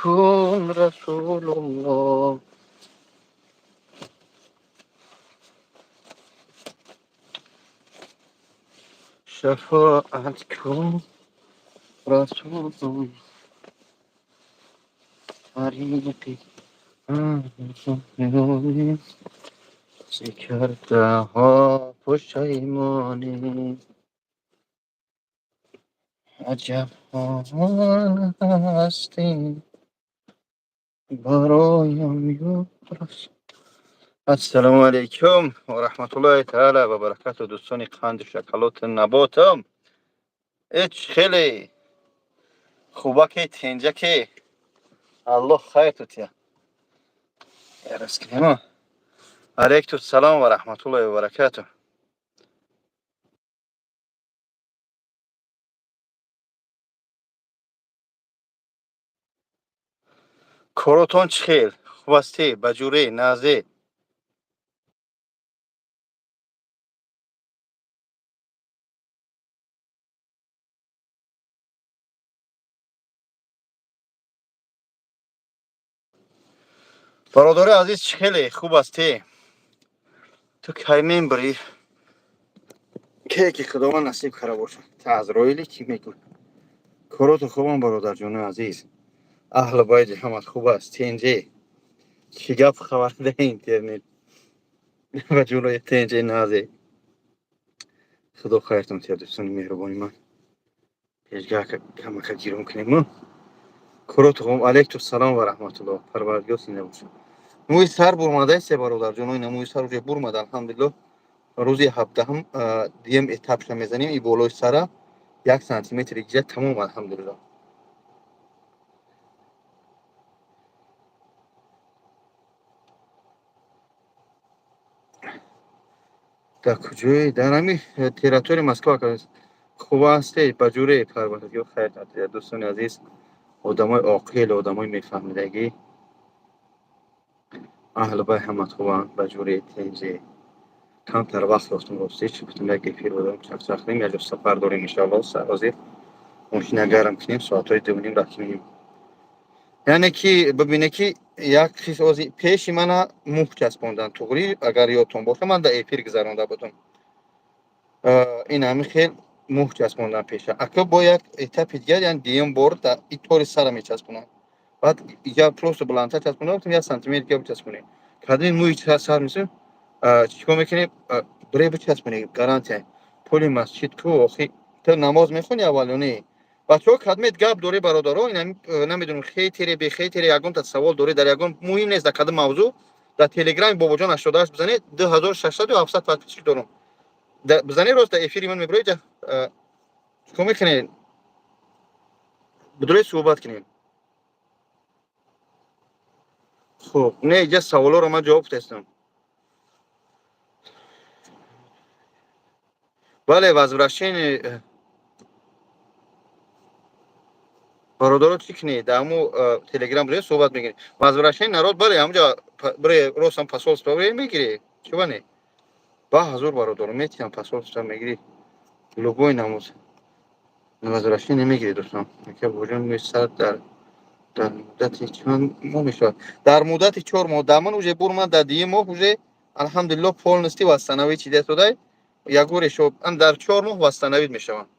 Кун Расулуллоҳ. Шафоат кун, Расулуллоҳ. Тариқи кардаҳо пушаймонӣ, аҷаб ҳол ҳастем бароям, ё Расул. Ассалому алайкум ва раҳматуллоҳи таала ва баракату, дӯстони қанду шоколоду наботам. Эч хеле хубаке, тенҷаке, Аллоҳ хайр тутия. Ярас кунемо. Алайкум салом ва раҳматуллоҳи ва баракату. Коротон чӣ хел? Хуб ҳастӣ? Ба ҷурӣ назе? Бародари азиз, чӣ хеле хуб ҳастӣ? Ту кай мембирӣ? Ке ки Худованд насиб кара бошад. Та Азроили чӣ мекун? Короту хубам, бародарҷони азиз, аҳлу байти ҳамат хуб аст, тенҷе? Чӣ гап хабар да интернет? Ба ҷурои тенҷе, назе? Худо хайртон тиҳад, дӯстони меҳрубони ман. Пешгаҳ камака гирон кунем. Короту хуб. Алайкум салом ва раҳматуллоҳ, Парвардигор зинда бошад. Мӯи сар бурмадаисе, бародарҷоно, ина мӯи сар уже бурмада, алҳамдулиллоҳ. Рӯзи 17-ум дуюм этапша мезанем, и болои сара 1 сантиметри гиҷа, тамом, алҳамдулиллоҳ. Дар куҷое? Дар ҳами территорияи Москва. Хуб ҳастед? Ба ҷуре, Парвардигор хайр диҳад. Дӯстони азиз, одамои оқил, одамои мефаҳмидагӣ, аҳлу бай ҳамат хубанд? Ба ҷуре, тенҷе? Камтар вақт ёфтум, ростӣ чӣ гуфтам, як эфир будам, чақчақ кунем. Якҷо сафар дорем, иншоаллоҳ. Ҳозир мошина гарм кунем, соатҳои 2:30 рафтем. Яъне ки бибине, ки як чиз ози пеши мана мух часпондан туғрӣ, агар ёдтон боша, ман дар эфир гузаронда будам. Ин ҳами хел мух часпондан пеша. Ака, бо як этапи дигар, яъне дуюм бор и тори сара мечаспонанд. Баъд иҷа просто баландтар часпонда, гуфтам, 1 сантиметр дига бичаспонем. Кадами мӯи сар мисл чӣ кор мекунем? Бире бичаспонем, гарантия. Пули масҷид ку, охи ту намоз мехонӣ аввал ё не? Бачаҳо, кадмет гап дорӣ, бародаро, намедонам, хейтере, бехейтере, ягонта савол дорӣ дар ягон, муҳим нест дар кадом мавзӯъ, дар телеграми Бобоҷон 88 бизанед, 2600 ё 700 подписчик дорам. Бизанед, рост дар эфири ман мебироед. Чӣ кор мекунед? Бидуред, суҳбат кунем. Хуб, не, иҷа саволоро ман ҷавоб тестам. Бале, возвращение, бародаро, чӣ кунед? Дар ҳамо телеграм бироед, суҳбат мекунед. Возвращение народ, бале, ҳамҷа бире, ростам посольство бире, мегирӣ. Чӣ не? Ба ҳазур, бародаро, метиҳам, посольство мегирӣ, любой намоз возвращение мегирӣ. Дӯстон, ака Бобоҷон, мӯи сар дар муддати чанд моҳ мешавад? Дар муддати 4 моҳ. Дар ман уже бурмад, дар дуюм моҳ уже, алҳамдулиллоҳ, полностью восстановить шида истодай. Ягон решо дар 4 моҳ восстановить мешаванд.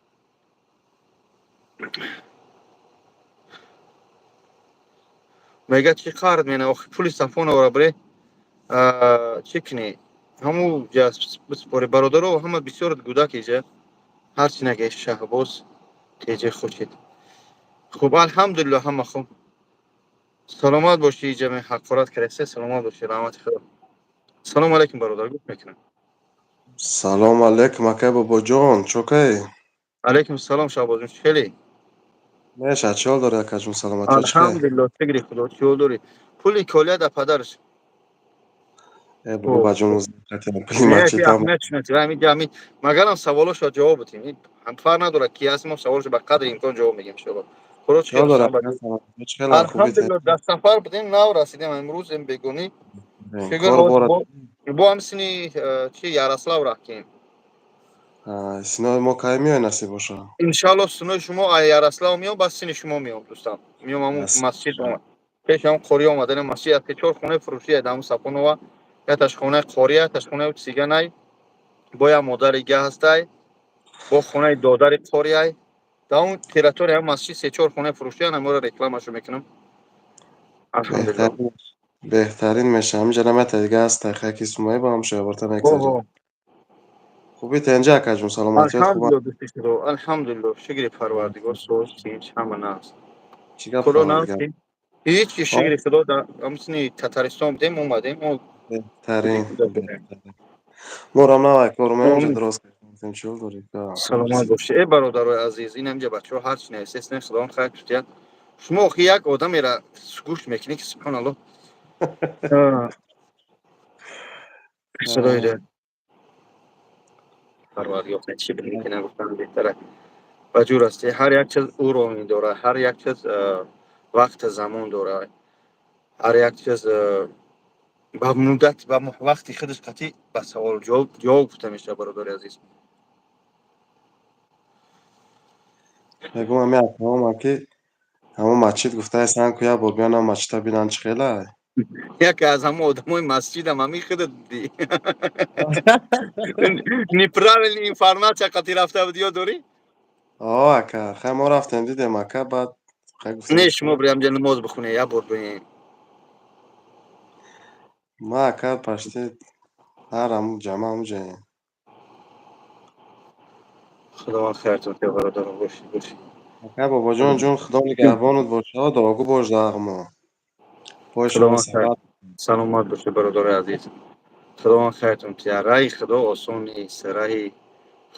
Мега, чӣ қард мена? Охи, пули Сафоновро бире, чӣ кунӣ, ҳаму ҷа биспори. Бародаро, ҳама бисёр гудак иҷа, ҳарчи наге. Шаҳбоз теҷе хушид. Хуб, алҳамдулиллоҳ, ҳама хуб, саломат бошӣ. Иҷа ме ҳақорат кардесе. Саломат бошӣ, раҳмати Худо. Салому алайкум, бародар, гӯш мекунам. Салом алейкум, акай Бобоҷон, чокай? Алайкум салом, Шаҳбозҷон, чӣ хеле? Меша, чӣ ҳол дорӣ, акаҷон, саломатӣ чӣ хел? Алҳамдулиллоҳ, шукри Худо. Чӣ ҳол дорӣ? Пули колия да падараш. Э, Бобоҷон, пули масҷидам. Магарам саволошро ҷавоб битем, фарқ надорад, ки ҳаст, мо саволошро ба қадри имкон ҷавоб мегем, иншоалло. Худо чӣ? Чӣ ҳол дорӣ? Алҳамдулиллоҳ, дар сафар будем, нав расидем имрӯз бегонӣ. Кор бора? Бо ҳам сини чи Ярослав рафтем. Синои мо кай меояд, насиб боша? Иншоалло, синои шумо Ярослав меом, баъд сини шумо меом, дӯстам, меом ҳамун масҷид. Пеш ҳам қори омадани масҷид аст, чор хонаи фурӯшӣ дар ҳамун Сапонова, якташ хонаи қори, якташ хонаи цыганай, бо як модари га ҳастай, бо хонаи додари қориай. Дар он территория ҳам масҷид се-чор хонаи фурӯшӣ, ҳамаро рекламашо мекунам. Алҳамдулиллоҳ. Беҳтарин меша. Ҳаминҷа намята дига ҳаст, хаки сумаи ба ҳам шояборта мегзарем. Хуби тенҷа, акаҷон, саломатиёт хуб? Алҳамдулиллоҳ, дӯсти худо, алҳамдулиллоҳ, шукри Парвардигор, соз, тинч, ҳама наст. Чӣ гап, Худо хабар наст? дигар? Ҳеҷ ки, шукри худо, дар ҳамсини Татаристон будем, омадем. Беҳтарин, беҳтарин. Морам навай кор омаем, инҷа дароз кардем, чӣ ҳол дорӣ? Саломат бошӣ. Э, бародарои азиз, ин ҳамҷа бачаҳо ҳарчи нависестем, худованд хайр кутият. Шумо охи як одамеро гӯш мекунӣ, ки субҳоналлоҳ. Садои Парвардигор, чӣ бигӯем, ки нагуфтан беҳтара. Ба ҷур ҳастӣ, ҳар як чиз уровень дорад, ҳар як чиз вақти замон дорад, ҳар як чиз ба муддат, ба вақти худаш қатъӣ ба савол ҷавоб ҷавоб гуфта мешавад, бародари азиз. Мегӯм, ҳами акаҳома, ки ҳамон масҷид гуфтаистанд, ку як бор биён ҳам масҷида бинанд, чӣ хелай. Яке аз ҳамон одамои масҷидам ҳамин худат будӣ. Неправильный информация қатъӣ рафта буд, ёд дорӣ? О, ака, хай мо рафтем, дидем, ака, баъд хай гуфтем. Не, шумо бирем ҷа намоз бихонед, як бор бинед. Ма, ака, почти ҳар ҳамун ҷамъа ҳамун ҷоем. Худованд хайртон диҳад, бародарон, бошед, бошед. Ака Бобоҷон ҷон, худо нигаҳбонат бошад, дуогӯ бош дар мо. Пои шумо Худованд хайр. сабат. Саломат бошед, бародари азиз. Худованд хайртон диҳад. Раҳи худо осон нест, раҳи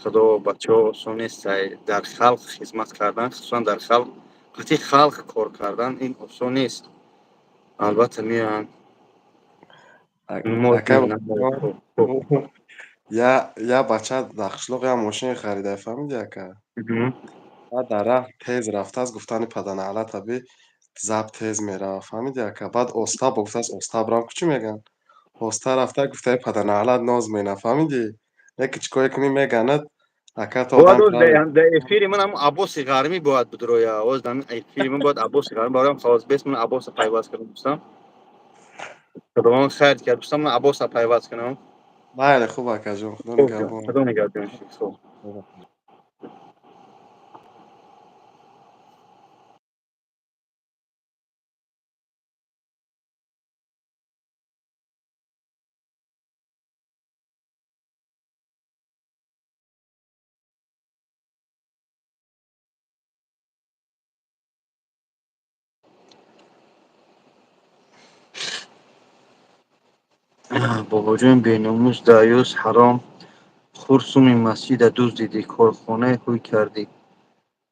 худо, бачаҳо, осон нест. Дар халқ хизмат кардан, хусусан дар халқ, қатъи халқ кор кардан ин осон нест. Албатта, меоянд. Ака, я бача дар қишлоқ як мошин харида, фаҳмидӣ, ака? Баъд дар раҳ тез рафтааст, гуфтани паданаълата би заб тез мерава, фаҳмидӣ, ака? Баъд оста бо гуфтааст, оста бирам ку, чӣ мегӯянд? Оста рафта, гуфтаи паданаълат ноз мена, фаҳмидӣ? Леки чӣ коре кунӣ, меганад, ака, то Бояд одам дар эфири ман ҳам Аббоси Ғармӣ бояд бидроя. Оз дар эфири ман бояд Аббоси Ғармӣ бароям хавос бес ман Аббоса пайваст кардам, дӯстам. Худованд хайр кард, дӯстам, ман Аббоса пайваст кунам. Майли, хуб, акаҷон, худо нигаҳбон. Худо нигаҳбон. Хуб. Бобоҷон, беномус, даюс, ҳаром хур, суми масҷида дуздидӣ, корхонаи ҳуй кардӣ,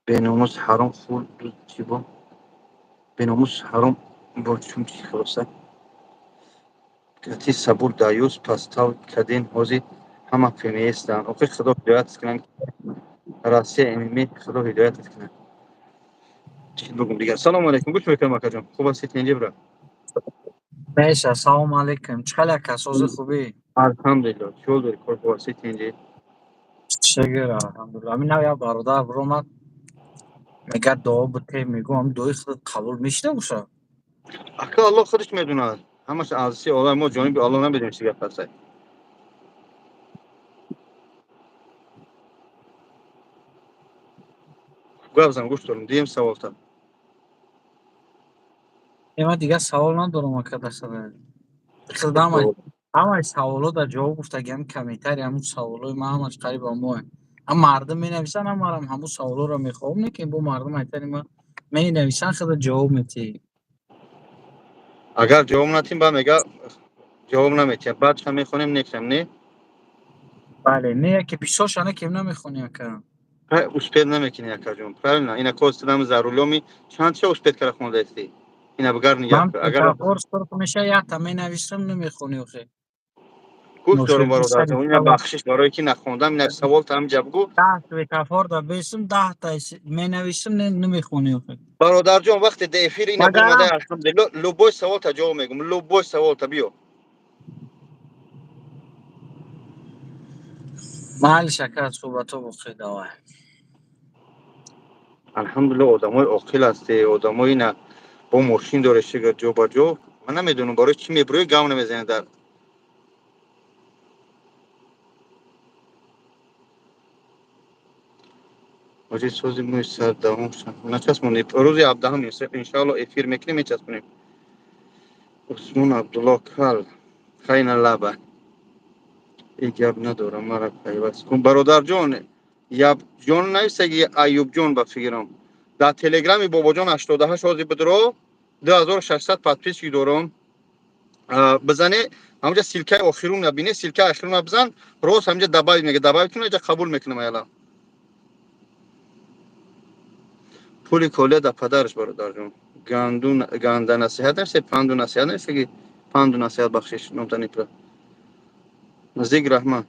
беномус, ҳаром хур, чӣ бо беномус, ҳаром бо чун чи, хулоса кати сабур, даюс, пастав кадин, ҳозир ҳама феминистанд. Охир худо ҳидоятат кунанд, Россия ММ, худо ҳидоятат кунад. Чӣ бигум дигар? Салому алайкум, гӯш мекунам, акаҷон. Хуб ҳастед, тинҷи, бра? Меша, салому алайкум. Чӣ хел, ака, сози, хубӣ? Алҳамдулиллоҳ. Чӣ ҳол дорӣ? Кор хуб ҳастед, тинҷи? Шукр, алҳамдулиллоҳ. Ҳамин нав як бародар биромад, мегӯяд дуо бите, мегӯм, ҳамин дуои худат қабул мешида боша? Ака, Аллоҳ худаш медонад. Ҳамаш аз си Аллоҳ, мо ҷониби Аллоҳ намедонем, чӣ гап ҳастай. Гап зан, гӯш дорам. Дуюм саволта. Е, ман дигар савол надорам, ака, дар сара. Хел ҳамаи саволҳо дар ҷавоб гуфтаги, ҳамин комментарий, ҳамун саволҳои ман ҳамаш қариб ҳамоe. Ҳам мардум менависанд, ҳам марам ҳамун саволҳоро мехоҳам, не ки бо мардум айтани ман менависанд, худат ҷавоб метиҳӣ. Агар ҷавоб натим, баъд мега ҷавоб наметиҳам. Баъд ча мехонем, некшам, не? Бале, не, яке бисёрша не ки намехонӣ, ака. Успеть намекунӣ, акаҷон. Правильно? Ина костидам за рулёми чанд ча успеть кара хондаистӣ? Ина багар нигаҳ Ман кун. Агар светофор сурх меша, якта менависам, намехонӣ охе. Гӯш дорам, Ноширди сари бародарҷон, ина бахшиш барое ки нахондам, ина савол та ҳаминҷа бугӯ. 10 светофор да бесум, 10-та менависам, намехонӣ охе. Бародарҷон, вақте дар эфир ина Магарам бимада, алҳамдулиллоҳ, любой саволта ҷавоб мегӯм, любой саволта биё. Майли, шакар, суҳбатҳо боқӣ, давай. Алҳамдулиллоҳ, одамои оқил ҳастӣ, одамои ина Бо мошин доре, шига ҷо ба ҷо. Ман намедонам, барои чӣ мебурӯи, гав намезанед дар ҳоҷи сози мӯи сар давом начаспонем. Рӯзи 17-ҳам, иншоалло, эфир мекунем, мечаспонем. Усмон Абдулло кал хайна лаба и гап надорам, мара пайваст кун, бародарҷон. Ябҷон нависаги, Аюбҷон, ба фикрам, дар телеграми Бобоҷон 88 ҳозир бидро, 2600 подписчик дорам. Бизане ҳамҷа, ссылкаи охирун набине, ссылкаи охируна бизан, рост ҳамҷа добавить мега, добавить кун, аҷа қабул мекунам. Аяла пули колия да падараш. Бародарҷон, ганду ганда насиҳат нависе, панду насиҳат нависаги, панду насиҳат, бахшиш, номтанипра наздик раҳмат.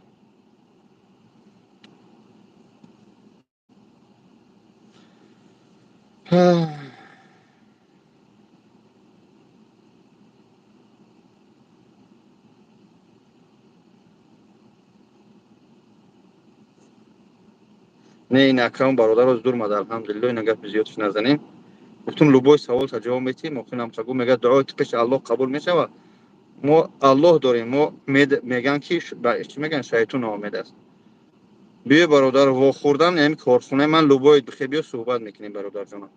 Не, ин акрам бародароз дур мада, алҳамдулилло. Ина гапи зиёдш назанем. Гуфтум, любой саволта ҷавоб метиҳем. Охирам сагу мега, дуои ту пеши Аллоҳ қабул мешавад. Мо Аллоҳ дорем, мо меган ки чӣ меган, шайтон ноумед аст. Биё, бародар, вохӯрдан ҳами корхонаи ман, любой бихе, биё, суҳбат мекунем, бародарҷонам.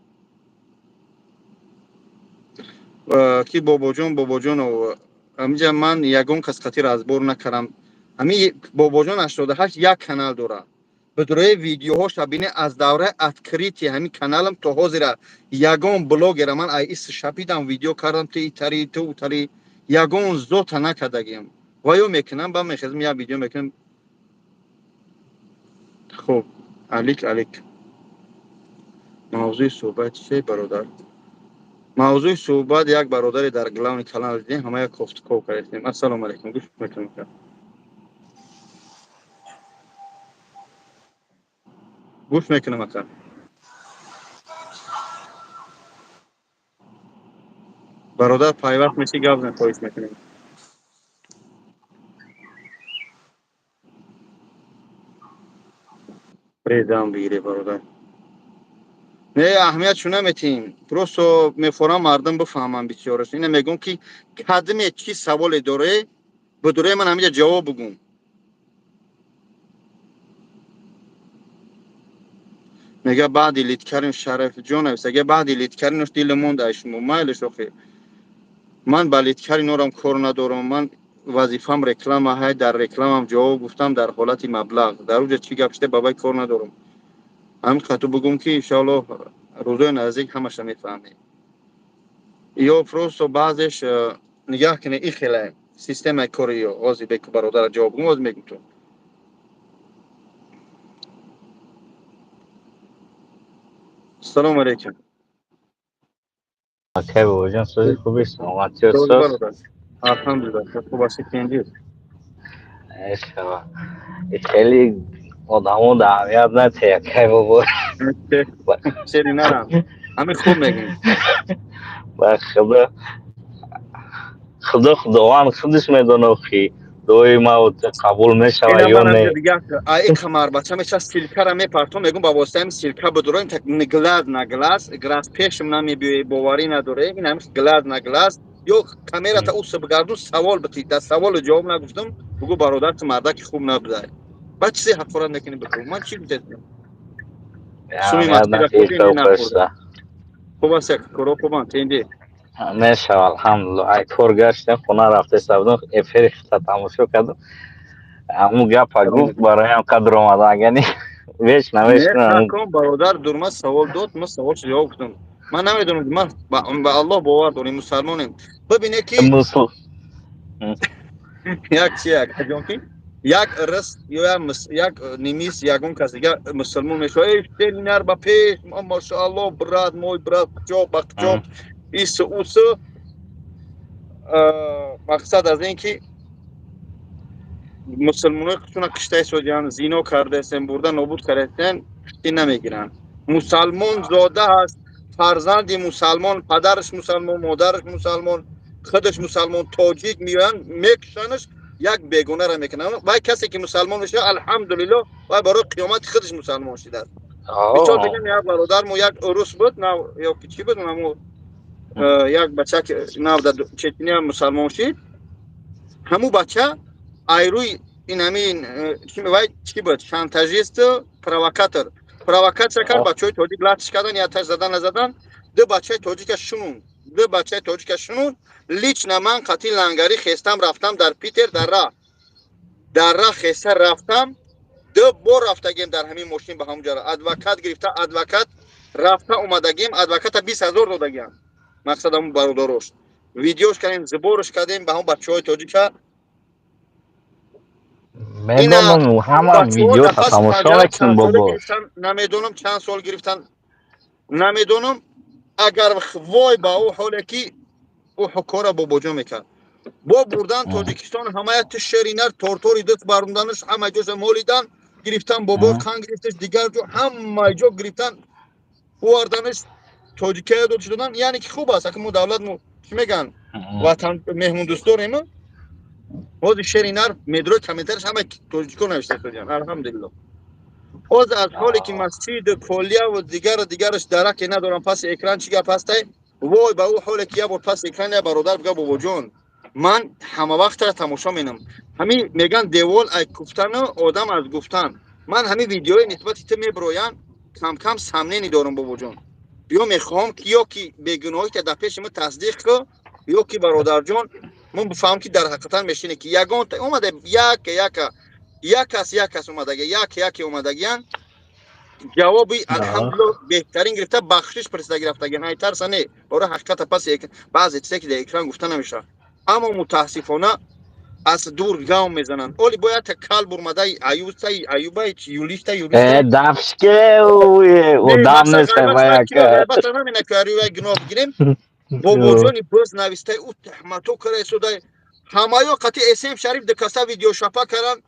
Ки Бобоҷон Бобоҷонов, ҳаминҷа ман ягон кас қатӣ разбор накардам. Ҳами Бобоҷон 88 як канал дорад. Бидрои видеоҳоша бине, аз давраи открытие ҳамин каналам то ҳозира ягон блогера ман ай ис шапидам, видео кардам, ту итари, ту утари, ягон зота накардагиам. Ва ё мекунам, ба мехезам, як видео мекунам. Хуб, алик, алик, мавзӯи суҳбат чие, бародар? Мавзӯи суҳбат, як бародаре дар главный канал дидем, ҳама як кофтуков кардем. Ассалому алайкум, гӯш мекунам, гӯш мекунам, ака. Бародар, пайваст меши, гап зан, хоҳиш мекунем. Предам бигире, бародар. Не, аҳамиятшу наметиҳем, просто мефорам мардум бифаҳмам. Бисёраш ина мегӯм, ки кадме чӣ саволе доре, бидуре ман ҳаминҷа ҷавоб бугум. Мега, баъди литкарин, Шарафҷон нависа, баъди литкаринаш дили монд ай шумо. Майлеш, охи, ман ба литкаринорам кор надорам. Ман вазифам реклама ҳай, дар рекламам ҷавоб гуфтам, дар ҳолати маблағ дар уҷа чӣ гап шуда, бабай кор надорам. Ҳамин қату бугум, ки иншоаллоҳ, рӯзои наздик ҳамаша мефаҳмем. Ё просто баъзеш нигаҳ кунед, и хеле системаи кори ё ози беку бародара ҷавоб гум, оз мегум ту. Ассалому алайкум. Акай Бобоҷон, сози хуби, саломатиёт соз? Бародар, алҳамдулиллаҳ, хуб ҳастӣ, тинҷӣ? Эшава, хеле одамо да аҳамият натиҳ, акай бобо. Шери нарам, ҳамин хуб мегӯем. Ба худо, худо, худованд худаш медонад, ки дуои ма қабул мешавад ё не. Ай камарбача меша, ссылкара мепартом, мегум, ба воситаи ҳами ссылка бидуроем, так глаз на глаз, глаз пешам намебиёи, боварӣ надоре. Ин ҳами глаз на глаз ё камерата уса бигардун, савол битӣ, дар саволу ҷавоб нагуфтам, бугу, бародар, ту мардаки хуб набудай. Баъд чизе ҳақорат мекунӣ биту, ман чӣ гуфтам? Суми нахӯрда. Хуб аст, як коро хубанд, тенди? Мешава, алҳамдулилла. Ай кор гаштем, хона рафтеста будем, эфири хита тамошо кардам. Ҳамун гапа гуфт, бароям қадр омада, агани вечно вечно. Бародар, дурма савол дод, ман саволшо ҷавоб гуфтам. Ман намедонам, ман ба Аллоҳ бовар дорем, мусалмонем. Бибине, ки як чи, як ҷон, ки як рис ё як немис, ягон кас дига мусулмон мешавад, эй шеринар, ба пеш, машаалло, брат мой, брат, куҷо ба куҷо, ису усу. Мақсад аз ин ки мусулмонои худшона киштаисодиян, зино кардаестен, бурда нобуд кардаестен, киштӣ намегиранд. Мусалмон зода ҳаст, фарзанди мусалмон, падараш мусалмон, модараш мусалмон, худаш мусалмон, тоҷик, меоянд, мекушанаш, як бегонара мекунанд. Вай касе ки мусалмон мешавад, алҳамдулилло, вай барои қиёмати худаш мусалмон шудааст. Мисол бигем, як бародармо, як урус буд, ё ки чӣ буд, намо Як бача нав дар Чечения мусалмон шид. Ҳамун бача айрӯи ин ҳамин вай чӣ буд, шантажист, провокатор, провокатсия кард. Бачаҳои тоҷик латш кардан, яташ задан, назадан, ду бачаи тоҷика шунун, ду бачаи тоҷика шунун. Лично ман қати лангарӣ хестам, рафтам дар Питер, дар раҳ хеста рафтам, ду бор рафтагем дар ҳамин мошин ба ҳамун ҷара адвокат гирифта, адвокат рафта омадагем, адвоката 20 000 додагиам. Мақсад, ҳамун бародарош видеош кардем, сбор ш кардем ба ҳамун бачаҳои тоҷика. Медонам, ҳама видео тамошо мекунам, бобо. Намедонам, чанд сол гирифтан, намедонам. Агар вой ба ӯ ҳоле ки ӯ ҳукора бобоҷон мекард, бо бурдан Тоҷикистон, ҳамая ту шеринар тортори даст баронданаш, ҳама ҷоша молидан гирифтан, бобо қан гирифташ, дигар ҷо, ҳама ҷо гирифтан, оварданаш, тоҷикая дод шудан. Яъне ки хуб аст, ака, мо давлат, мо чӣ мегӯянд, ватан меҳмондӯст дорем. Ҳозир шери нар медрои комментариш ҳама тоҷико навишта шудиян. Алҳамдулилло, ҳозир аз ҳоле ки масҷиду колияву дигару дигараш дараке надорам, паси экран чӣ гап ҳастай. Вой ба ӯ ҳоле ки як бор паси экран як бародар бига: «Бобоҷон, ман ҳама вақтра тамошо менам». Ҳамин мегӯянд, девол ай куфтану одам аз гуфтан. Ман ҳамин видеои нисбати ту мебироянд, камкам сомнение дорам, бобоҷон. Ё мехоҳам ки ё ки бегуноҳита дар пеши мо тасдиқ ку, ё ки, бародарҷон, мо бифаҳмам, ки дар ҳақиқатан мешине, ки ягон омада, яка яка, як кас, як кас омадаги, як яке омадагиян, ҷавоби алҳамдулилло беҳтарин гирифта, бахшиш пурсида гирифтагиан. Ай тарса не, бораи ҳақиқата паси баъзе чизе ки дар экран гуфта намешавад, аммо мутаассифона аз дур гав мезананд. Оли бояд кал бурмадаи аюсаи аюбаи юлишта юлишта. Дафшке одам нест. Гуноҳ бигирем, бобоҷони боз навистаи ӯ таҳмато карда, ҳамаё қати СМ Шариф дикаса видеошапа кардан,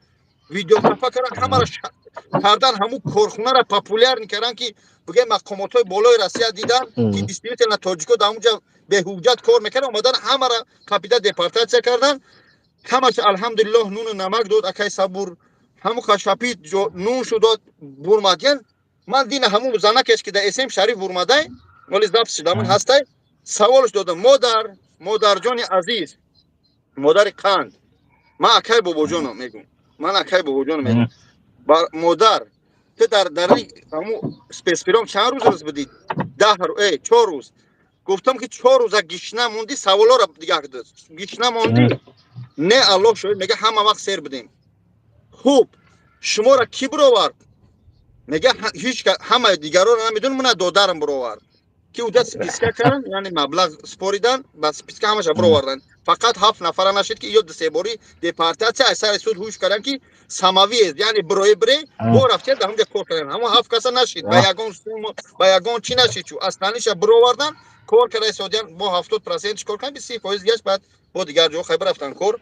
видеошапа кардан, ҳамаро кардан, ҳамун корхонаро популярный кардан, ки бигӯем мақомотҳои болои Россия дидан, ки действительно тоҷико дар ҳамунҷа беҳуҷҷат кор мекардан, омадан, ҳамаро капида депортатсия кардан. Ҳамаш алҳамдулиллоҳ нуну намак дод акай Сабур, ҳамун хашапи нун шудод, бурмадян. Ман дина ҳамун занакеш, ки дар СМ Шариф бурмадай, оли запись шудамун ҳастай, саволш додам: «Модар, модарҷони азиз, модари қанд, ман акай бобоҷоно мегӯм, ман акай бобоҷоно мегӯм, модар, ту дар дари ҳамун спецприём чанд рӯз будӣ?» 10, 4 рӯз. Гуфтам, ки 4 рӯза гишна мондӣ? Саволоро дигар гишна мондӣ? Не, Аллоҳ шоҳид, мега, ҳама вақт сер будем. Хуб, шуморо кӣ бировард? Мега, ҳеҷ, ҳамаи дигарро намедонам, мана додарам бировард, ки уҷа списка кардан, яъне маблағ споридан, ба списка ҳамаша бировардан, фақат ҳафт нафара нашид, ки ё дусеборӣ депортатсия аз сари суд ҳуш кардан, ки самовывоз, яъне бирои бире бо рафтия дар ҳамҷа кор кардан. Ҳамон ҳафт каса нашид, ба ягон сум, ба ягон чӣ нашид, чу асланиша бировардан, кор карда истодиян, бо 70% кор кардан, 30% дигаш баъд бо дигар ҷо хайбар рафтан кор.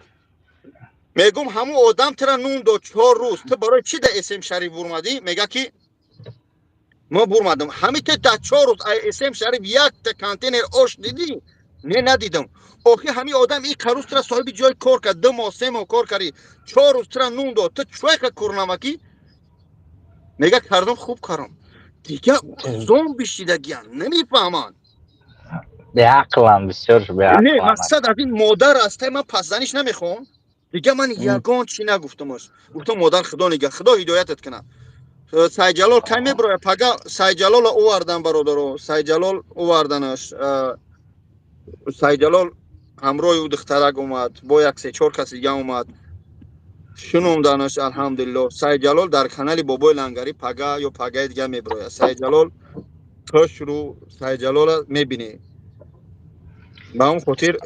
Мегум, ҳамун одам тира нун дод 4 рӯз, ту барои чӣ да СМ Шариф бурмадӣ? Мега, ки мо бурмадам. Ҳами ту дар 4 рӯз ай СМ Шариф якта контейнер ош дидӣ? Не, надидам. Охи ҳами одам и қарӯз тура соҳиби ҷои кор кард, 2 моҳ, 3 моҳ кор кардӣ, 4 рӯз тура нун дод, ту чӯйка курнамакӣ? Мега, кардам, хуб кардам. Дига зон бишидагиян, намефаҳманд. Беақлам бисёр. Не, мақсад, аз ин модар астай, ман пасзаниш намехоҳам. Дига ман ягон чӣ нагуфтамаш. Гуфтам, модар, худо нигаҳ, худо ҳидоятат кунад. Сайҷалол кай мебирояд? Пага Сайҷалоло овардан, бародаро, Сайҷалол оварданаш. Сайҷалол ҳамроҳи ӯ духтарак омад, бо як се чор каси дига омад, шунонданаш. Алҳамдулилло, Сайҷалол дар канали Бобои Лангарӣ пага ё пагаи дига мебирояд. Сайҷалол тошру Сайҷалола мебинед. Ба он хотир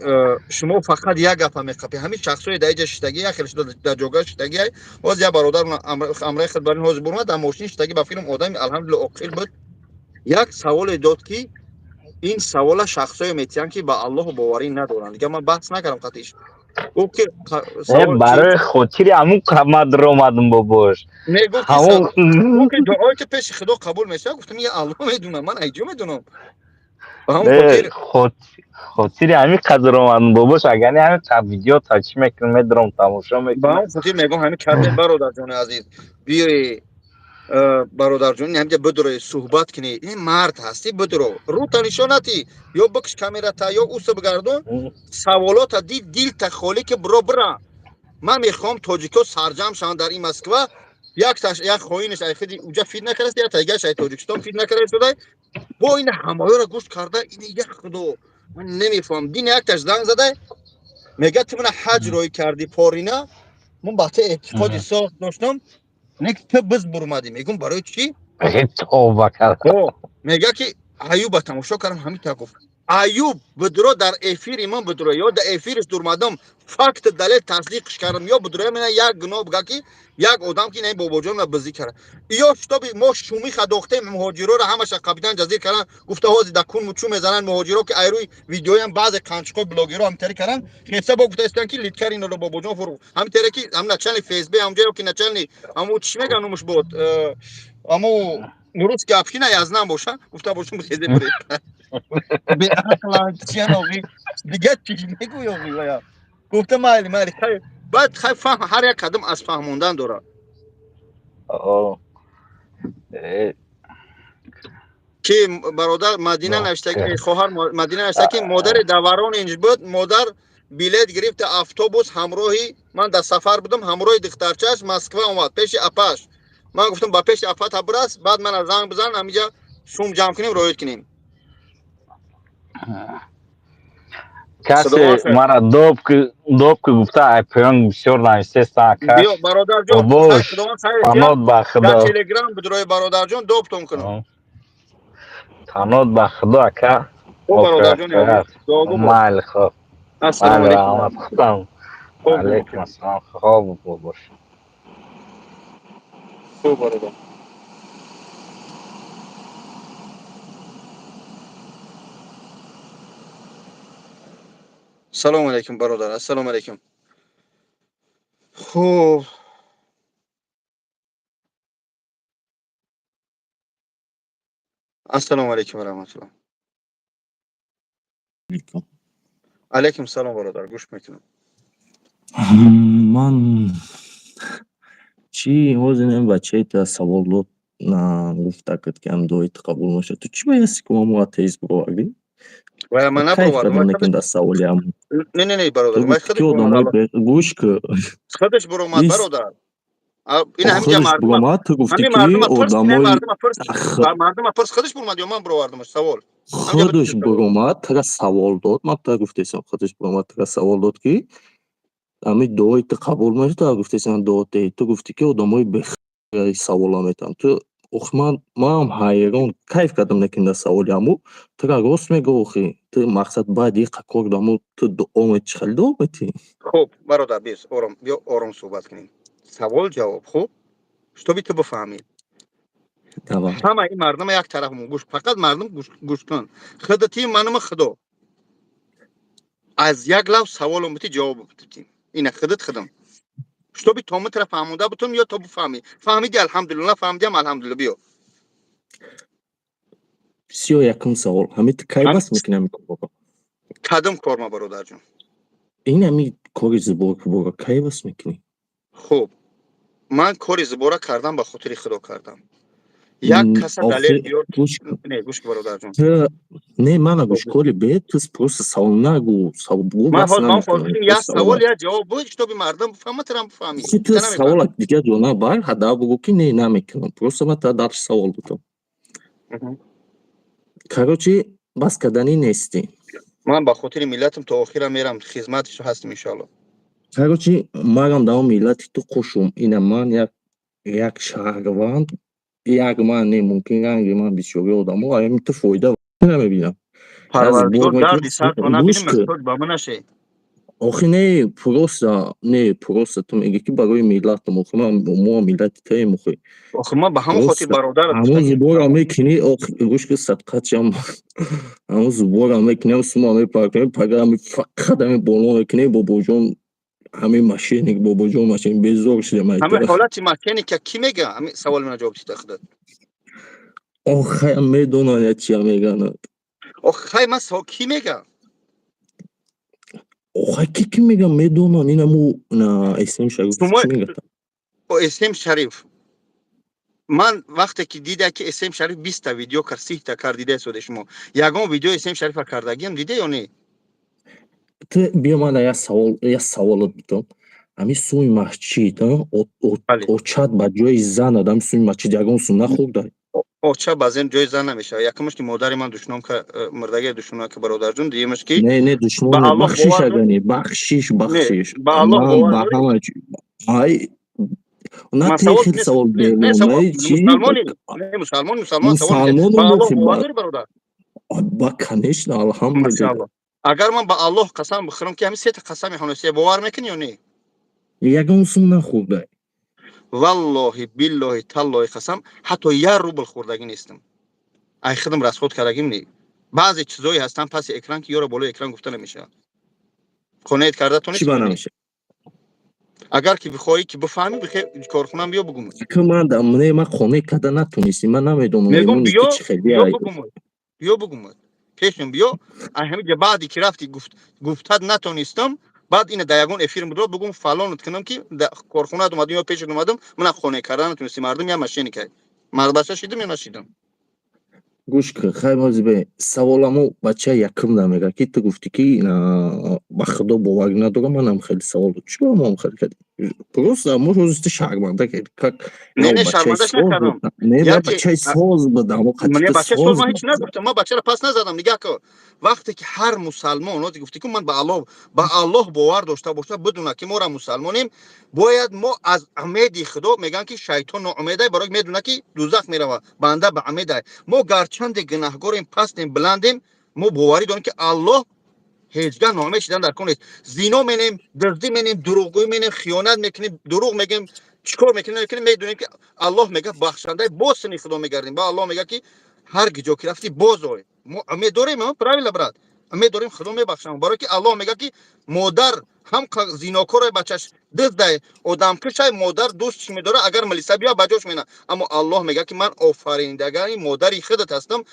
шумо фақат як гапа меқапед. Ҳамин шахсое дар иҷа шиштагӣ, як хел дар ҷога шиштагӣ. Ҳозир як бародар амраи худ барин ҳозир бурмад, дар мошин шиштагӣ, ба фикрам, одами алҳамдулилла оқил буд. Як саволе дод, ки ин савола шахсое метиҳанд, ки ба Аллоҳу боварӣ надоранд. Дига ман баҳс накардам қатиш. Гуфт ки Барои хотири ҳамун қамад омадам, бобош. Не, гуфт ки дуое ки пеши Худо қабул мешавад. Гуфтам, я Аллоҳ медунам, ман айҷо медунам. Хотири ҳамин қадр омадам, бобош. Агар не, ҳамин қад видео та чӣ мекунам, медурам, тамошо мекунам. Ба он хотир мегӯм, ҳамин кардем, бародарҷони азиз, биёе. Бародарҷон, ҳамҷа бидуро, суҳбат кунӣ. Ин мард ҳастӣ, бидуро, рӯта нишонатӣ ё бикш камерата, ё уса бигардон, саволота ди, дилта холӣ ки биро, бира. Ман мехоҳам тоҷико сарҷамъ шаванд дар ин Москва. Як як хоинаш ай худи уҷа фит накардааст, як таигааш ай Тоҷикистон фит накарда шуда. Бо ин ҳамаёро гӯш карда, ин як худо, ман намефаҳмам. Дин якташ занг зада мега: «Ту мана ҳаҷ рӯй кардӣ порина, ман ба ту эътиқоди соз доштам, не ту биз бурмадӣ». Мегум: «Барои чӣ?» Тавба кард. Мега ки Аюба тамошо кардам, ҳамин та гуфт. Аюб бидро дар эфири ман, бидро ё дар эфириш дурмадам, факт, далел, тасдиқш кардам, ё бидро мена як гуноҳ буга ки як одам ки ин бобоҷонро бизӣ кард, ё шитоби мо шумиха дохтем, муҳоҷироро ҳамаша капитан ҷазир кардан, гуфта ҳозир дар кун мучу мезананд муҳоҷиро, ки айрӯи видеоям баъзе қанчиқои блогеро ҳамтари кардан, хеса бо гуфта истан ки литкар инро бобоҷон фурӯ ҳамтаре ки ҳам начальник ФСБ ҳамҷо ё ки начальник ҳаму чӣ меган номуш буд, ҳаму русский община язнам боша, гуфта бошум, хезе буред беақлан чиян оғи, дигар чӣ мегӯй оғи? Вая гуфта: «Майли, майли, хай». Баъд хай, фаҳм, ҳар як қадам аз фаҳмондан дорад. Ки бародар Мадина навишта, хоҳар Мадина навишта, ки модари даварон инҷ буд, модар билет гирифта автобус, ҳамроҳи ман дар сафар будам, ҳамроҳи духтарчааш Москва омад пеши апаш. Ман гуфтам: «Ба пеши апата бирас, баъд мана занг бизан, ҳамиҷа сум ҷамъ кунем, роид кунем». Касе мара доб ки гуфта, ай поён бисёр нависеста. Биё, бародарҷон. Танот ба худо. Телеграм бидрои, бародарҷон, добтон кунам. Танот ба худо, ака. Майли, хоб. Ассалому алайкум. Алайкум ассалом, хоб бош. Хуб, бародар. Салому алайкум, бародар, ассалому алайкум. Хуб, ассалому алайкум ва раҳматуллоҳ. Алайкум салом, бародар, гӯш мекунам. Ман чӣ, ҳозир ин бачаи савол дод, гуфта кард, ки ҳам дуои ту қабул нашуд. Ту чӣ боясти, ки мо атеист бировардӣ? Вая ман Кайф набровардам. кардам, лекин дар саволи ҳам. Не, не, не, бародар, Ту вай гуфтӣ, ки худаш одамои буромад. Гӯш ку. Худаш буромад, Ис бародар. Ин ҳамиҷа худаш мардума буромад, ту гуфтӣ, ҳамин ки мардума пурс, не, одамои мардума пурс, мардума пурс, худаш буромад ё ман буровардамаш, савол. Ҳамиҷа Худаш битӯ. буромад, тура савол дод. Ман тура гуфтесам, худаш буромад, тура савол дод, ки ҳамин дуои ту қабул мешуд, тура гуфтесам дуо те. Ту гуфтӣ, ки одамои бех савола метаванд. Ту ох, ман манам ҳайрон, кайф кардам, лекин дар саволи ҳаму тура рост мегӯ, охи. Ту мақсад баъд иқа кор даму ту дуо метӣ, чӣ хел дуо метӣ? Хуб, бародар, бис, ором, биё, ором суҳбат кунем. Савол ҷавоб, хуб? Шутоби ту бифаҳмӣ. Давай. Ҳама ин мардума як тараф гӯш, фақат мардум гӯш кун. Худати манума худо. Аз як лав саволум бити, ҷавоб битим. Ина худат, худам. Шутоби то митра фаҳмонда бутум ё то бифаҳмӣ. Фаҳмиди, алҳамдулилла, нафаҳмидиам, алҳамдулилла, биё. Бисёр якум савол. Ҳамин ту кай бас мекунӣ ҳамин корро? Кадом корма, бародарҷон? Ин ҳамин кори сборкубора кай бас мекунӣ? Хуб, ман кори сбора кардам, ба хотири худо кардам. Як каса далел Охи биёр. Гӯш кун. Не, гӯш кун, бародарҷон. Ту не, мана гӯш коли бе, ту просто савол нагӯ, савол бугӯ, Ман бас ҳозир ман намекунам. хостим як Просто савол, савол. як ҷавоб буд, шутоби мардум бифаҳмад, турам бифаҳмӣ. Охи, ту Та намефаҳмӣ. савола дигар ҷо набар, ҳадаф бугӯ, ки не, намекунам. Просто ман та дальше савол додам. Короче, бас карданӣ нестӣ. Ман ба хотири миллатам то охира мерам, хизматиш ҳастам, иншоалло. Короче, манам дар он миллати ту қушум. Ина ман як шаҳрванд, як ман не, мумкин ранги ман бисёри одамо, ами ту фоида намебинам. Парвардигор Сбор мекунӣ, дарди сарто гӯш набинем, кун. муҳтоҷ ба ман наше. Охи не, просто не, просто ту мегӣ, ки барои миллатам, охи ман, мо миллати туем, охи. Охи ман ба ҳамон хотир Просто бародарат ҳамон гуфтагим. сбора мекунӣ, охи гӯш кун, садқатчам, ҳамон сбора мекунӣ, ҳамон сума мепаркунӣ, пага ҳами фақат ҳами боло мекунӣ, бобоҷон ҳамин мошенник, бобоҷон мошенник, безор шудам аз Ҳамин ту. ҳолати мошенника кӣ мега? Ҳамин саволи мана ҷавоб дида худат. Охай, медонам, я чия меганад. Охай, ман савол, кӣ мега? Охай, ки мегам, медонам, инаму на СМ Шариф Шумо чӣ мегата? О, СМ Шариф. Ман вақте ки дида, ки СМ Шариф 20-та видео кард, 30-та кард, дида соде шумо. Ягон видео СМ Шарифа кардагиам диде ё не? Ту биё, ман як савол, як саволот битам. Ҳамин сӯи масҷид, очат ба ҷои зан, ҳамин сӯи масҷид ягон сум нахӯрда? Оча баъзен ҷои зан намешавад. Якумаш, ки модари ман душном, мурдагия душмон ка, бародарҷон. Дуюмаш, ки Не, не, душмон, бахшиш, агани, бахшиш, бахшиш. Ба Аллоҳ бовар. Ба ҳама ай на хел савол. Мусалмони, мусалмон, мусалмон. Мусалмон. Ба Аллоҳ бовар дорӣ, бародар? Ба, конечно, алҳамдулилла. Агар ман ба Аллоҳ қасам бихӯрам, ки ҳамин сета қасами ҳонасия, бовар мекунӣ ё не? Ягон сум нахӯрда? Валлоҳи, биллоҳи, таллоҳи, қасам, ҳатто як рубл хӯрдагӣ нестам. Ай худам расход кардагим не. Баъзе чизое ҳастанд паси экран, ки ёро болои экран гуфта намешавад. Қонеат карда Чӣ ба намешавад? Агар ки бихоҳӣ, ки бифаҳмӣ, бихе корхонам биё, бугум. Ман не, ман қонеъ карда натонистӣ, ман намедонам. Мегум, биё, биё, бугум, биё, бугум, пешам биё. Ай ҳамиҷа баъди ки рафти, гуфтад натонистам. Баъд ина дар ягон эфир будро, бугум, фалонат кунам, ки корхонаат омадам ё пешат омадам, мана қонеъ карда натонистӣ. Мардум я мошенник ай. Мардбача шидам ё нашидам? Гӯш кун, хай, мозибе саволамо. Бача якум намега, ки ту гуфтӣ, ки ба Худо боварӣ надорам. Манам хеле савол дод, чӣ мом хеле кардӣ? Просто мо ҳозир ту шарманда кардӣ, как Не, не, шармандаш накардам. Не, ман бачаи соз будам. Не, бачаи соз, ман ҳеч нагуфтам, ман бачаро пас назадам. Нигаҳ кун, вақте ки ҳар мусалмон ози гуфтӣ, ки ман ба Аллоҳ бовар дошта бошад, бидуна, ки моро мусалмонем, бояд мо аз умеди Худо. Мегӯянд, ки шайтон ноумедай, барои медуна, ки дузах меравад. Банда ба умедай. Мо гарчанде гунаҳгорем, пастем, баландем, мо боварӣ дорем, ки Аллоҳ ҳеҷ гаҳ ноумед шидан дар кор нест. Зино менем, дуздӣ менем, дурӯғгӯӣ менем, хиёнат мекунем, дурӯғ мегӯем, чӣ кор мекунем, намекунем, медонем, ки Аллоҳ мега бахшандай, боз сини Худо мегардем. Ба Аллоҳ мега, ки ҳар ҷо ки рафтӣ, боз ой. Мо умед дорем, правильно, брат, умед дорем, Худо мебахшам, барое ки Аллоҳ мега, ки модар ҳам зинокоре, бачаш диздай, одамкушай, модар дӯстш медора, агар милиса биё, ба ҷош мена. Аммо Аллоҳ мега, ки ман офариндагани модари худат ҳастам,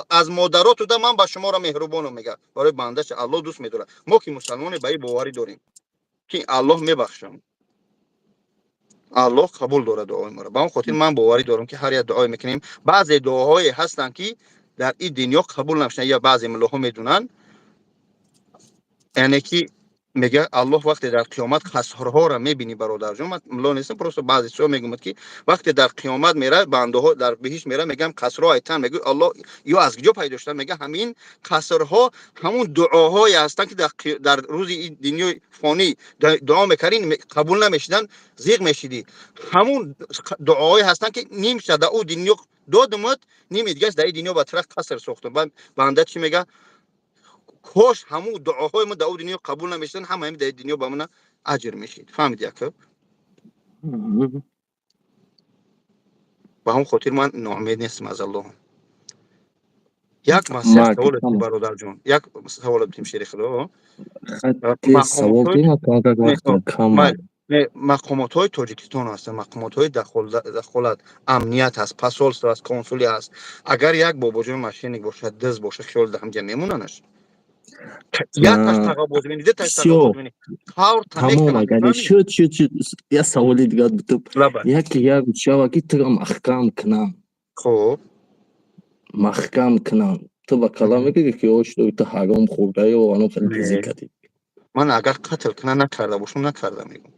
аз модаротуда ман ба шуморо меҳрубонам, мега. Барои бандаша Аллоҳ дӯст медорад. Мо ки мусалмоне, ба ин боварӣ дорем, ки Аллоҳ мебахшам, Аллоҳ қабул дорад дуои моро. Ба он хотир ман боварӣ дорам, ки ҳар як дуое мекунем. Баъзе дуоҳое ҳастанд, ки дар ин дунё қабул намешаванд, ё баъзе муллоҳо медонанд, яъне ки мега Аллоҳ, вақте дар қиёмат қасрҳоро мебинӣ. Бародарҷон, ман мулло нестам, просто баъзе чизҳо мегӯяд, ки вақте дар қиёмат мера, бандаҳо дар биҳишт мера, мегӯям, қасрҳо айтан, мегӯ, Аллоҳ, ё аз куҷо пайдо шуданд? Мега, ҳамин қасрҳо ҳамун дуоҳое ҳастанд, ки дар рӯзи дунёи фонӣ дуо мекардин, қабул намешуданд, зиқ мешидӣ. Ҳамун дуоҳое ҳастанд, ки нимша дар ӯ дунё додумад, ними дигаш дар ин дунё ба тараф қаср сохтум. Банда чӣ мега? Кош ҳамун дуоҳои мо дар ӯ дунё қабул намешуданд, ҳама ҳами дар дунё ба мана аҷр мешид. Фаҳмиди, ака? Ба ҳамон хотир ман ноумед нестам аз Аллоҳ. Як маслиҳат, савол, бародарҷон, як савол битим, шери Худо. Савол. Мақомотҳои Тоҷикистон ҳастанд, мақомотҳои дахолат, амният ҳаст, посольство ҳаст, консулӣ ҳаст. Агар як бобоҷони мошенник бошад, дизд бошад, хиёл дар ҳамҷа мемонанаш? Якташ тағобоз мени, дуташ тағобоз мени. Тамом, агар шуд, шуд, шуд. Як саволи дигар битуб. Яке як шава, ки тура маҳкам кунам. Хуб. Маҳкам кунам, ту ба кала мегӯӣ, ки ош, ту ҳаром хӯрдаё, ано хеле дизӣ кардӣ? Ман агар қатл кунам, накарда бошам, накарда мегӯм.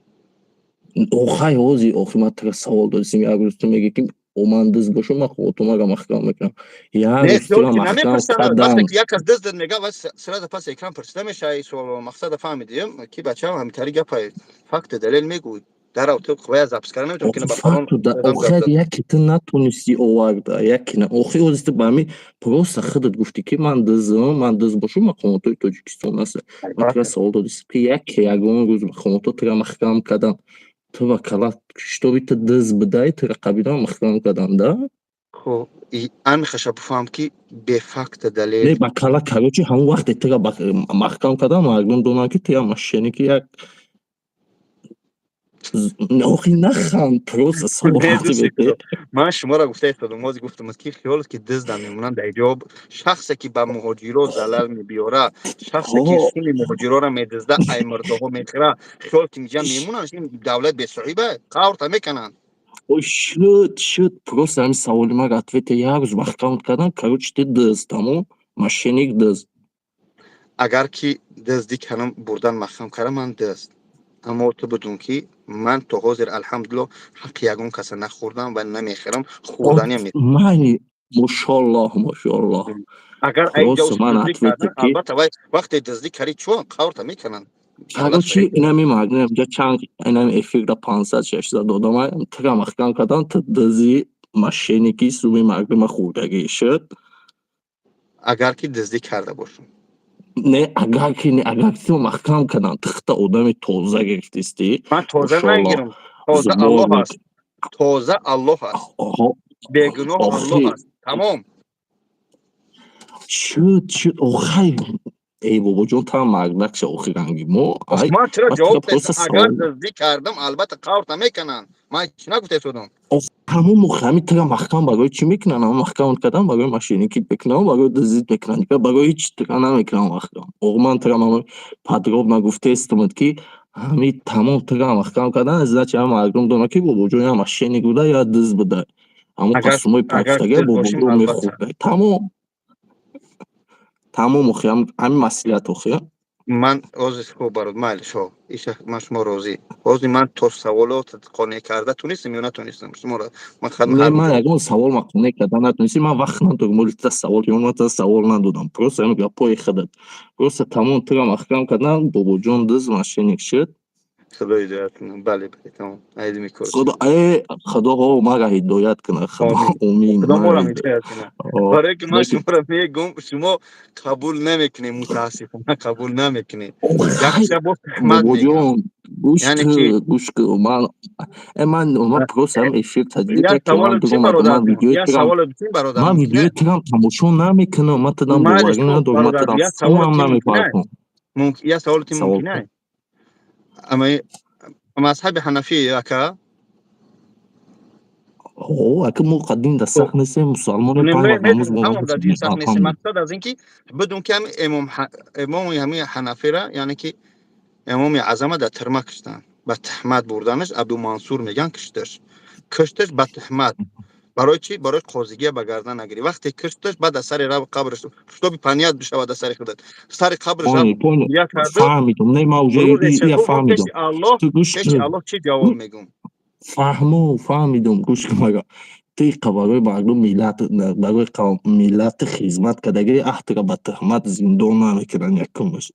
Охай, ҳози охи ман тура савол додистим. Як рӯз ту мегӣ, ки о, ман дизд бошам, ман хотумаро маҳкам мекунам. Як рӯз тура маҳкам кардам. Як кас дизд мега, ва сразу пас экран пурсида мешавад ин суол. Мақсада фаҳмидим, ки бачаам ҳамитари гапай, факти, далел мегӯй. Дарав, ту қувая запись карда наметавон, ки ба фалон. Охир яке ту натонисти оварда, яке охи ҳози ту ба ҳамин просто худат гуфтӣ, ки ман дизам, ман дизд бошам, мақомотҳои Тоҷикистон аст. Ман тура савол додистам, ки яке ягон рӯз мақомотҳо тура маҳкам карданд, ту ба кала, чтобы ту дизд бидаи, тура қабилан маҳкам карданд, да? Хуб, ан мехоша бифаҳам, ки бефакта далел. Не, ба кала, короче, ҳамон вақте тура маҳкам карданд, мардум донанд, ки ту як мошенник и, як. Охи, наханд, просто савол. Ман шуморо гуфта истодам, ҳозир гуфтам, ки хиёлат, ки диздан мемонанд дар ҷо? Шахсе ки ба муҳоҷиро залал мебиёра, шахсе ки суни муҳоҷироро медизда, ай мурдаҳо мехӯра, хиёл ки инҷа мемонанд? Ин давлат бесоҳиба, қаврта мекунанд. Ой, шуд, шуд, просто ҳамин саволи ман ответа як рӯз маҳкам кардам. Короче, ты дызд, тамом, мошенник, дызд. Агар ки дуздӣ кардам, бурдан маҳкам кардам, ман дызд. Аммо ту бидун, ки ман то ҳозир, алҳамдулилло, ҳаққи ягон каса нахӯрдам ва намехӯрам, хӯрданиам нест. Майли, мошоллоҳ, мошоллоҳ. Агар Просто ман ответе ки албатта, вай вақте дуздӣ кардӣ, чун қаврта мекунанд. Короче, инами мардум инҷа чанд, инами эфирда 500, 600 одама тира маҳкам кардан, ту дызди, мошенники, суми мардума хӯрдагӣ шуд. Агар ки дуздӣ карда бошам. Не, агар ки не, агар ки ту маҳкам кардан, тихта одами тоза гирифтистӣ. Ман тоза нагирам, тоза Аллоҳ аст, тоза Аллоҳ аст, бегуноҳ Аллоҳ аст, тамом. Шуд, шуд, охай, эй бобоҷон, та мардак ша, охи ранги мо. Ман чаро ҷавоб? Агар дуздӣ кардам, албатта қаврта мекунанд. Ман чӣ нагуфта истодам? Ҳамон ҳами тира маҳкам барои чӣ мекунанд? Ҳамон маҳкам кардан барои мошенникит мекунанд, барои дуздит мекунанд, дигар барои ҳеҷ тира намекунанд маҳкам. Оғ, ман тира подробно гуфтаистумад, ки ҳами тамом тира маҳкам кардан, значит, ҳама мардум донад, ки бобоҷон я мошенник буда, я дузд буда. Ҳамон пасумои пафтага бобоҷон мехӯрда, тамом, тамом. Охи, ҳамин маслиҳат, охи. Ман ҳозир, хуб, барод, майли, шо иша, ман шумо розӣ. Ҳозир ман то саволот қонеъ карда тунистам ё натунистам шуморо? Не, ман ягон савол ма қонеъ карда натунистем. Ман вақт надорам оли та савол ё ман та савол надодам. Просто ҳамин гапҳои худат, просто тамом, тура маҳкам кардан, бобоҷон дузд, мошенник шуд. Худо ҳидоят кунад. Бале, бале, тамом, айди мекор. Худо, э, Худо мара ҳидоят кунад, Худо, омин. Худо моро ҳидоят кунад, барое ки ман шуморо мегум, шумо қабул намекунед, мутаассифона, қабул намекунед. Якша бо туҳмат. Бобоҷон, гӯш, гӯш кун. Ман ман просто ҳам эфир таҷриба. Ман видеои тирам тамошо намекунам, ман тадам боварӣ надорам, ман тадам сумам намепартом. Як саволати мумкин? Ама мазҳаби ҳанафӣ, ака? О, ака, мо қадим дар сахт нестем, мусалмони. Мақсад аз ин ки бидун, ки ҳами имоми ҳами ҳанафира, яъне ки имоми аъзама дар тирма киштанд, ба туҳмат бурданаш, Абдумансур меган, кишташ, кишташ ба туҳмат. Барои чӣ? Барои қозигия ба гардан нагирӣ. Вақте кишташ, баъд аз сари рав қабраш, чтобы понять бишавад, аз сари худат, сари қабраш. Фаҳмидум, не, ма уже я фаҳмидум. Аллоҳ, пеши Аллоҳ чӣ ҷавоб мегум? Фаҳмо, фаҳмидум. Гӯш кун, мага тиқа барои мардум, миллат, барои қавм, миллати хизмат кардагӣ, аҳтра ба туҳмат зиндон намекунанд. Якумаш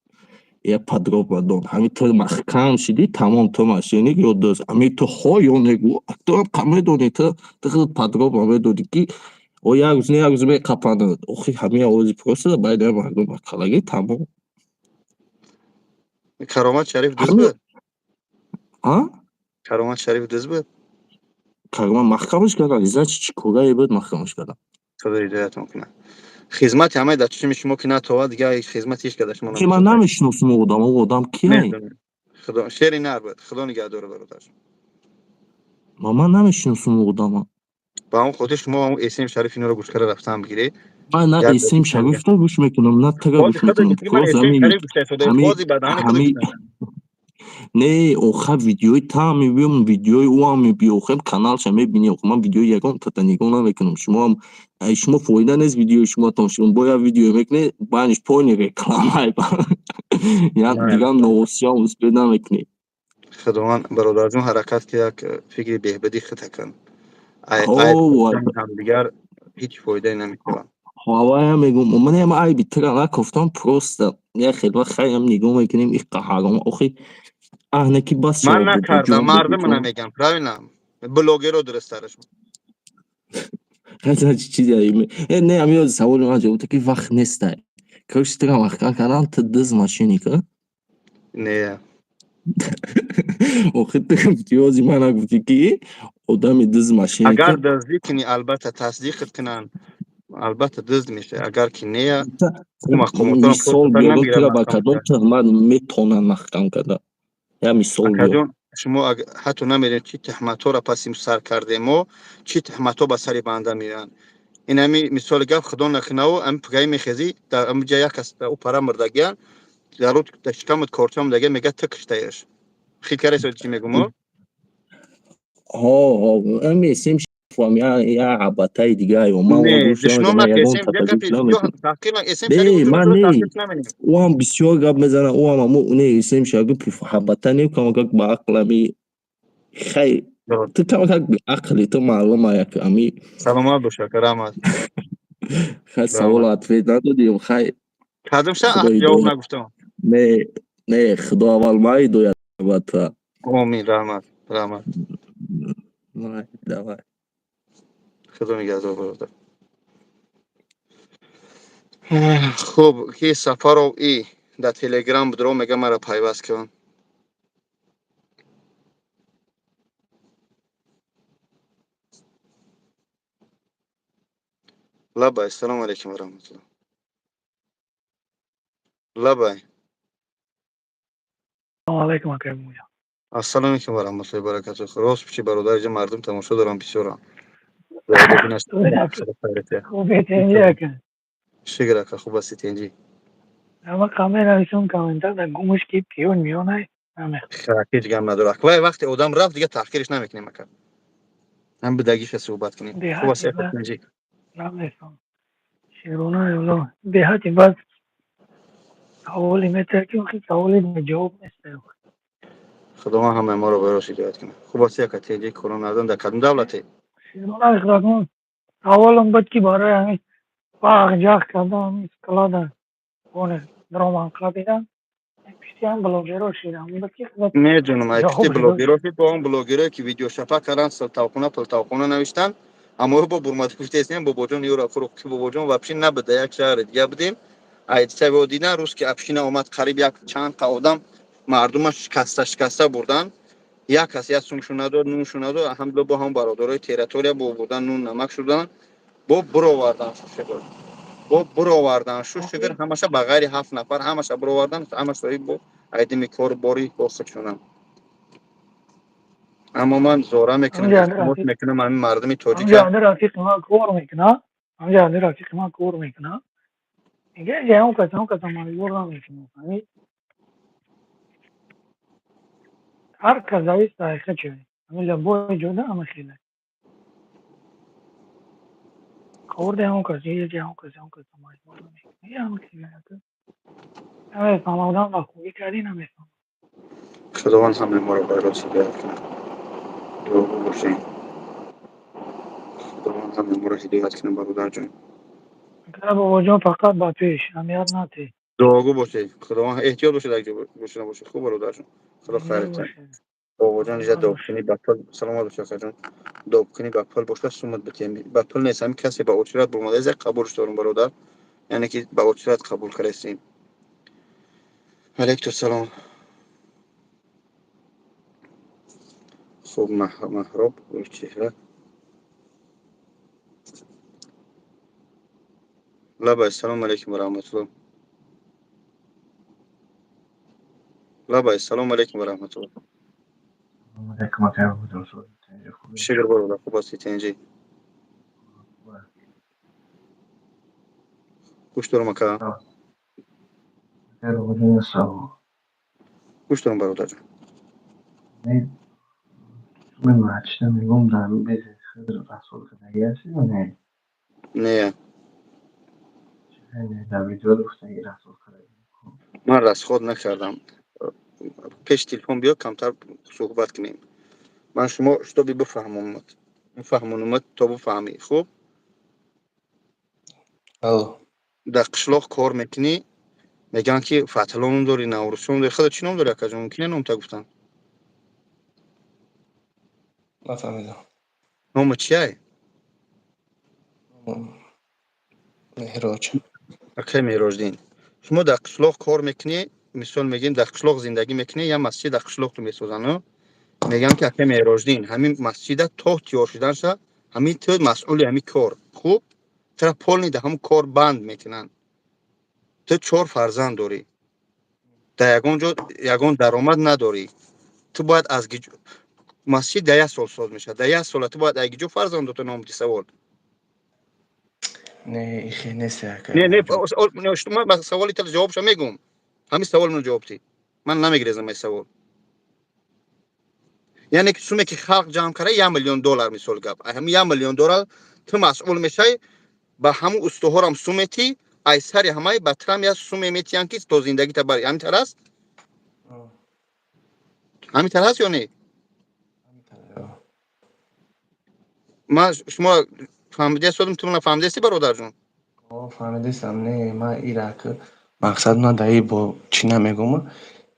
я подробно дон, ҳами ту маҳкам шидӣ, тамом, ту мошенник ё дузд. Ҳами ту хо ё негӯ, ту медонӣ, ту худ подробно медонӣ, ки о як рӯз не, як рӯз меқапанд. Охи, ҳамин овози просто байни мардум акалагӣ, тамом. Каромат Шариф дузд буд? А? Каромат Шариф дузд буд? Каромат маҳкамаш кардан, значит, чӣ корае буд, маҳкамаш кардан. Худо ҳидоятон кунад. Хизмати ҳамаи дар чишми шумо ки натовад, дигар хизмати ҳеҷ кас дар шумо. Ки ман намешиносум одам, о одам кияй? Худо шери нар буд, Худо нигаҳдора, бародар. Ман намешиносум одама. Ба он хотир шумо ҳамн Эсем Шариф иноро гӯш карда рафтан бигиред. Ман на Эсем Шарифро гӯш мекунам, на тара гӯш мекунам. Ҳами не, охир видеои таам мебиём, видеои ӯам мебиё, охир каналша мебинӣ. Охир ман видеои ягон тата нигоҳ намекунам. Шумоам, шумо фоида нест видеои шумо тамошо. Бо як видео мекунед, баъдиш пони реклама, як дигар новостиам успеть намекунӣ. Худованд, бародарҷон, ҳаракат ки як фикри беҳбудӣ хита кун. Ҳамдигар ҳеҷ фоидае намекунад. Ҳаваям мегум, ман айби тира накофтам, просто як хел вақт хайам нигоҳ мекунем, и қаҳаром, охи аҳне ки бас. Ман накардам, мардум намегам, правильно, блогеро дурусттараш. Чизе не, ами саволи ман ҷавоб ки вақт нестай. Короче, тира маҳкам кардан, ту дузд, мошенник. Не. Охи, ту гуфти, ман нагуфтӣ, ки одами дузд, мошенник. Агар дуздӣ кунӣ, албатта тасдиқат кунанд, албатта дузд мешавӣ. Агар ки не, мисол биёр, тура ба кадом туҳмат метавонанд маҳкам карда? Як мисол биёр. Акаҷон, шумо ҳатто намедонед, чӣ туҳматҳоро паси сар кардем мо, чӣ туҳматҳо ба сари банда меоянд. Ин ҳами мисоли гап, Худо накунаву, ами пугаи мехезӣ, дар амҷа як кас ӯ пара мурдагиян, дар дар шикамат корча мурдагия, мега, ту киштаеш. Хит каресо, чӣ мегум? Ҳо, ҳо, ами СМ фам я абатаи дига ё ман Не, гӯш душном намедам, наки ягон СМ катагориш гапи намекунам. таҳқир на СМ Не, Шарипов ман туро не. таҳқир наменем. Ӯ ҳам бисёр гап мезанад, ӯ ҳам ҳамо не СМ Шарипов ҳабата не, камакак ба ақл ами хай ту камакак беақли, ту маълума як ами. Саломат бош, ака, раҳмат. Хай, саволо ответ надодим, хай. Кадомша Худо ҷавоб ҳидоят. Нагуфтам. Не, не, худо аввал ма ҳидоят ба. Омин, раҳмат, раҳмат. Давай. Худо нигаҳдор, бародар. Хуб, ки Сафаров и дар Телеграм будро, мега мара пайваст кун. Лабай, ассалому алайкум ва раҳматуллоҳ. Лабай. Салому алайкум, акай Муя. Ассалому алайкум ва раҳматуллоҳи ва баракатуҳ. Рост пичи, бародар, иҷа мардум тамошо дорам бисёрам. Хубе, тенҷи, ака? Шукр, ака, хуб ҳасти, тенҷӣ? Ама қамер нависум комментар дар гумуш ки пиён миёнай намех. Ҳеҷ гап надорад. Вай вақте одам рафт, дига таҳқириш намекунем, ака. Ҳам бидагиша суҳбат кунем. Хуб ҳасти, ака, тенҷӣ? Намефаҳм. Шерона ёло беҳати баъд саволи метар ки охи саволи ҷавоб нест. Худованд ҳамаи моро ба рост ҳидоят кунад. Хуб ҳасти, ака, тенҷӣ? Корон надорам, дар кадом давлате? Шерона ихракмон, саволам буд ки барои ҳамин бағ ҷах кардан, ҳамин склада боне дроман қабидан пиштиам блогеро шидам буд ки Медонам, ай пишти блогеро шид, бо он блогерое ки видеошапа кардан, силтавхона, пилтавхона навиштан, аммо бо бурмад гуфтесем, бобоҷон юра фурух ки бобоҷон вообще набуда, як шаҳри дига будем. Ай саво дидан рӯз ки община омад, қариб як чанд қа одам мардума шикаста шикаста бурдан. Як кас як сумшу надод, нуншу надод. Алҳамдулилла, бо ҳам бародарои территория бо бурдан нун намак шудан, бо буровардан шукр, бо буровардан шу шукр, ҳамаша ба ғайри ҳафт нафар ҳамаша буровардан, ҳамаш соҳиб бо айдими кор бори бо худшонам. Аммо ман зора мекунам, илтимос мекунам ҳамин мардуми тоҷика. Рафиқи ман кор мекунад, ҳамҷа рафиқи ман кор мекунад, мега ҷаён кас он каса маҷбур намекунад. Ҳар кас зависит аз хача, ҳамин любой ҷода ҳама хеле кор даён кас ҷаён кас он каса маҷбур намекунад, ҳама хеле намефаҳмам. Одам ба хубӣ кардӣ, намефаҳмам. Худованд ҳамаи моро ба рост ҳидоят кунад. Дуогӯ бошем. Худованд ҳамаи моро ҳидоят кунад, бародарҷон. Бобоҷон, фақат ба пеш, ҳамият натӣ. Дуогӯ бошед. Худованд эҳтиёт бошед, як ҷо бошед, набошед. Хуб, бародарҷон, худо хайрат. Бобоҷон, иҷа добкунӣ ба пул. Саломат бошед, акаҷон. Добкунӣ ба пул бошад, сумат битем. Ба пул нест, ҳамин касе ба очират бурмада, як қабулш дорум, бародар, яъне ки ба очират қабул кардастем. Алайкум салом. Хуб, Маҳроб Гулчеҳра. Лабай, ассалому алайкум ва раҳматуллоҳ. Лабай, ассалому алайкум ва раҳматуллоҳ. Алайкум, акай. Шукр, бародар, хуб ҳастӣ, тенҷӣ? Гӯш дорам, ака. Савол. Гӯш дорам, бародарҷон. Мен мачида мегӯм, дар расход кардагӣ ҳастӣ ё не? Не. Дар видео гуфтагӣ расход кардагӣ. Ман расход накардам. Пеш телефон биё, камтар суҳбат кунем. Ман шумо шутоби бифаҳмонмад, бифаҳмонумад, то бифаҳмӣ. Хуб, дар қишлоқ кор мекунӣ, мегӯянд ки Фатҳулло ном дорӣ, Наврӯзшо ном дорӣ. Худо чӣ ном дорӣ, акаҷон? Мумкин номта гуфтан? Нафаҳмидам. Нома чиай? Меҳроҷ. Акай Меҳроҷдин, шумо дар қишлоқ кор мекунӣ, мисол мегӯем, дар қишлоқ зиндагӣ мекунӣ, як масҷид дар қишлоқ ту месозанд, мегӯям ки акай Меҳроҷдин, ҳамин масҷида то тиёр шуданша ҳамин ту масъули ҳамин кор. Хуб, тура полный дар ҳамон кор банд мекунанд. Ту чор фарзанд дорӣ, дар ягон ҷо ягон даромад надорӣ. Ту бояд аз масҷид дар як сол соз мешавад, дар як сола ту бояд аз гиҷо фарзандото ном диҳӣ? Савол. Не, ихе нест, ака. Не, не, ман ба саволи ту ҷавобша мегӯм. Ҳамин савол ман ҷавоб дӣ, ман намегирезам. Ай савол. Яъне ки суме, ки халқ ҷамъ карда, 1 миллион доллар, мисол гап, ҳами 1 миллион доллар ту масъул мешавӣ, ба ҳамун устоҳорам сум метӣ, ай сари ҳамаи ба трам як суме метиҳанд, ки то зиндагита бари. Ҳамин тар аст? Ҳамин тар аст ё не? Ҳамин. Ман шумо фаҳмидия содам, ту мана фаҳмидиасти, бародарҷон? Фаҳмидистам. Не, ман ира мақсад ман дар бо чӣ намегӯм,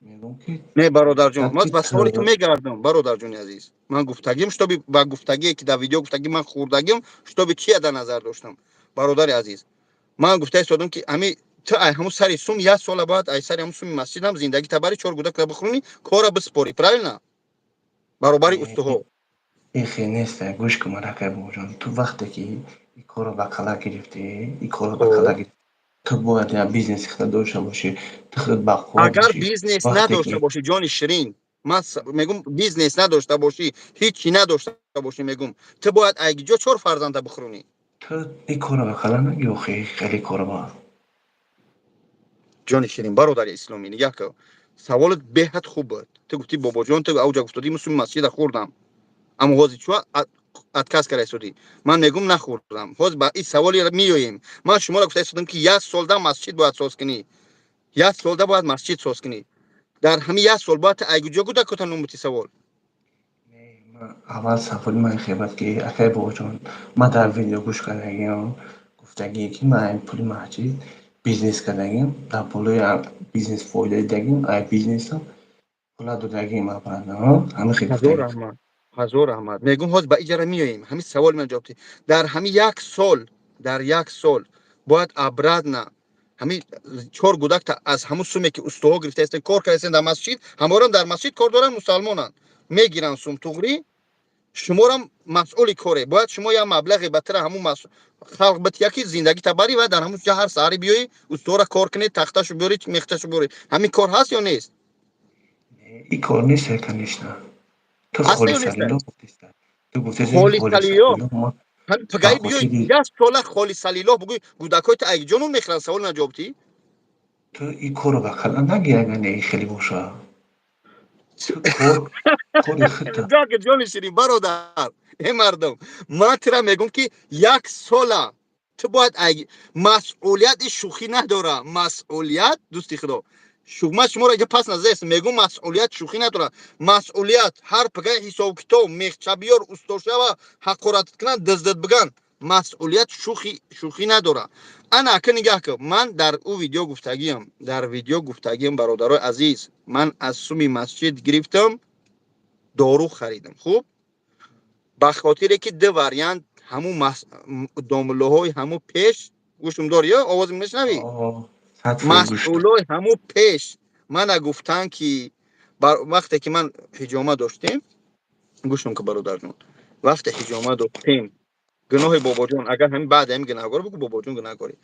мегӯм ки Не, бародарҷон, ман ки ба саволи ту мегардам. Бародарҷони азиз, ман гуфтагим, чтобы ба гуфтагие, ки дар видео гуфтагӣ, ман хӯрдагим, чтобы чия дар назар доштам. Бародари азиз, ман гуфта истодам, ки ҳами ту ай ҳамун сари сум як сола бояд ай сари ҳамун суми масҷидам зиндагита бари, чор гудакра бихӯрӣ, кора биспорӣ, правильно, баробари устуҳо. Ихе нест, гӯш кун, маракай бобоҷон. Ту вақте ки ин корро ба кала гирифтӣ, ин корро ба кала гирифтӣ, ту бояд як бизнеси худат дошта бошӣ, ту худат бақувват Агар бошӣ. бизнес Вақте надошта ки бошӣ, ҷони ширин, ман мегум, бизнес надошта бошӣ, ҳичи надошта бошӣ, мегум, ту бояд айгиҷо чор фарзанда бихӯронӣ? Ту ин корро ба кала нагир, охи, хеле корро ба Ҷони ширин, бародари исломӣ, нигаҳ кун, саволат беҳад хуб буд. Ту гуфтӣ, бобоҷон, ту авҷа гуфтодӣ, муслими масҷида хӯрдам, аммо ҳозир чӯ отказ карда истодӣ? Ман мегум, нахӯрдам. Ҳозир ба ин саволи меоем. Ман шуморо гуфта истодам, ки як солда масҷид бояд соз кунӣ, як солда бояд масҷид соз кунӣ. Дар ҳамин як сол бояд ту айгуҷо гудакота нумути савол. Аввал саволи ман хебад, ки акай бобоҷон, ман дар видео гӯш кардагиам, гуфтагие, ки ман ай пули масҷид бизнес кардагиам, дар болои бизнес фоида дидагим, ай бизнесам пула додагим абрана ҳамин хел. Ҳазор раҳмат, ҳазор раҳмат. Мегум, ҳозир ба иҷара меоем. Ҳамин саволи ман ҷавоб. Дар ҳамин як сол, дар як сол бояд обратно ҳамин чор гудакта аз ҳамун суме, ки устоҳо гирифта ҳастен, кор карда дар масҷид, ҳаморам дар масҷид кор доранд, мусалмонанд, мегиранд сум, туғрӣ. Шуморам масъули коре, бояд шумо як маблағе ба тира ҳамун халқ бития, ки зиндагита барӣ ва дар ҳамун ҷа ҳар саҳари биёӣ, устоҳора кор кунед, тахташу биёрӣ, мехташу биёрӣ. Ҳамин кор ҳаст ё нест? Ин кор нест, конечно. Ту Ҳаст ё нест? холисалило гуфтиста, ту гуфтиста. Холисалиё. Пагаи Ба биёй, хотири як сола холисалило бугӯй, гудакҳои ту айҷонун мехӯранд? Савол на ҷавоб тӣ. Ту ин корро ба кала нагир, агар не хеле боша. Ту кор кори худта. Ҷоки, ҷони ширин, бародар, э мардум, ман тира мегӯм, ки як сола ту бояд масъулият шӯхӣ надора. Масъулият, дӯсти худо, ман шуморо иҷа пас назаст мегӯм, масъулият шӯхӣ надора. Масъулият ҳар пагаи ҳисобкитоб, мехча биёр, устошава ҳақорат кунанд, диздид биган, масъулият шӯхӣ надора. Ана ака, нигаҳ кун, ман дар ӯ видео гуфтагиам, дар видео гуфтагиам, бародарои азиз, ман аз суми масҷид гирифтам, дору харидам. Хуб, ба хотире ки ду вариант, ҳамун домлаҳои ҳамун пеш, гӯшум дори ё овози мешнавӣ? 100% гӯш. Масъулои ҳамун пеш мана гуфтанд, ки вақте ки ман ҳиҷома доштем, гӯшум ки, бародарҷон, вақте ҳиҷома доштем, гуноҳи бобоҷон, агар ҳамин баъд ҳамин гунаҳгор бугӯ, бобоҷон гунаҳгорӣ,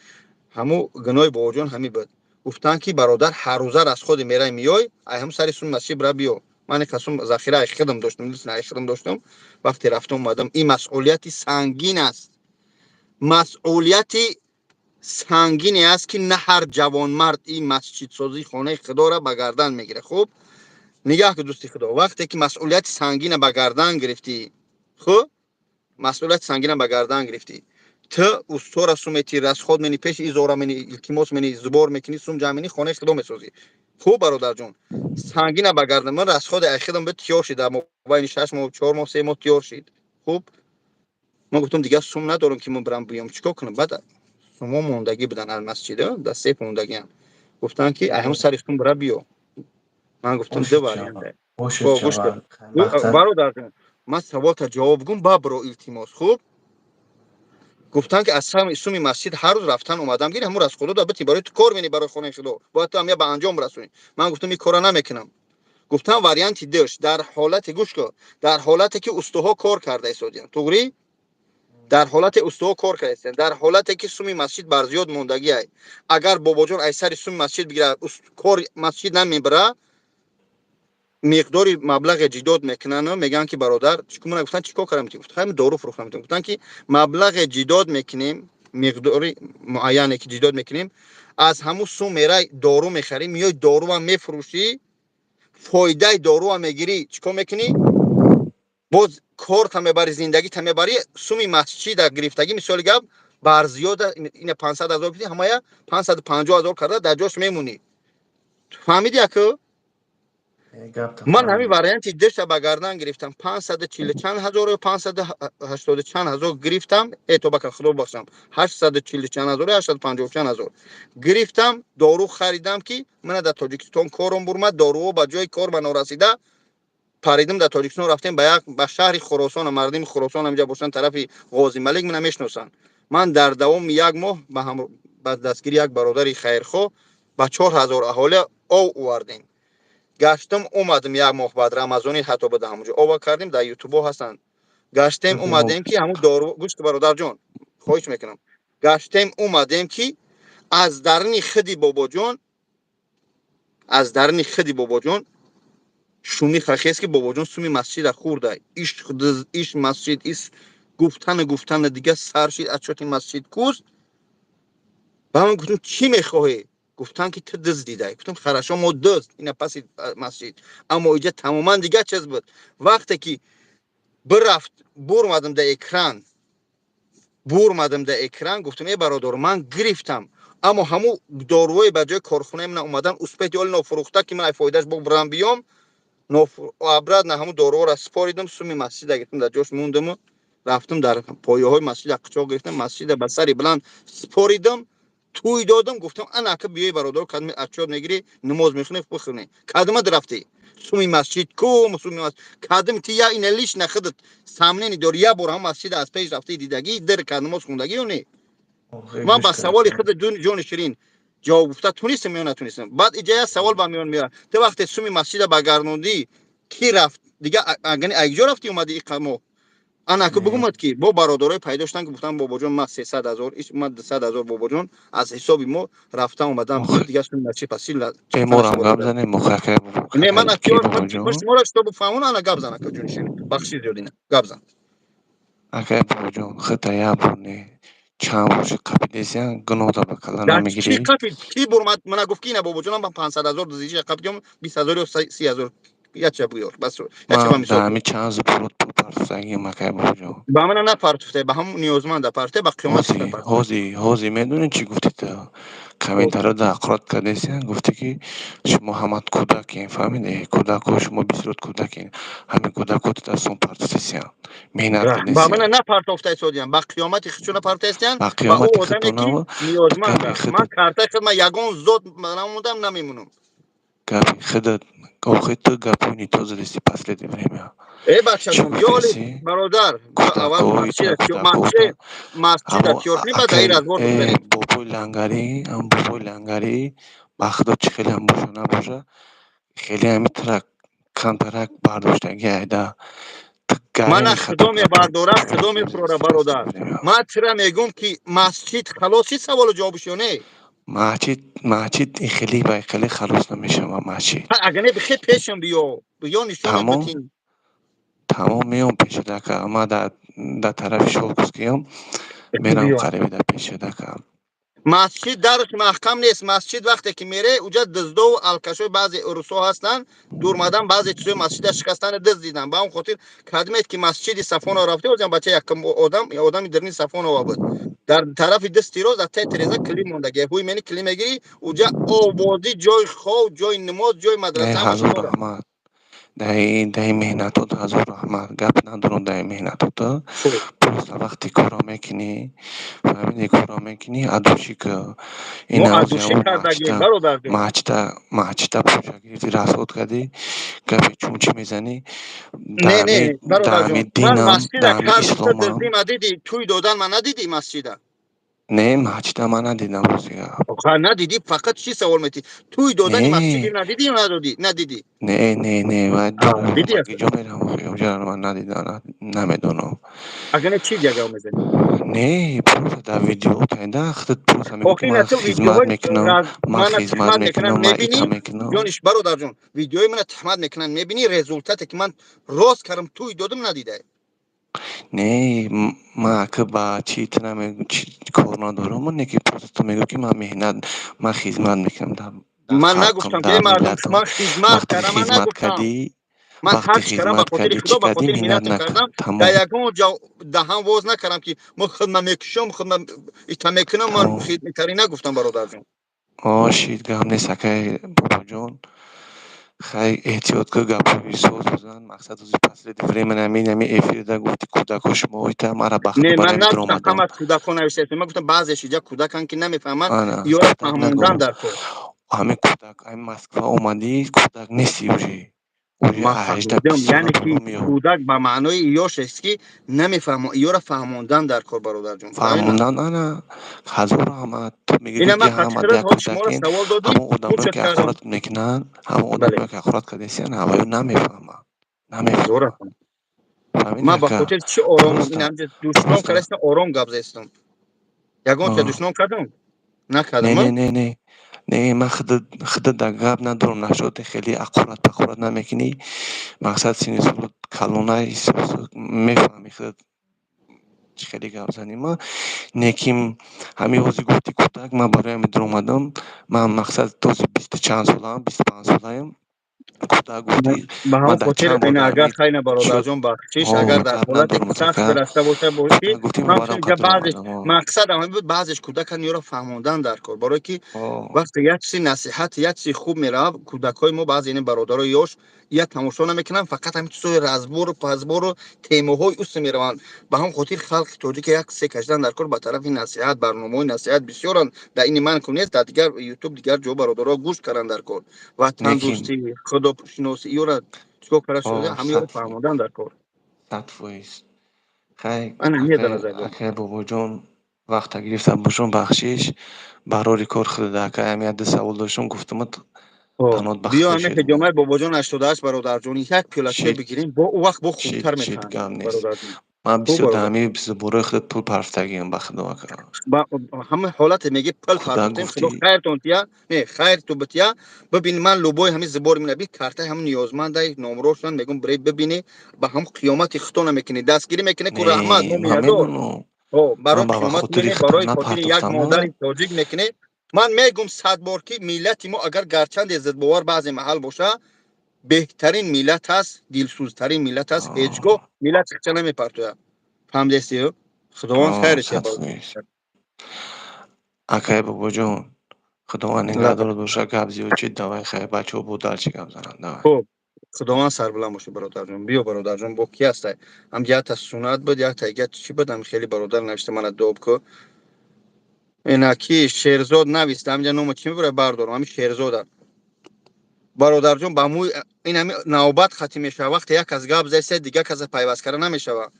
ҳамун гуноҳи бобоҷон ҳамин буд. Гуфтанд, ки бародар, ҳаррӯза расходи мерай миёй, ай ҳамун сари суми масҷид бира биё. Ман қасум захира ай хидм доштам, ай хидм доштам. Вақте рафтам омадам, ин масъулияти сангин аст, масъулияти сангине аст, ки на ҳар ҷавонмард ин масҷидсозии хонаи худоро ба гардан мегирад. Хуб, нигаҳ ку, дӯсти худо, вақте ки масъулияти сангина ба гардан гирифтӣ, хуб, масъулияти сангина ба гардан гирифтӣ, ту устора сумети расход мени, пеши изора мени, илтимос мени, сбор мекунӣ, сум ҷамъ мени, хонаи худо месозӣ. Хуб, бародарҷон, сангина ба гардан. Ман расходи айхидам бе тиёр шид, дар мобайни 6 моҳ, 4 моҳ, 3 моҳ тиёр шид. Хуб, ман гуфтам, дигар сум надорам, ки ман бирам биём, чӣ кор кунам? Баъд сумо мондагӣ будан аз масҷида, дар сеф мондагиам. Гуфтанд, ки ай ҳам сари сум бира биё. Ман гуфтам, ду вариант. Бародарҷон, ман саволта ҷавоб гум, ба бро, илтимос. Хуб, гуфтанд, ки аз суми масҷид ҳар рӯз рафтан омадам гири, ҳамун аз худо да бити, барои ту кор мени, барои хонаи худо бояд ту ҳам я ба анҷом расонӣ. Ман гуфтам, ин кора намекунам. Гуфтам, варианти душ, дар ҳолате, гӯш кун, дар ҳолате ки устоҳо кор карда истодиям, туғрӣ, дар ҳолате устоҳо кор карда истодиям, дар ҳолате ки суми масҷид бар зиёд мондагиай, агар бобоҷон аз сари суми масҷид бигирад, кор масҷид намебара, миқдори маблағе ҷидод мекунанд. Мегӯянд, ки бародар, мана гуфтанд, чӣ кор кардам? Гуфт, ҳами дору фурӯхтам. Гуфтанд, ки маблағе ҷидод мекунем, миқдори муайяне ки ҷидод мекунем, аз ҳамун сум мерай дору мехарӣ, меёй, доруам мефурӯшӣ, фоидаи доруам мегирӣ, чӣ кор мекунӣ? Боз корта мебарӣ, зиндагита мебарӣ, суми масҷида гирифтагӣ, мисоли гап, бар зиёда ина 500 000 гирифтӣ, ҳамая 550 000 карда дар ҷош мемонӣ. Фаҳмидӣ, аку? Ман ҳамин варианти душа ба гардан гирифтам. Пансаду чилу чанд ҳазору 580 чанд ҳазор гирифтам. Э, тобака, худо бахшам, 840 чанд ҳазор, 850 чанд ҳазор гирифтам, дору харидам, ки мана дар Тоҷикистон кором бурмад, доруҳо ба ҷои кор ба норасида паридим. Дар Тоҷикистон рафтем ба як ба шаҳри Хуросон. Мардими Хуросон ҳамҷа бошанд, тарафи Ғозималик, мана мешиносанд. Ман дар давоми як моҳ ба дастгири як бародари хайрхоҳ ба 4000 аҳолӣ ов овардем. Гаштам, омадам, як моҳ баъд рамазони ҳатто буда, ҳамонҷо ова кардем, дар ютубо ҳастанд. Гаштем, омадем, ки ҳамун дору, гӯшт, бародарҷон, хоҳиш мекунам, гаштем, омадем, ки аз дарни худи бобоҷон, аз дарни худи бобоҷон шуми хахест, ки бобоҷон суми масҷида хӯрда. Иш масҷид ис гуфтану гуфтану дига сар шид. Отчёти масҷид куст? Ба ман гуфтам: «Чӣ мехоҳӣ?» Гуфтанд, ки ту дузд дидай. Гуфтам: «Хорошо, мо дузд, ина паси масҷид». Аммо иҷа тамоман дигар чиз буд. Вақте ки бирафт, бурмадам да экран, бурмадам да экран, гуфтам: «Э, бародар, ман гирифтам, аммо ҳамун дорувое ба ҷои корхонаи ман омадан успети оли нофурӯхта, ки ман ай фоидааш бо бурам биём обратно». Ҳамун доруҳоро споридам, суми масҷида гирифтам, дар ҷош мондаму рафтам, дар пояҳои масҷида қичоқ гирифтам, масҷида ба сари баланд споридам, тӯй додам. Гуфтам: «Ана, ака, биёй, бародар, кадми отчёт мегирӣ, намоз мехонӣ, бихонӣ. Кадмад рафтӣ? Суми масҷид ку? Суми масҷид кадм? Ти я ина лично худат сомнение дори, я бор ҳам масҷида аз пеш рафтӣ, дидагӣ, дир кад намоз хондагӣ ё не?» Ман ба саволи худ, ҷони ширин, ҷавоб гуфта тунистам ё натунистам? Баъд иҷа як савол ба миён меояд: ту вақте суми масҷида багардондӣ, ки рафт дига, агани айҷо рафтӣ, омадӣ иқамо? Анаку бугумад, ки бо бародарое пайдо шуданд, ки гуфтанд: «Бобоҷон, ман 300 000, ман 200 000, бобоҷон, аз ҳисоби мо рафта омадам дига суми масҷид пасил». Беморам гап занем. Не, ман шуморо что буфаҳмон. Ана, гап зан, ака, ҷони ширин, бахши зиёдина, гап зан. Акай бобоҷон, хита як бор не, чанд бор шуд, қапидесиян, гуноҳта ба кала намегирӣ? Ки бурмад, мана гуфт, ки ина, бобоҷонам, ман 500 000 дузиша қапидем, 20 000 ё 30 000, яча буёр бас. Ман дар ҳами чанд зубурот пул партуфтагиам, акай бобоҷон. Ба мана напартуфте, ба ҳамун ниёзманда парте, ба қиёмат. Ҳози ҳози медонӣ, чӣ гуфтӣ ту? Комментариё дар ақрот кардесиян, гуфтӣ, ки шумо ҳамат кӯдакем, фаҳмидӣ? Кӯдако, шумо бисёр кӯдакем, ҳамин кӯдако ту дастон партуфтесиян, меҳнат. Ба мана напартофтаисодиян, ба қиёмати худшо напартофтаистиян. Ба Ба ӯ қиёмати одаме, ки худтонава. ниёзманда. Гапи Ман картаи худ, ман ягон зот намондам, намемонам. Гапи худат, охи, ту гапои не то задести последнее время. Э, Чӣ бачаҷон, ёли гуфтеси? бародар, аввал Кӯдакои масҷид, масҷида Аммо тиёр кунӣ, баъд дар акай ин разбор бизанем. Бобои лангарӣ, ам бобои лангарӣ, ба худо, чӣ хеле ҳам боша набоша, хеле ҳами трак камтарак бардоштагӣ айда. Мана, худо мебардорад, худо мефурора, бародар. Ман чира мегӯм, ки масҷид халоси, саволу ҷавобиш ё не? Масҷид, масҷид хеле ба хеле халос намешава масҷид. Агар не, бихе пешам биё, биё, нишонат Тамом. битин. Тамом, меом пешат, ака. Ма дар тарафи Шолкускиям мерам, қариби дар пешат, ака. Масҷид дарш маҳкам нест. Масҷид вақте ки мере, уҷа дуздову алкашои баъзе урусҳо ҳастанд, дурмадан баъзе чизои масҷида шикастани, дузд дидан. Ба он хотир кадмед, ки масҷиди Сафонова рафте, озам бача якум одам, одами дирни Сафонова буд. Дар тарафи дасти рост, дар таи тереза кили мондаги, ҳуй мени кили мегирӣ, уҷа ободӣ, ҷои хов, ҷои намоз, ҷои мадраса, ҳамааш Ҳазор дорад. раҳмат даи меҳнатот, ҳазор раҳмат, гап надорам даи меҳнатот. Просто вақти корро мекунӣ, фаҳмидӣ, корро мекунӣ, адушӣ ки. Мо адушӣ кардагем, бародарҷон. Маҳҷида, маҳҷида пуша гирифтӣ, расход кардӣ, гапи чунчӣ мезанӣ. Не, не, бародарҷон, ман динам, масҷида даҳами кард исломам. дузди дидӣ, тӯй додан ман надидӣ масҷида? Не, маҳҷида ман надидам, рости гап. Ха, надидӣ, фақат чӣ савол метӣ? Тӯй додани Не. масҷиди надидӣ ё надодӣ, надидӣ? Не, не, не, вай Дидӣ. ҷо мерам, охи, ман надидам, намедонам. Агар не, чӣ ҷагав мезанӣ? Не, просто дар видео тайда худат просто мегӯӣ, ки Охи, ман на, ту хизмат видеоҳои мекунам, ман мана хизмат тухмат мекунанд, мекунам, ман мебинӣ? ита мекунам. Ҷониш, бародарҷон, видеои мана тухмат мекунанд, мебинӣ? Результате, ки ман рост кардам, тӯй додам, надидай? Не, ман ака ба чи ту намегӯ, чи кор надорам, не, ки просто ту мегӯӣ, ки ман меҳнат, ман хизмат мекунам дар Ман халқам, нагуфтам, ки дар мардум, миллатам. ман хизмат Вақте ки кардам, ман хизмат нагуфтам. кардӣ. Ман Вақти ҳар чӣ кардам ба хизмат хотири кардӣ, Худо, чӣ ба кардӣ, хотири миннат миллатам накун. кардам. Дар Тамом. ягон ҷо даҳан воз накардам, ки мо хидмат мекушам, хидмат ита мекунам, ман Тамом. хидматкарӣ нагуфтам, бародарҷон. О, шид, гап нест, акай Бобоҷон. Хай, эҳтиёт кун, гапҳои соз бизан. Мақсад, ози последний время ҳамин эфирда гуфти, кӯдако шумо ита мара ба Не, Худо ман барои нагуфтам даромадам. ҳама кӯдакон навиштаистем. Ман гуфтам, баъзеш иҷа кӯдаканд, ки намефаҳманд, Ана, ёро кӯдак нагӯ. фаҳмондан дар кор. Ҳамин кӯдак, ҳамин Москва омадӣ, кӯдак нестӣ уже. Уже Ман 18 фаҳмидам, 20 сола яъне ки боло меоӣ. кӯдак ба маънои ёш аст, ки намефаҳмо, ёро фаҳмондан дар кор, бародарҷон. Правильно? Фаҳмондан, ана, ҳазор раҳмат. Ту мегӯӣ, Ина ки ман ҳама қатъи як ҳол шуморо кӯдакен, савол додӣ, ҳамон одамое гӯшат ки кардам. ҳақорат мекунанд, ҳамон Бале. одамое ки ҳақорат кардесиянд, ҳаваю намефаҳманд. Намефаҳманд. Зоратон. Фаҳмидӣ, Ман ба ака? хотири чӣ оромам? Ин Просто, ҳамҷа душном просто. кардастам, ором гап застам. Ягон ча душном кардам? Не, Накардам, не, а? не, не. Не, ман худат дар гап надорам, нашоди хеле ақурат пақурат намекунӣ. Мақсад, синни солот калонай, мефаҳмӣ худат чӣ хеле гап занӣ. Ман неким ҳамин ҳозир гуфти кӯдак, ман барои ҳамин даромадам. Ман, мақсад, този бисту чанд солаам, 25 солаем. Кӯдак гуфтӣ, Ба ман ҳамон дар хотир чанд бор ина дар агар ҳамин хайна, чиёт бародарҷон, бахшиш, агар дар гап ҳолате надорам, сахт ака. рафта боша бошӣ, Кӯдак гуфтӣ, ман ман барам инҷа қадр баъзеш омадам. мақсадам ҳамин буд, баъзеш кӯдакан, ёро фаҳмондан дар кор, барое ки вақте як чизи насиҳат, як чизи хуб меравад, кӯдакҳои мо, баъзе ини бародарои ёш я тамошо намекунанд, фақат ҳамин чизҳои разбору пазбору темаҳои уст мераванд. Ба ҳамон хотир халқи тоҷик як се кашидан дар кор ба тарафи насиҳат. Барномаҳои насиҳат бисёранд, дар ини ман кун нест, дар дигар ютуб, дигар ҷо бародаро гӯш каранд дар кор. Неким Ватандӯстӣ, худошиносӣ, ёра чикор кара шуда, ҳамаёро 100% фаҳмондан дар кор. 100%. Хай, Ана акай, медонад забон. Акай Бобоҷон, вақта гирифтам бошон, бахшиш. Барори кор худада, акай, ҳамин як ду савол доштам, гуфтамат, панот ба Биё, худо ҳамин шерим. ҳиҷомаи Бобоҷон 88, бародарҷон, як пиёла чой Шид. бигирем, бо ӯ вақт бо Шид, хубтар шид, мефаҳмем, гап нест. бародарҷон. Ман Хуб, бисёр дар бародар. ҳамин бораи худат пул парфтагиам, ба худо, ака. Ба ҳама ҳолате меги пул Кӯдак партофтем, гуфтӣ. Худо хайртон тия, не, хайр ту бития. Бибин, ман любой ҳамин зибори мина би картаи ҳамин ниёзмандай номрошан мегум, бирей бибини, ба ҳам қиёмати худто намекунӣ, дастгирӣ мекунӣ ку, раҳмат, мо Не, ман миннатдор. медонам. О, барои Ман ба қиёмат хотири мекунӣ, худам барои хотири як напартофтам. модари тоҷик мекунӣ. Ман мегум сад бор, ки миллати мо агар гарчанде зидбовар баъзе маҳал боша, беҳтарин миллат аст, дилсӯзтарин миллат аст. Ҳеҷ гоҳ миллат чиқча намепартояд. Фаҳмидестӣ? Худованд хайреш 100%. Акай Бобоҷон, Худованд нигаҳдорат боша, гап зиёд чид, давай, хай, бачаҳо бо дальше гап зананд, давай. Хуб, Худованд сарбаланд боша, бародарҷон. Биё, бародарҷон, бо ки ҳастай? Ҳам якта суннат буд, якта ига чӣ буд, ҳам хеле бародар навишта, мана доб ку. Ина ки Шерзод нависта, ҳамҷа номо чӣ мебурад, бардорам, ҳамин Шерзода. Бародарҷон, ба мӯй ин ҳами навбат хатм мешавад. Вақте як кас гап заиста, дигар каса пайваст карда намешавад.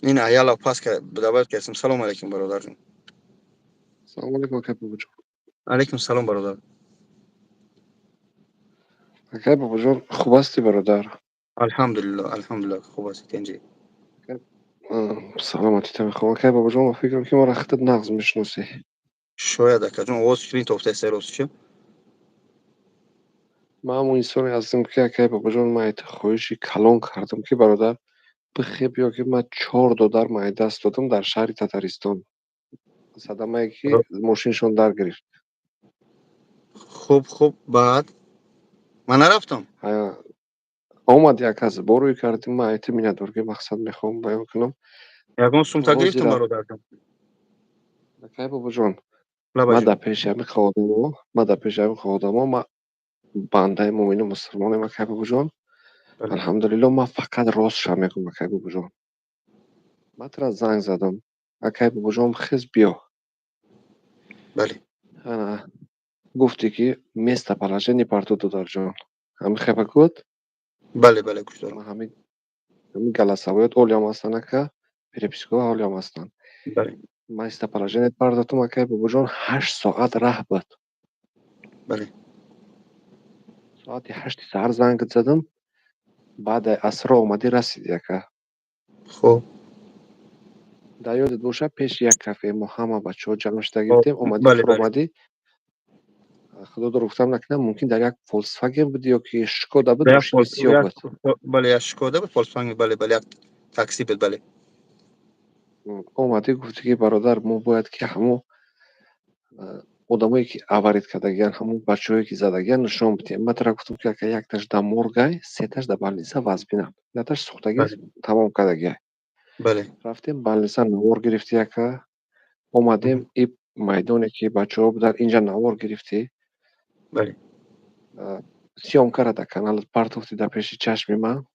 Ин аяла пас даъват кардам. Салом алейкум, бародарҷон. Салом алейкум, акай Бобоҷон. Алейкум салом, бародар. Акай Бобоҷон, хуб ҳастӣ, бародар? Алҳамдулилло, алҳамдулилло, хуб ҳастӣ, тинҷӣ? Саломатита мехоҳам, акай Бобоҷон. Ба фикрам, ки маро худат нағз мешиносӣ. Шояд, акаҷон, овоз ширин тофтаи ростчи. Ман ҳамон инсоне ҳастам, ки, акай Бобоҷон, ман айта хоҳиши калон кардам, ки бародар, бихе биё, ки ман чор додар ман даст додам дар шаҳри Татаристон, садамае ки мошиншон дар гирифт. Хуб, хуб, баъд ман нарафтам. Омад, як аз борӯй кардим. Ман айта миннатдорги мақсад мехоҳам баён кунам. Ягон сумта гирифтам, бародарҷон? Акай Бобоҷон, ман дар пеши ҳамин одамо, ман дар пеши ҳамин одамо, ман бандаи муъмину мусулмонем, акай Бобоҷон, алҳамдулилло. Ман фақат ростша мегӯм, акай Бобоҷон. Ман тура занг задам, акай Бобоҷон, хез биё. Бале. Ана, гуфтӣ, ки местоположение парту, додарҷон, ҳамин хеба гуд. Бале, бале, гӯш дорам. Ҳамин голосовоят олиам ҳастанд, ака, перепискаҳо олиам ҳастанд. Бале. Местоположение партотум, акай Бобоҷон, 8 соат раҳ буд. Бале. Соати 8-и саҳар зангат задам, баъди асро омадӣ, расидӣ, ака. Хуб. Дар ёдат бошад, пеши як кафе мо ҳама бачаҳо ҷамъ шуда гирифтем, омадӣ, фуромадӣ. Худо гуфтам накунам, мумкин дар як Фольксваген буд ё ки Шкода буд, мошини сиёҳ буд. Бале, як Шкода буд, Фольксваген, бале, бале, як такси буд, бале. Омадӣ, гуфтӣ, ки бародар, мо бояд ки ҳамон одамое, ки аварить кардагиян, ҳамон бачаҳое, ки задагиян, нишон бидиҳем. Ман тара гуфтам, ки ака, якташ дар моргай, сеташ дар больница вазбинам, якташ сӯхтагӣ тамом кардагиай. Рафтем больница, навор гирифтӣ, ака, омадем и майдоне, ки бачаҳо буданд, инҷа навор гирифтӣ. Съёмкара дар каналат партофтӣ дар пеши чашми ман.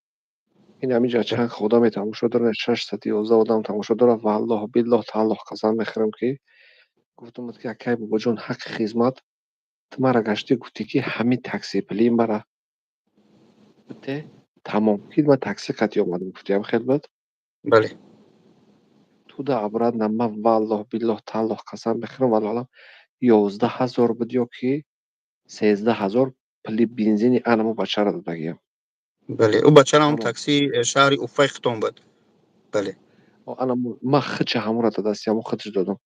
Ин ҳаминҷа чанд одаме тамошо дорад, 611 одам тамошо дорад. Валлоҳ, биллоҳ, тааллоҳ, қасам мехӯрам, ки гуфтам, ки акай бобоҷон, ҳаққи хизмат, ту мара гаштӣ, гуфтӣ, ки ҳамин такси пули мара бите, тамом, ки ман такси қатъи омадам, гуфтиам, хел буд. Бале. Туда обратно ман, валлоҳ, биллоҳ, тааллоҳ, қасам мехӯрам, валлоҳ алам, 11 000 буд ё ки 13 000 пули бензини анамо бачаро додагиям. Бале, ӯ бачаро ҳам такси шаҳри Уфаи хитон буд, бале. Ман хича ҳамонро дадастиам, худш додам.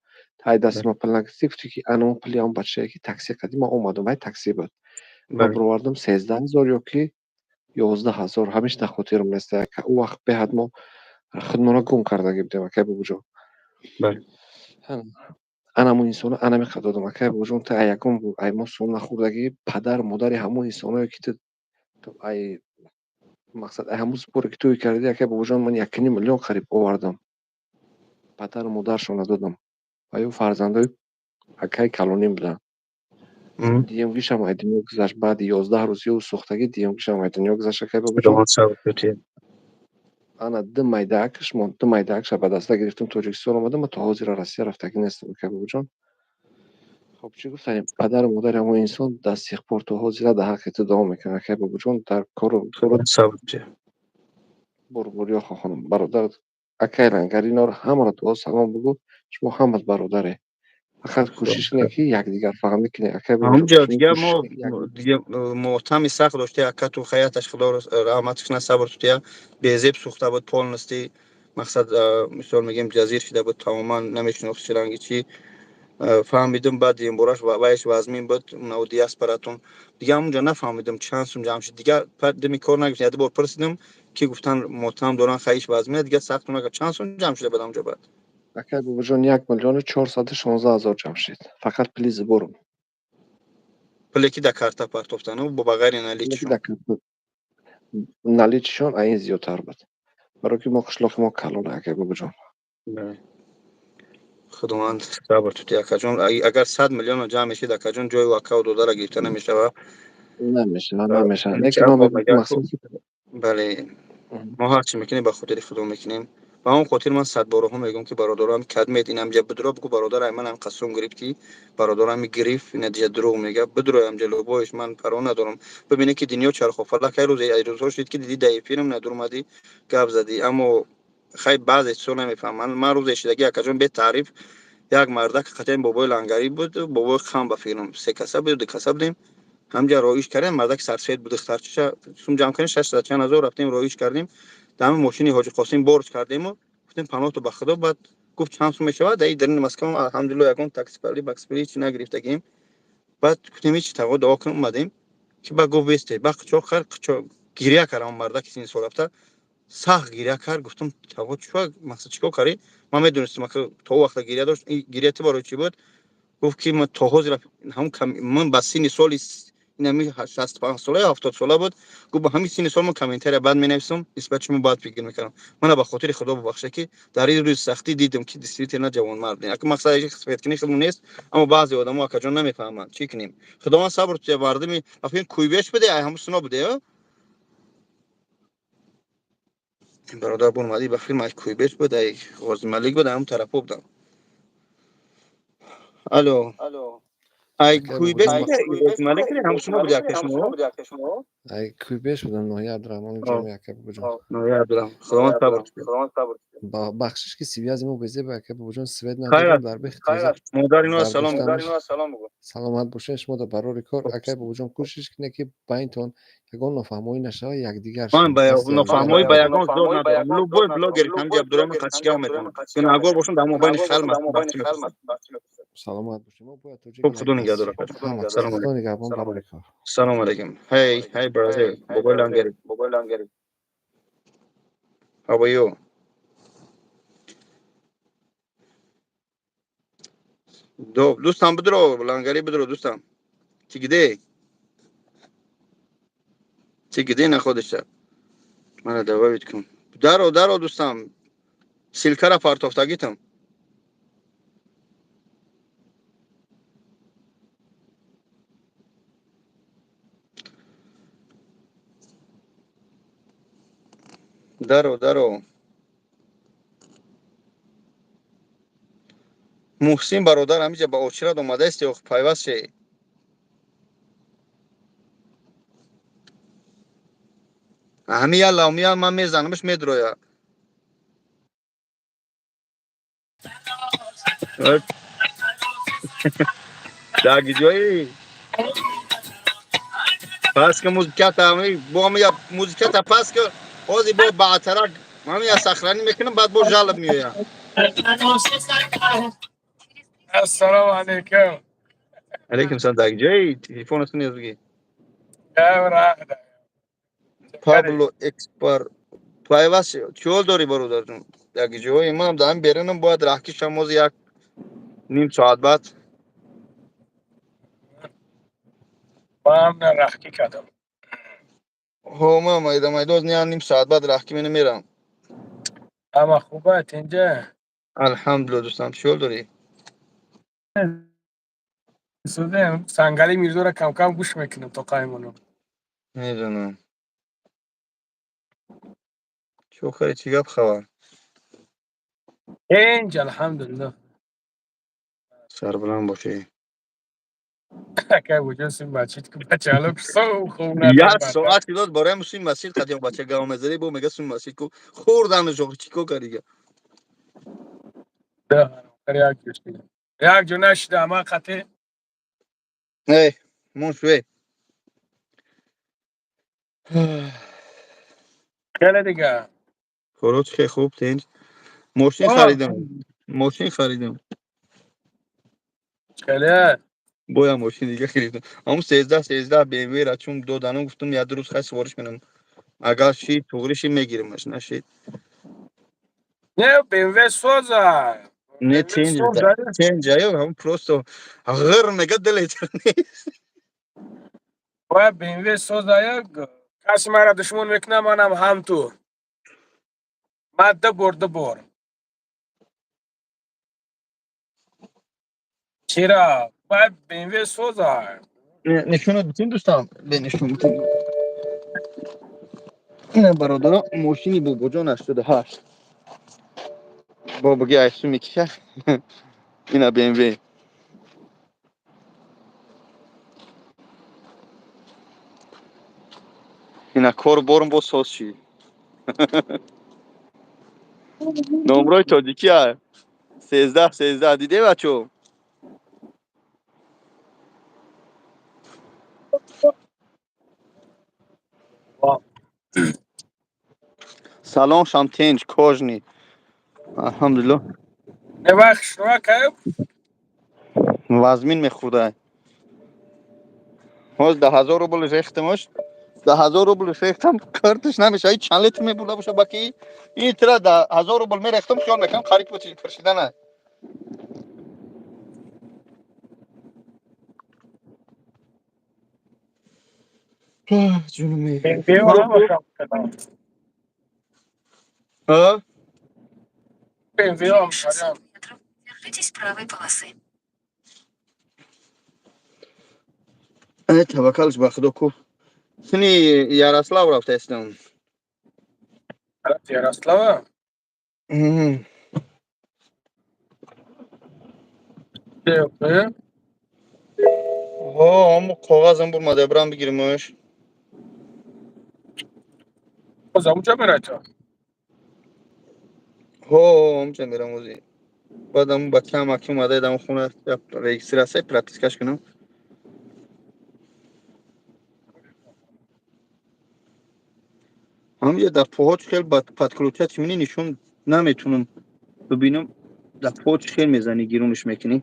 Тай дасти ман пул нагирифтӣ, гуфтӣ, ки анамо пули ҳамон бачае, ки такси қади ман омадам, вай такси буд. Ман бировардам 13 000 ё ки 11 000, ҳамиш дар хотирам нест. Ӯ вақт беҳад мо худмонро гум кардагӣ будем, акай бобоҷон. Анамо инсоно анамиқа додам, акай бобоҷон. Ту ягон ай мо сум нахӯрдагӣ, падару модари ҳамон инсоное, ки ту ай мақсад, ай ҳамон сборе, ки ту кардӣ, акай бобоҷон, ман 1,5 миллион қариб овардам, падару модаршонро додам ва ё фарзандои акай калоним буданд. Дуюмгишам ай дунё гузашт баъди 11 рӯз ё сӯхтагӣ, дуюмгишам ай дунё гузашт, акай бобоҷон. Ана ду майдаакш монд, ду майдаакша ба даста гирифтам, Тоҷикистон омадам, ма то ҳозира Россия рафтагӣ нестам, акай бобоҷон. Хоб, чӣ гуфтанем, падару модари ҳамон инсон до сих пор, то ҳозира дар ҳаққи ту дуо мекунанд, акай бобоҷон, дар кору бурбуриё хоҳонам. Бародар, акай Лангари, инора ҳамаро дуо салом бугӯ. Шумо ҳамат бародаре, фақат кӯшиш кунед, ки якдигарфаҳмӣ кунед, акай. Ҳамҷа дига мо дига мотами сахт дошта, акату хаяташ худо раҳматш кунад, сабр тутия. Безеб сӯхта буд полностью, мақсад, мисол мегем, ҷазир шида буд тамоман, намешинохт чӣ ранги чӣ. Фаҳмидим баъд бораш вайш вазмин буд нав диаспоратон. Дига ҳамунҷа нафаҳмидим чанд сум ҷамъ шуд. Дига дими кор нагирифтем. Яде бор пурсидим, ки гуфтан мотам доран, хаиш вазмина, дига сахт накард. Чанд сум ҷамъ шуда буд ҳамунҷа баъд? Акай бобоҷон, 1 416 000 ҷамъ шуд, фақат пули сборум. Пуле, ки дар карта партофтану бо ба ғайри наличшон? Наличшон айн зиёдтар буд, барое ки мо қишлоқи мо калон, акай бобоҷон. Худованд сабр тути, акаҷон. Агар 100 миллионо ҷамъ мешид, акаҷон, ҷои акаву додара гирифта намешава. Намешава, намешава, лекин ман мақсад Бале, мо ҳарчи мекунем, ба хотири Худо мекунем. Ба он хотир ман садбораҳо мегӯям, ки бародарам кадмед инамҷа бидро, бугӯ, бародар, ай манам қасум гирифт, ки бародарам гирифт, ина дija дурӯғ мега, бидроям ҷалобоиш, ман парво надорам. Бибинед, ки дунё чархофалак, ҳар рӯзе ай рӯзҳо шуд, ки дидӣ, дар эфирам надурмадӣ, гап задӣ, аммо хай, баъзе чизо намефаҳмам. Ман рӯзе шидаги, акаҷон, бетаъриф, як мардак қатъиян бобои Лангарӣ буд, бобои Хам, ба фикрам, се каса буд, ду каса будем, ҳамҷа роиш кардем. Мардак сарсвет буд, духтарчиша сум ҷамъ кардем, 600 чанд ҳазор, рафтем, роиш кардем, дар ҳамин мошини Ҳоҷи Қосим борч кардему гуфтем: «Паноҳту ба Худо». Баъд гуфт: «Чанд сум мешавад?» Дар дарини Москва, алҳамдулилло, ягон таксипали баксипали чи нагирифтагим. Баъд гуфтем: «Ҳечи, таво дуо кун». Омадем, ки баъд гуфт: «Бесте». Баъд қучоқ кард, қучоқ, гиря кард. Он мардаки сини сол рафта сахт гиря кард. Гуфтам: «Таво, чӣ мақсад, чӣ кор кардӣ?» Ман медонистам, то вақта гиря дошт. Гиря ти барои чӣ буд? Гуфт, ки ман то ҳозир ҳамн ман ба синни соли инами 65 сола ё 70 сола буд. Гуфт: «Ба ҳамин синни сол ман комментария бад менависам, нисбат шумо бад фикр мекардам. Мана ба хотири Худо бубахша, ки дар ин рӯзи сахтӣ дидам, ки действительно ҷавонмард». Ака, мақсад хисфеткунӣ худмо нест, аммо баъзе одамо, акаҷон, намефаҳманд, чӣ кунем. Худованд сабр туя. Мардуми афин Куйбеш буде, ай ҳамун суно буде, бародар бурмадӣ, ба филм ай Куйбеш буд, ай Ғозималик буд, ҳамун тарафо будам. Алло, ай Куйбеш, Ғозималик, ҳамун суно буд, яке шумо? Ай Куйбеш будам, ноҳияи Абдураҳмони Ҷоми, ака бобоҷон. Ноҳияи Абдураҳмон. Худованд сабр. Бахшиш, ки связи мо безеб, ака бобоҷон, свет надорем дар бех. Модар ино салом. Саломат бошед шумо дар барори кор, акай бобоҷон. Кӯшиш кунед, ки байнтон ягон нофаҳмоӣ нашава, якдигар. Ман ба нофаҳмоӣ ба ягон зор надорам. Любой блогер ҳамҷа Абдураҳмон қачига метавонам, гунаҳгор бошам, дар мобайни халқ. Саломат бошед. Мо бояд тоҷик Хуб, як Худо даст нигаҳдор, шем. акаҷон. Ҳама кас. Салом Худо алейкум. нигаҳбон, барори кор. Салом алейкум. Hey, hey brother. Бобои Лангари. How are you? Дӯстам, бидро, Лангари, бидро, дӯстам. Ты где? Ты где находишься? Мана добавить кун. Даро, даро, дӯстам. Ссылка ра партофтагитам. Даро, даро. Муҳсин бародар, ҳамиҷа ба очират омадаисти, ох, пайваст ши. Ҳами я лавмия ман мезанамш, медроя. Дар ҷои пас ки музиката, ҳами бо ҳами я музиката пас ки ҳозир бо баътарак ҳами я сохранить мекунам, баъд бо жалоб меоям. Ассалому алайкум. Алейкум салом. Дар ҷои телефонатон низ бигӣ. Раҳда. Пабло Экспар пайваст чиҳол дорӣ, бародарҷон? Дар ҷои манам дар ҳамин берунам, бояд раҳки шам ҳозир як ним соат баъд. Ман раҳкӣ кардам. Ҳо, ман майда майда ҳозир як ним соат баъд раҳкӣ мена мерам. Ҳама хубат инҷа? Алҳамдулилла, дӯстам, чиҳол дорӣ? Судем, Сангали Мирзоро кам-кам гӯш мекунам то қаймонам. Медонам. Чӣ охири, чӣ гап, хабар? Инҷ, алҳамдулиллоҳ. Сарбаланд бошӣ. Акай буҷо син масҷид ки бачаало сов хуб Як надорам. соат дод барои суи масҷид қадим бача гав мезади, бо мега суи масҷид ку хӯрданаш, охи чӣ кор карди? Як ҷо шида. Як ҷо нашида, ман қатъи Эй, мон шуэй. Хеле дига. Корот хеле хуб, тинҷ. Мошин харидам. Мошин харидам. Хеле. Боя мошин дига гирифтам. Ҳамун 13 13 BMW ра чун доданам, гуфтам, як ду рӯз хай свориш менам. Агар шид, туғри шид, мегиримаш, нашид. Не, BMW соза. Не, BMW тинҷ, соза. тинҷ, аю, ҳамун просто ғир мега, дилет нест. Бояд BMW соза, як каси маро душмон мекунад, манам ҳам ту. Ман ду бор, ду бор. Чира? Бояд BMW соза. Нишонат битин, дӯстам, бенишон битин. Ина, бародаро, мошини бобоҷон 88. Бо буги айсу мекиша. Ина BMW. Ина кор борум бо соз шид. Номрои тоҷикӣ а. 13 13 диде, бачо? Салон шам тинҷ, кожаный. Алҳамдулилло. Не, вай хушнуа кайб? Вазмин мехӯрда. Ҳоз 10 000 рубл рехтамаш. 10 000 рубл рехтам, карташ намеша. Чанд литр мебурда боша баки? Ин тира 10 000 рубл мерехтам, хиёл мекунам, қариб пуршидана. Ҷунуми. BMW ҳама шам кардам. А? BMW ҳам кардам. Держитесь правой полосы. Э, таваккалш ба Худо ку. Сини Ярослав рафтаистам. Ярослава? Мгм. Э? Ҳо, ҳамун коғазам бурмада, бирам бигиримаш. Боз ҳамунҷа мерай то? Ҳо, ҳамунҷа мерам ози. Баъд ҳамун бачаам аки омада, ҳамун хона регистрация, прописка ш кунам. Ҳаминҷа дар поҳо хел подключать мекунӣ, нишон наметунам бибинам, дар по чӣ хел мезанӣ, гирунш мекунӣ.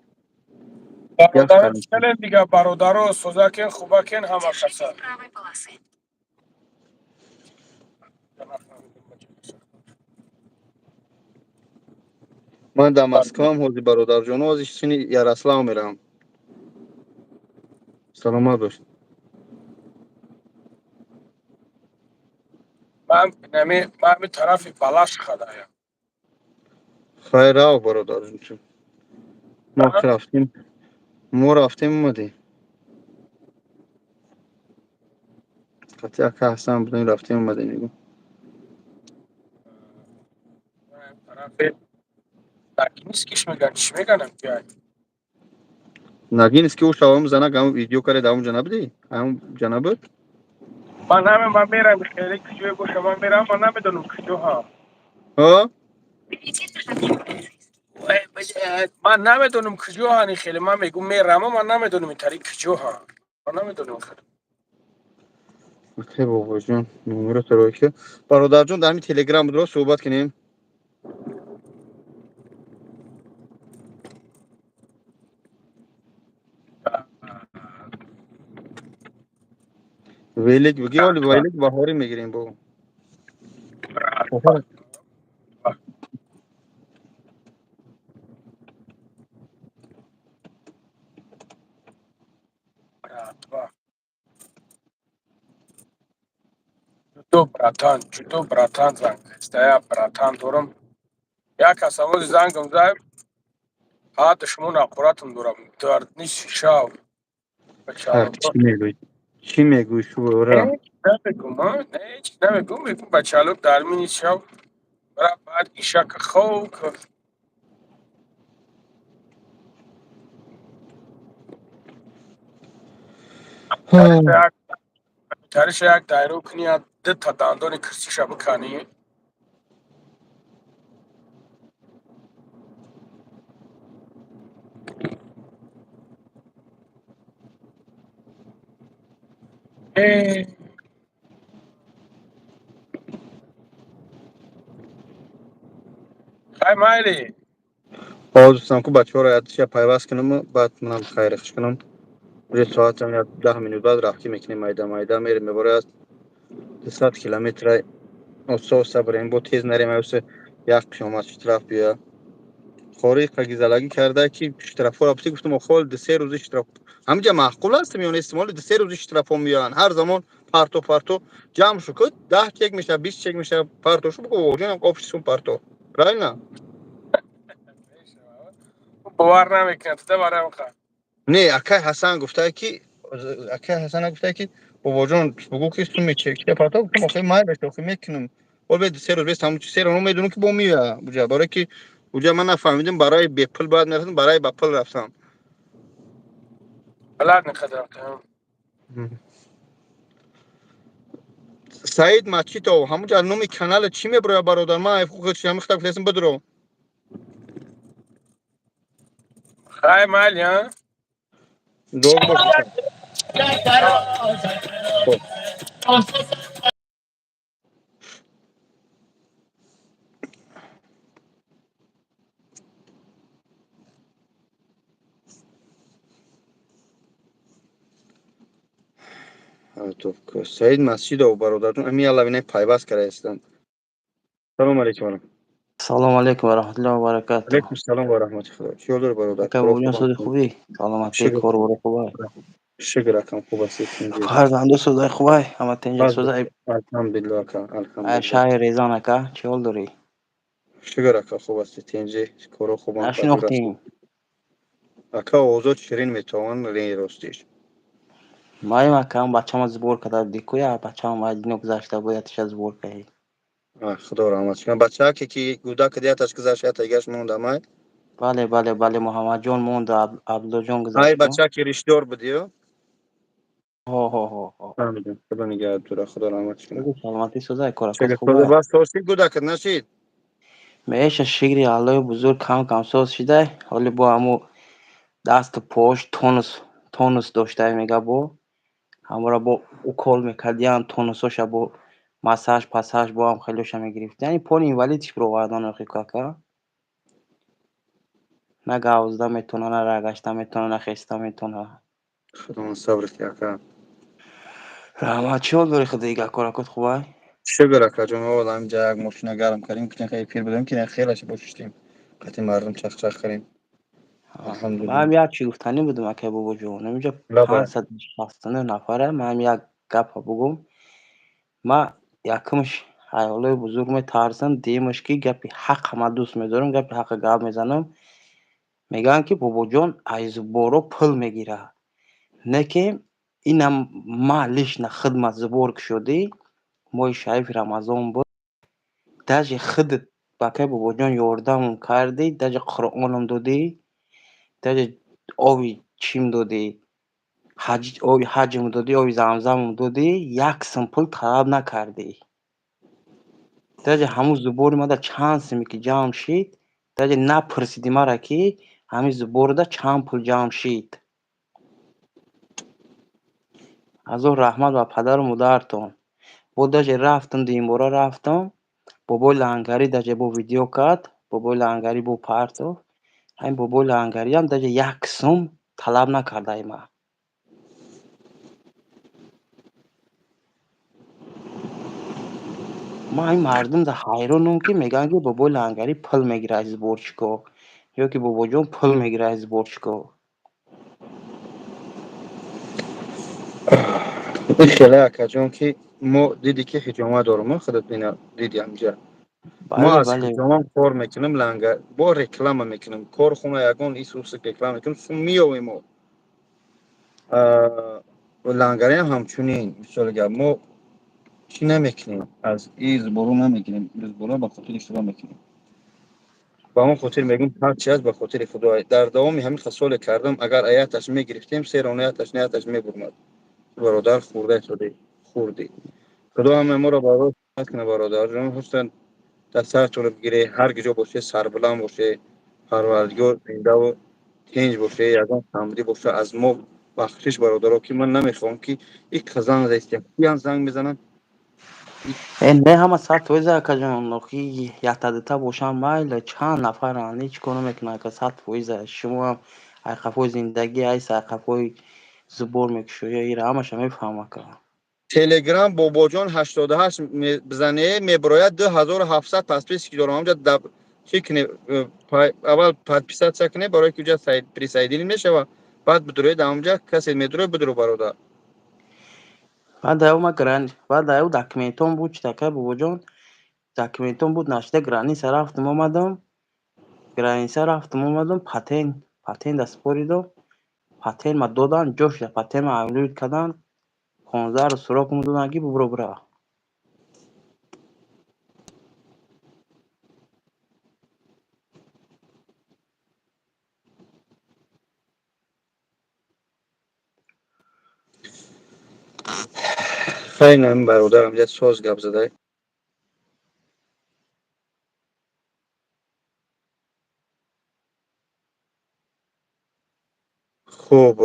Ях Бародаро кардем. чӣ дига, бародаро, созакен, хубакен, ҳама каса. Держитесь правой полосы. Ман дар Москваам ҳозир, бародарҷоно, ҳозир сини Ярослав меравам. Саломат бош. Ман ами тарафи Балаш хадаям. Хайр, рав, бародарҷон. Мо рафтем. Мо рафтем, омадем. Қатъи ака Ҳасан будем, рафтем, омадем, мегӯм. Тарафи Нагинскиш меган, чӣ меганам ҷай? Нагински ӯ шавам занак ҳам видео кард, ҳамон ҷа набудӣ? Ҳамон ҷа набуд? Ман наме, ман мерам, хеле куҷое боша, ман мерам, ман намедонам куҷо ҳа. Ҳа? Перейдите на полицейский. Ой, блядь, ман намедонам куҷо ҳани хеле, ман мегӯм мерама, ман намедонам ин тари куҷо ҳа. Ман намедонам хеле. Окей, бобоҷон, номеро рой ки. Бародарҷон, дар ҳамин Телеграм будро суҳбат кунем. Велик бигӣ, оли велик баҳорӣ мегирем бо. Братва. Ҷудо братан, ҷудо братан занг. Стая братан дорам. Як кас овози зангам зад, ҳа, душмон ақуратам дорам. Дар нисфи шав. Ҳар чӣ мегӯӣ? Чӣ мегӯӣ шура? Намегум, а? Не, ҳеч намегум, мегум бачалок дар мини шав. Бра баъд ишака хов ка. Тариша як дайро кунӣ, як дута дандони кирсиша биканӣ. Э, хай майли. Ҳозир ку бачаҳоро ятиша пайваст кунам, баъд манам хайри хуш кунам. Уже соатам як 10 минут баъд рафтӣ мекунем, майда майда мерем, мебора аст 200 километра, оста оста барем, бо тез нарем, аюсе як қиёмат штраф бия. Хори қагизалагӣ карда ки штрафҳоро пути гуфтам, охол 2-3 рӯзи штраф ҳаминҷа маъқул аст ё нест? Моли 2-3 рӯзи штрафҳо меоянд, ҳар замон парто парто ҷамъ шу ку, 10 чек мешавад, 20 чек мешавад, парто шу бугу, ҷонам, офисун парто, правильно? Бовар намекунад, туда барам ха. Не, акай Ҳасан гуфта ки, акай Ҳасан гуфта ки бобоҷон, бугу ки суми чек парто. Гуфтам, охи майлаш, охи мекунам. Ол бе 2-3 рӯз бес ҳамун се рӯз медонам ки бо меоя буҷа, барое ки уҷа ман нафаҳмидам, барои бепул бояд мерафтам, барои ба пул рафтам. Балад неқадар. Саид Мачитов, ҳамунҷа номи канала чӣ меброя, бародар? Ман ҳамихта гуфтаистам, бидро. Хай майли, а? Дуо бош. Хоб. Саид Масҷидов, бародарҷон, ами яллавина пайваст кардаистам. Салому алейкум. Салому алейкум ва раҳматуллоҳи ва баракатуҳ. Алейкум салом ва раҳмати Худо. Чӣ ҳол дори, бародар? Ака Бобоҷон, сози хубӣ? Саломатӣ, Шукр. корбори хубай? Шукр, акам, хуб ҳастед? Фарзанду созай хубай? Ҳама тинҷа созай? Алҳамдулилло, ака, алҳамдулилло. Шаҳри Резан, ака, чӣ ҳол дорӣ? Шукр, ака, хуб ҳастед, тинҷи, коро хубанд. Нашинохтем. Ака, овозот ширин метавон, ростиш. Маем, ака, бачама сбор карда будӣ ку, я бачаам аз дунё гузашта буд, ятиша сбор кардӣ. Худо раҳмат кунад. Бачааке ки гӯдак яташ гузашт, ятагаш мондамай? Бале, бале, бале, Муҳаммадҷон монда, Абдуллоҷон Ай гузашт. бачаки ришдор будиё? Ҳо, ҳо, ҳо, ҳо. Фаҳмидам. Худо нигаҳдор тура, худо раҳмат кунад. Саломатӣ, созай, коракот хубай? Бас сосид гӯдакат нашид? Меша, шикри Аллоҳи бузург, кам кам соз шидай, ҳоли бо ҳаму дасту пош тонус доштай, мега, бо ҳамора бо укол мекардиян, тонусоша бо массаж пассаж бо ҳам хелоша мегирифт, яъне поли инвалидиш бировардан, охи, кака. На гавзда метавона, на раҳ гашта метавона, на хеста метавона. Худованд сабр ки, ака. Раҳмат, чӣ ҳол дорӣ худо, коракот хубай? Шукр, акаҷон, овад ҳаминҷа як мошина гарм кардем, ки эфир будем, ки хелаше бошиштем. Қати мардум чахчах кардем. Алҳамдулиллоҳ. Ман як чӣ гуфтанӣ будам, акай бобоҷон. Ҳаминҷа 569 нафара, ман як гапа бугум. Ман якумш ҳаёлои бузург метарсам, дуюмаш ки гапи ҳаққа ман дӯст медорам, гапи ҳаққа гап мезанам. Мегӯянд ки бобоҷон аз зуборо пул мегирад. Не ки инам ман лично хидмат зубор кушодӣ, моҳи шарифи Рамазон буд. Даже худат бакай бобоҷон ёрдамам кардӣ, даже Қуръоном додӣ, даже оби чим додӣ, ҳаҷ, оби ҳаҷм додӣ, оби замзамам додӣ, як сум пул талаб накардӣ. Даже ҳамун зубори мада чанд суме ки ҷамъ шид, даже напурсидӣ мара ки ҳамин зуборда чанд пул ҷамъ шид. Ҳазор раҳмат ба падару модаратон. Бо даже рафтам, дуюмбора рафтам, бобои лангарӣ даже бо видео кард, бобои лангарӣ бо партов. Ҳамин бобои лангариам даже як сум талаб накард ай ман. Ман ҳамин мардумда ҳайронам, ки мегӯянд ки бобои лангарӣ пул мегирад аз сборщико ё ки бобоҷон пул мегирад аз сборщико. Ин хеле, акаҷон, ки мо дидӣ ки ҳиҷома дорум, худат бина, диди ҳамҷа. Мо аз ҳиҷомам кор мекунем, ланга бо реклама мекунем, корхона ягон ис-ус реклама мекунем, сум меёвем мо. Лангариам ҳамчунин, мисоли гап, мо чӣ намекунем, аз и сбор о намегирем, сбор о ба хотири Худо мекунем. Ба он хотир мегӯм, ҳар чи ҳаст ба хотири Худо. Дар давоми ҳамин соле кардам, агар аяташ мегирифтем, серон аяташ нияташ мебурмад. Бародар, хурда шуди, хурдӣ. Худо ҳама моро бародар кунад, бародарҷон. Ҳусн дар саратонро бигире, ҳар ҷо боше, сарбуланд боше, Парвардигор зиндаву тинҷ боше, ягон камбудӣ боша, аз мо бахшиш, бародаро, ки ман намехоҳам ки ик занг заистем. Киян занг мезананд? Не, ҳама 100%, акаҷон, охи якта-дута бошанд майли, чанд нафаранд, ҳеҷ кор намекунанд, ака, 100%. Шумо ҳам айқафои зиндагӣ ҳаст, айқафои зубор мекушоя, ира ҳамаша мефаҳмам, ака. Телеграм бобоҷон 88 бизане, мебирояд, 2700 подписчик дорам. Ҳамҷа чӣ кунед, аввал подписаться кунед, барои ки уҷа присоединить мешава, баъд бидуроед ҳамҷа, касе медуроед, бидуро, бародар. Баъд аю ма гран, баъд аю документон буд, чи такай, бобоҷон, документон буд нашуда, граница рафтам омадам, граница рафтам омадам, патент споридам, патент ма додан, ҷо шуда, патент ма аннулировать карданд, 15 рӯз срок мо доданд ки бубуро бира. Хайр, ҳамин бародарам я соз гап зада. Хуб,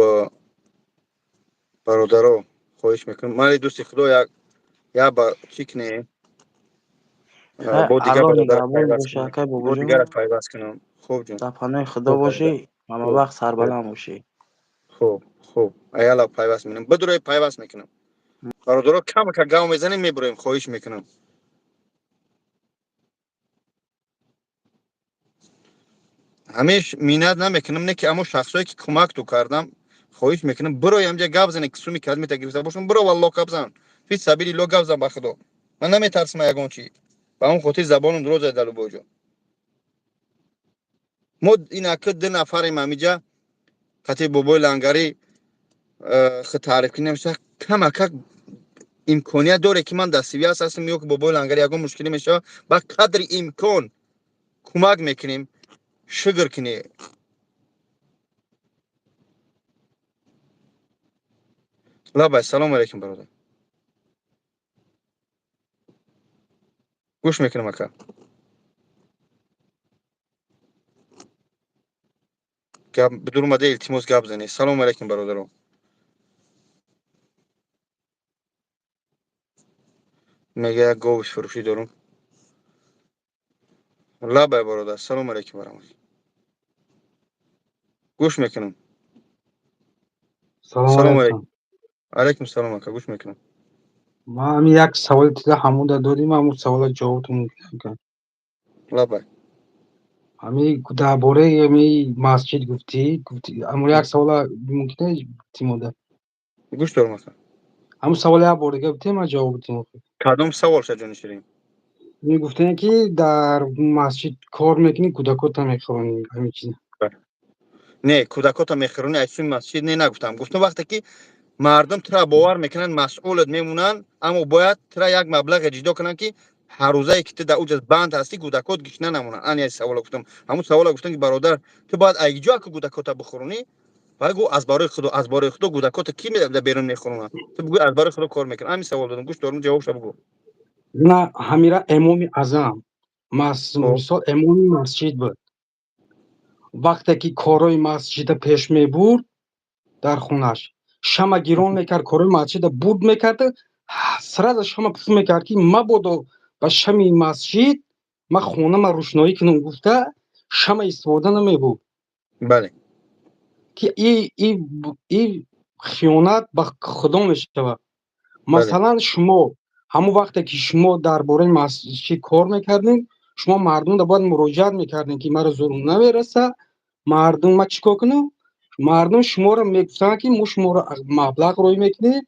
бародаро, хоҳиш мекунам, мани дӯсти худо, як як ба чӣ кунем, бо дигар Аллоҳ бародар нигаҳбон пайваст боша, кунем, акай бо бобоҷон. дигарат пайваст кунам. Хуб, ҷон. Дар паноҳи Худо Хуб, бошӣ, бародар. ҳама Хуб. вақт сарбаланд бошӣ. Хуб, аяла пайваст мекунам, бидурои, пайваст мекунам. Бародаро, камака гав мезанем, мебуроем, хоҳиш мекунам. Ҳамеш миннат намекунам, не ки, аммо шахсое ки кӯмак ту кардам, хоҳиш мекунам, бирои ҳамҷа гап зане, ки суми кадмита гирифта бошам, биро, валло, гап зан, фи сабили лло гап зан, ба худо, ман наметарсам ягон чӣ, ба он хотир забонам дуроза дар любой ҷо. Мо инаки ду нафарем ҳамиҷа, қати бобои лангарӣ худ таъриф кунем, камакак имконият доре ки ман дар связь ҳастам, ё ки бобои лангарӣ ягон мушкилӣ мешавад, ба қадри имкон кӯмак мекунем. Шукр кунӣ. Лабай, салому алайкум, бародар, гӯш мекунам, ака. Гап бидур омада, илтимос, гап занед. Салому алайкум, бародаро. Мега як гови фурӯшӣ дорум. Лабай, бародар, салому алайкум варахматулло. Гӯш мекунам. Салому Салому алайкум. алайкум. Алайкум салом, ака, гӯш мекунам. Ман ҳамин як саволи тида ҳамуда додим, ҳамун савола ҷавобтон мумкин. Лаббай. Ҳамин дар бораи ҳамин масҷид гуфтӣ, ҳамун як савола мумкин тимода. Гӯш дорам, ака. Ҳамун савола як бор дига битем, ман ҷавоб битем. Кадом савол, шаҷони ширин? Мегуфтем, ки дар масҷид кор мекунӣ, кӯдакота мехӯронӣ, ҳамин чиз. Не, кӯдакота мехӯронӣ аз сӯи масҷид не, нагуфтам. Гуфтам, вақте ки мардум тура бовар мекунанд, масъулат мемонанд, аммо бояд тура як маблағе ҷидо кунанд, ки ҳаррӯзае ки ту дар уҷа банд ҳастӣ, кӯдакот гишна намонанд. Ан як савола гуфтам. Ҳамун савола гуфтам, ки бародар, ту бояд айҷо ки кӯдакота бихӯронӣ. Вай гӯ, аз барои худо, аз барои худо кӯдакота ки дар берун мехӯронад? Ту бигӯ, аз барои худо кор мекунам. Ҳамин савол додам. Гӯш дорам, ҷавобша бигӯ. На, ҳамира эмоми азам мисол эмоми масҷид буд. Вақте ки корҳои масҷида пеш мебурд, дар хонаш шама гирон мекард, корҳои масҷида бурд мекард, сразу шама пуф мекард, ки мабодо ба шами масҷид ман хонама рӯшноӣ кунам гуфта, шама истифода намебурд. Бале. Ки и хиёнат ба худо мешавад. Масалан, шумо ҳамон вақте ки шумо дар бораи масҷид кор мекардем, шумо мардумро бояд муроҷиат мекардем, ки маро зулм намераса, мардум, ма чӣ кор кунам? Мардум шуморо мегуфтанд, ки мо шуморо маблағ рӯй мекунем,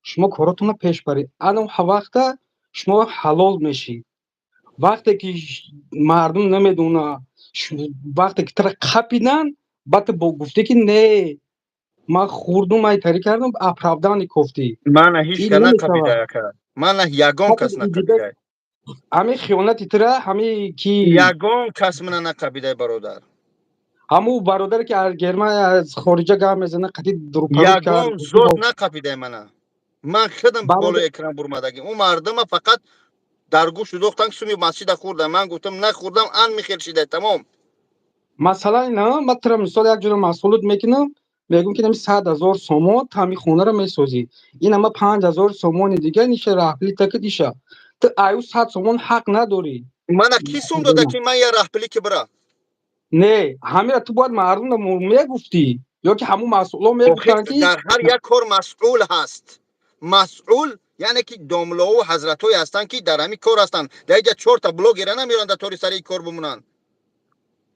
шумо коротонро пеш баред. Ана вақта шумо ҳалол мешид. Вақте ки мардум намедона, вақте ки тара қапиданд, баъд ту гуфтӣ, ки не, ман хурдум, ай тари кардам, оправдание кофтӣ. Мана ҳеҷ Ин кас намешавад. нақапида, ака. Мана ягон кас нақапида. Ҳамин хиёнати тура ҳамин ки Ягон кас мана нақапида, бародар. Ҳамун бародаре, ки аз Германия, аз хориҷа гап мезана, қатӣ дурупарӯ Ягон кард. зот нақапидай мана. Ман худам болои экран бурмадагим. Ӯ мардума фақат дар гӯшу дохтан, ки суми масҷида хӯрдам. Ман гуфтам, нахӯрдам, ан михел шидай, тамом. Масалан, ина ман тура мисол як ҷура масъулут мекунам, мегӯм, ки нами 100 000 сомон ту ҳамин хонаро месозӣ, ин ама 5000 сомони дига ниша раҳпулӣ такид, иша ту аю 100 сомон ҳақ надорӣ. Мана кӣ сум дода, ки ман я раҳпулӣ ки бира? Не, ҳамира ту бояд мардумро мегуфтӣ ё ки ҳамун масъуло мегуфтанд, ки Дар ҳар як кор масъул ҳаст. Масъул яъне ки домлову ҳазратҳое ҳастанд, ки дар ҳамин кор ҳастанд. Дар инҷа чорта блогера намеёранд, дар тори сари кор бимонанд.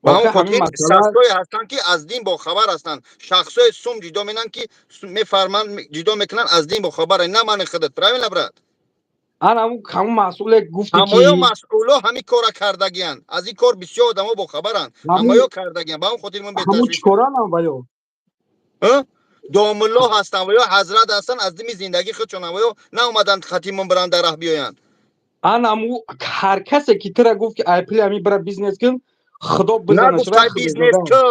Ба ҳамон Охи, ҳамин хотир масъала шахсҳое ҳастанд, ки аз дин бохабар ҳастанд. Шахсҳое сум ҷидо менанд, ки мефарманд, ҷидо мекунанд, аз дин бохабар, на мани худат. Правильно, брат? Ана ҳамун масъуле гуфти, ки Ҳамоё масъуло ҳамин кора кардагиянд. Аз ин кор бисёр одамо бохабаранд. Ҳамоё кардагиянд. Ба ҳамон хотир ман ҳамун беташвиш. чикоранам ваё? Домулло ҳастанд ва ё ҳазрат ҳастанд, аз дими зиндагии худшон, ва ё наомаданд хатимон биранд, дар раҳ биёянд. Ана ҳаму ҳар касе ки тура гуфт, ки ай пули ҳамин бира бизнес кун, худо бизанаш. Нагуфтай бизнес ку,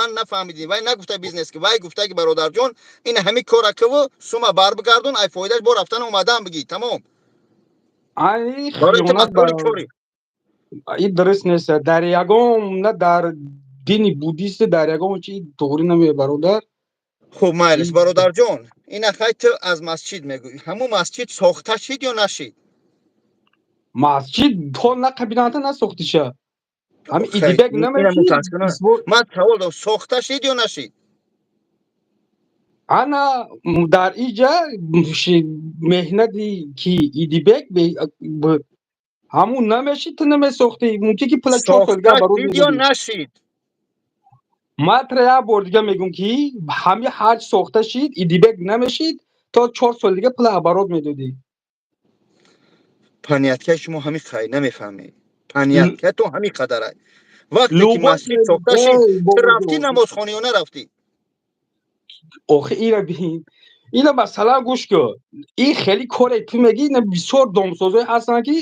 ман нафаҳмидим. Вай нагуфта бизнес ку, вай гуфта, ки бародарҷон, ин ҳамин кора куву сума барбигардон, ай фоидааш бо рафтан омадан бигӣ, тамом. Ай Барои ту хиёнат ба масъули кори. Ин дуруст нест. Дар ягон, на дар дини буддист, дар ягон чи туғрӣ намеояд, бародар. Хуб, майлиш, бародарҷон. Ина хай, ту аз масҷид мегӯӣ. Ҳамун масҷид сохта шид ё нашид? Масҷид то нақабината насохтиша. Ҳамин идибек Ина намешид. мутаассифона ман савол дорам, сохта шид ё нашид? Ана дар иҷа меҳнати ки идибек буд, ҳамун намешид, ту намесохтӣ. Мумкин ки пула 4 сол дига Сохта барои шид ё медодӣ. нашид? Ман тра як бор дига мегӯм, ки ҳами ҳаҷ сохта шид, идибек намешид, то 4 соли дига пула оборот медодӣ. Понятия шумо ҳамин хай намефаҳмед. Понятия то ҳамин қадарай. Вақте ки Любой масҷид сохта шид, ту рафтӣ намозхона ё нарафтӣ? Охи, ира бин, ина масалан гӯш кун, ин хеле коре ту мегӣ, ина бисёр домсозое ҳастанд, ки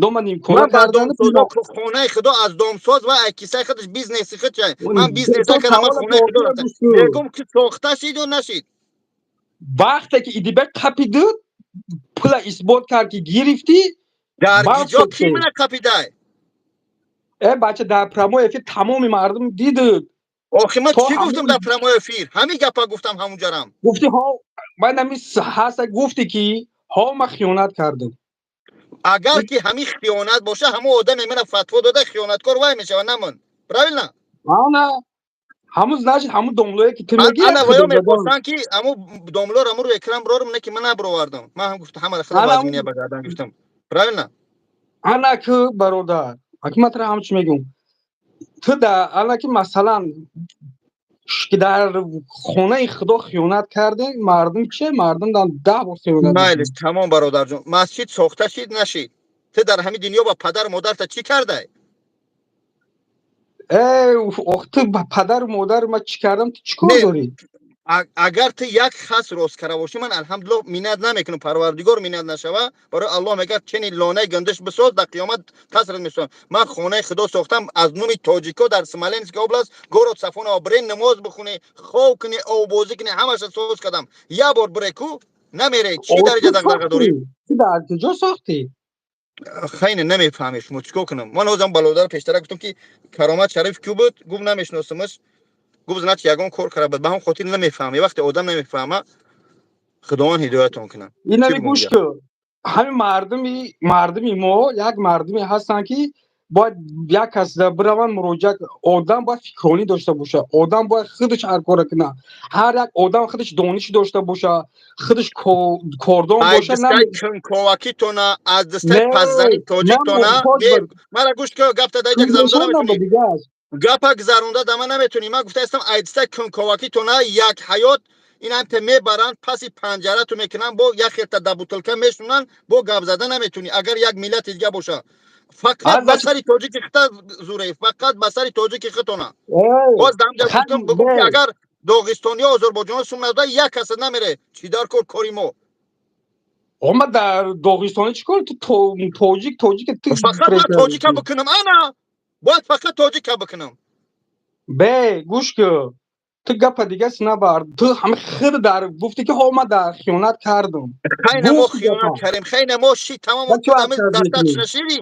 дома нимкора Ман ба карданд. домсозо, хонаи худо аз домсоз ва ай кисаи худаш бизнеси худ чай. Ман бизнес накардам, ман хонаи худо рафтам. Мегӯм, ки сохта шид ё нашид? Вақте ки идибек қапиду, пула исбот кард, ки гирифтӣ. Дар Баъд ҷо ки сохтем. мана қапидай? Э бача, дар прямой эфир тамоми мардум дидуд. Охи, ман То чӣ гуфтам ҳамун дар прямой эфир? Ҳамин гапа гуфтам ҳамунҷарам. Гуфти, ҳо, ман ҳами ҳаста, гуфти, ки ҳо, ман хиёнат кардам. Агар ки ҳамин хиёнат боша, ҳамон одаме мана фатво дода, хиёнаткор вай мешава, на ман. Правильно? Ана Ҳамун, значит, ҳамун домлое ки ту мегӣ, ана ваё мепурсанд, ки ҳамун домлоро ҳамун рӯи экран бирорам, не ки ман набировардам. Ман ҳам гуфтам, ҳамаро худам вазминия ба гардан гирифтам, правильно? Ана ки, бародар, аки ман туро ҳамчи мегӯм, ту да ана ки, масалан, ки дар хонаи худо хиёнат кардем, мардум че, мардум дан 10 бор хиёнат. Майлиш, тамом, бародарҷон. Масҷид сохта шид, нашид? Ту дар ҳамин дунё ба падару модарта чӣ кардай? Э, ох, ту ба падару модари ма чӣ кардам, ту чӣ кор дорӣ? Агар ту як хас рост карда бошӣ, ман, алҳамдулилло, миннат намекунам, Парвардигор миннат нашава. Барои Аллоҳ мегӯяд: чени лонаи гандиш бисоз, дар қиёмат қасрат месозам. Ман хонаи худо сохтам аз номи тоҷико дар Смоленский область, город Сафоново. Бире, намоз бихунӣ, хов кунӣ, оббозӣ кунӣ, ҳамаша соз кардам. Як бор бире ку, намере. Чӣ дараҷа дағдаға дорӣ? Ту дар куҷо сохтӣ? Хайне, намефаҳмед шумо, чӣ кор кунам? Ман ҳозам балодар пештара гуфтам, ки Каромат Шариф кӯ буд, гуфт: намешиносамаш. Гуфт: значит, ягон кор карда буд. Ба ҳам хотир намефаҳме. Вақте одам намефаҳма, Худованд ҳидоятон кунад. Инами гӯш кун, ҳамин мардуми мо як мардуме ҳастанд, ки бояд як кас бираванд муроҷиат. Одам бояд фикронӣ дошта бошад, одам бояд худаш ҳар кора кунад, ҳар як одам худаш дониш дошта бошад, худаш кордон бошад. Ковакитона аз дастаи паззани тоҷиктона. Мара гӯш ки, гапта даиҷа гузаронда наметунӣ, гапа гузаронда дама наметунӣ. Ман гуфтаистам, айдистаи ковакитона як ҳаёт ин ҳамте мебаранд, паси панҷарату мекунанд, бо як хелта да бутылка мешунанд, бо гап зада наметунӣ. Агар як миллати дига боша, фақат ба сари тоҷики хита зуре, фақат ба сари тоҷики хитона. Боз дамҷа гуфтам, бигӯ, ки агар доғистониё, озарбойҷоно сум надода, як каса намере. Чӣ дар кор кори мо? Ма дар Доғистони чӣ кор? Ту тоҷик, тоҷик. Ту фақат ман тоҷика бикунам, ана бояд фақат тоҷика бикунам. Бе, гӯш ку, ту гапа дигаси набар. Ту ҳами хир дар гуфтӣ, ки ҳо, ман дар хиёнат кардам. Хайна, мо хиёнат кардем, хайна, мо ши, тамом, дастат нашири.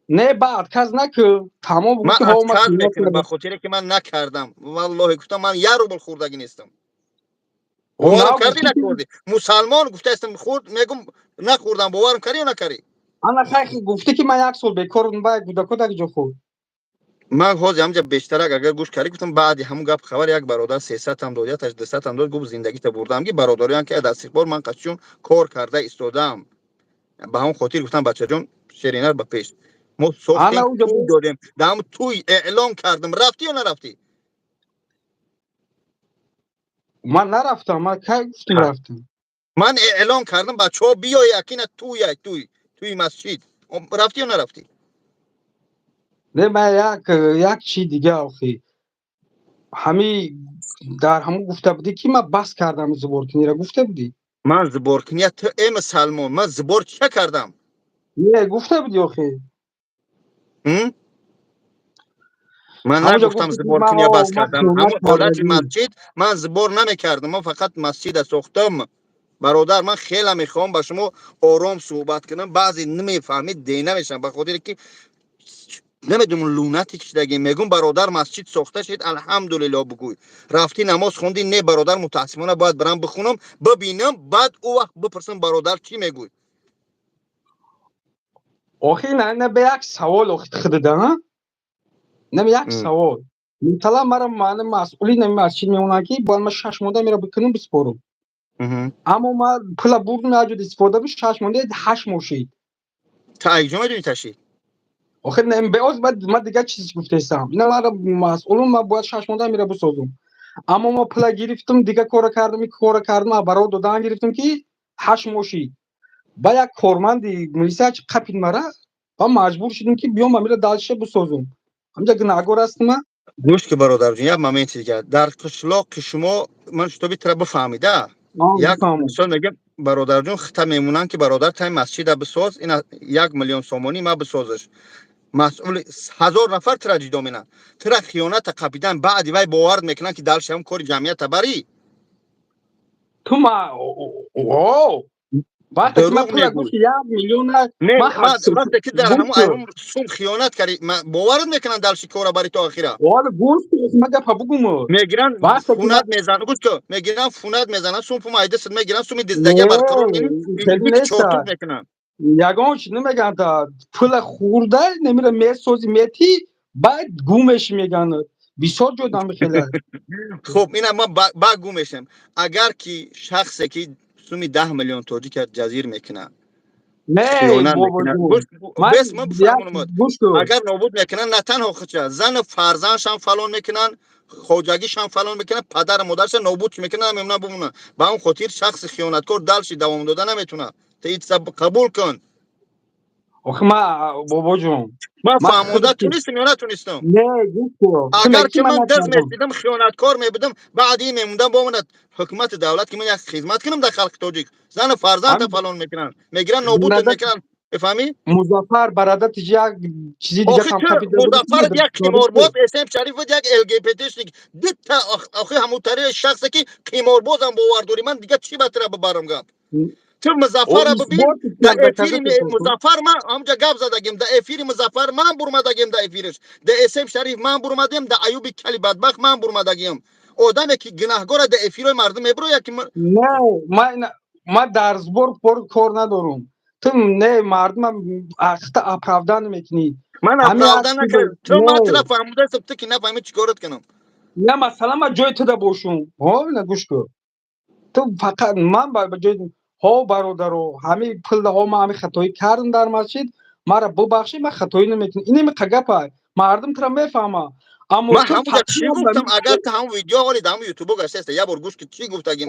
Не, ба отказ накӯ, тамом. Ман отказ мекунам, ба хотире ки ман накардам. Валлоҳи, гуфтам, ман як рубл хӯрдагӣ нестам. Боварам кардӣ, накардӣ? Мусалмон гуфтаистам, хурд мегум, нахӯрдам. Боварам кардӣ ё накардӣ? Ана хай, гуфтӣ, ки ман як сол бекор, ба кӯдако дар ҷо хӯрд. Ман ҳозир ҳамҷа бештарак, агар гӯш кардӣ, гуфтам, баъди ҳамун гап хабар як бародар 300-ам дод, яташ 200-ам дод, гуфт: зиндагита бурдам. Ки бародароям, ки аз истиқбол ман қачун кор карда истодаам, ба ҳамон хотир гуфтам: бачаҷон, шеринар ба пеш, мо сохтем, туй додем, дар ҳамун туй эълон кардам. Рафтӣ ё нарафтӣ? Ман нарафтам. Ман кай гуфтам, рафтам? Ман эълон кардам: бачаҳо, биёй, акина туя, туй, туи масҷид. Рафтӣ ё нарафтӣ? Не, ман як чи дига, охи, ҳами дар ҳамун гуфта будӣ, ки ман бас кардам сбор куниро, гуфта будӣ. Ман сбор куния, ту э мусалмон, ман сбор ча кардам? Не, гуфта будӣ, охи. Ман нагуфтам сбор куния бас кардам. Ҳамун ҳолати масҷид ман сбор намекардам, ман фақат масҷида сохтам. Бародар, ман хеле мехоҳам ба шумо ором суҳбат кунам. Баъзе намефаҳмед, де намешавам, ба хотире ки намедонам, лунатик шудагӣ. Мегум: бародар, масҷид сохта шид, алҳамдулилло бугӯй. Рафтӣ, намоз хондӣ? Не, бародар, мутаассифона, бояд барам бихонам, бибинам, баъд ӯ вақт бипурсам: бародар, чӣ мегӯй? Охи, на, бе, як савол, охи, худида нами як савол. Мисалан, мара ман масъули нами масҷид мемонам, ки бояд ман 6 моҳда мера бикунам, биспорам, аммо ман пула бурдум, як ҷода истифода буд, 6 моҳда 8 моҳ шид. Та айҷо медонӣ, ташид. Охи, беоз ман дигар чиз гуфтаистам. Ина мара масъулум, ман бояд 6 моҳда мера бисозум, аммо ман пула гирифтам, дигар кора кардам, ин кора кардам, баро додан гирифтам, ки 8 моҳ шид. Ба як корманди милисия қапид мара ва маҷбур шудем, ки биём, амира дальше бисозум. Ҳамҷа гунаҳгор ҳастам ман? Гӯш ки, бародарҷон, як моменти дигар. Дар қишлоқи шумо ман шутоби тра бифаҳмида, як мисол мегӯям, бародарҷон, хита мемонанд, ки бародар, тай масҷида бисоз, ина 1 миллион сомонӣ, ма бисозаш. Масъули 1000 нафар тира ҷидо менанд, тира хиёната қапидан, баъди вай бовар мекунанд, ки дальше ҳам кори ҷамъията барӣ. Ту ма вақте ки ман пула гуфти 1 миллион. Вақте ки дар ҳамун айрон сум хиёнат кардӣ, боварат мекунанд, дальше кора бари то охира? Оре, гӯш, ман гапа бугум. Мегиранд, фунат мезананд, гӯш ки, мегиранд, фунат мезананд, сум пум айдасат мегиранд, суми диздага барқарор чортук мекунанд. Ягон чи намегӯянд. Пула хӯрда, намира месози, мети, баъд гумеш мегӯянд. Бисёр ҷой дам хеле. Хуб, ина ма ба гум мешем. Агар ки шахсе ки суми 10 миллион тоҷика ҷазир мекунад, Не, бес ман бифаҳмонам, агар нобуд мекунанд, на танҳо худша, зану фарзандшам фалон мекунанд, хоҷагишам фалон мекунанд, падару модарша нобуд мекунанд, мемонанд бимонанд. Ба он хотир шахси хиёнаткор дальше давом дода наметавонад. Қабул кун. Охи ма, бобоҷон. Ман фаҳмонда тунистам ё натунистам? Не, гӯш кун. Агар ки ман даз месидам, хиёнаткор мебудам, баъди мемондам бо мана ҳукумати давлат, ки ман як хизмат кунам дар халқи тоҷик, зану фарзанда фалон мекунанд, мегиранд, нобуд мекунанд, мефаҳмӣ? Музаффар барадати як чизи дига. Музаффар як қиморбоз, СМ Шариф як ЛГБТшник, дута. Охи, ҳамутари шахсе ки қиморбозам бовар дорӣ, ман дига чӣ ба тира бибарам гап? Ту Музаффара бибин, дар эфири Музаффар ман ҳамҷа гап задагим, дар эфири Музаффар ман бурмадагим, дар эфириш дар СМ Шариф ман бурмадем, дар Аюби кали бадбахт ман бурмадагим. Одаме ки гунаҳгора, дар эфирҳои мардум мебурояд ки Не, ман дар сбор кор надорум. Ту не, мардума ахта оправдан мекунӣ. Ман оправдан накардам. Ту ман тура фаҳмидаистам, ту ки нафаҳмӣ, чӣ корат кунам? Не, масалан, ман ҷои туда бошум, ҳо, ина гӯш кун, ту фақат ман ба ҷои, ҳо, бародаро, ҳамин пулдаҳо, ман ҳамин хатоӣ кардам дар масҷид, мара бубахшед, ман хатоӣ намекунам. Инеми қагапа мардум тура мефаҳма, аммо ман ҳамуҷа чӣ гуфтам? Агар ту ҳамун видео ҳоли дар ҳамун ютубо гаштаеста, як бор гӯш ки чӣ гуфтагим.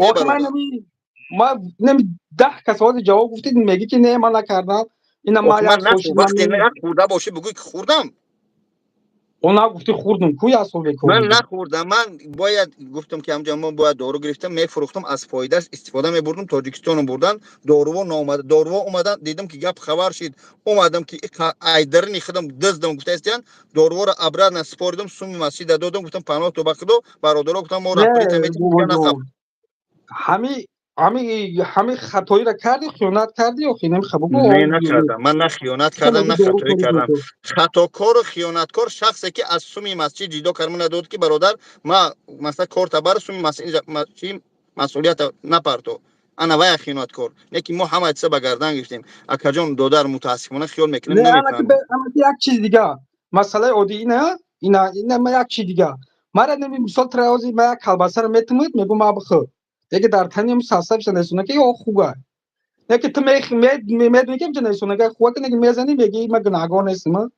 Ман неми 10 кас ҳозир ҷавоб гуфтед, мегӣ ки не, ман накардам. Ина ман вақте хӯрда бошӣ, бигӯй ки хӯрдам. О, нагуфти хӯрдум ку, як сол бекор. Ман нахӯрдам. Ман бояд гуфтам, ки ҳамҷа ман бояд дору гирифтам, мефурӯхтам, аз фоидааш истифода мебурдам. Тоҷикистону бурдан доруво наомада, доруво омадан, дидам ки гап хабар шид, омадам ки айдарини худам дуздам гуфтаистиян, доруворо обратно споридам, суми масҷида додам, гуфтам: «Паноҳ то ба худо, бародаро», гуфтам, мо раҳбарита метавонем. Ҳами хатоиро кардӣ, хиёнат кардӣ ё хинем? Хабугу. Не, накардам. Ман на хиёнат кардам, на хатоӣ кардам. Хатокору хиёнаткор шахсе ки аз суми масҷид ҷидо карма надод, ки бародар, ма масалан корта бар суми масҷид масъулията напарто, ана вая хиёнаткор. Не ки мо ҳама чиза ба гардан гирифтем, акаҷон, додар, мутаассифона хиёл мекунем, намефаҳмем. Як чиз дига, масъалаи оддӣ ина, як чиз дига, мара неми мисол траози ма як колбасаро метумуд, мегӯ ма бихӯр, яке дар тани сасабша несуна ки ё хуга, яке ту медони ки несуна ки хуга, ки мезани, меги ма гунаҳгор нестам,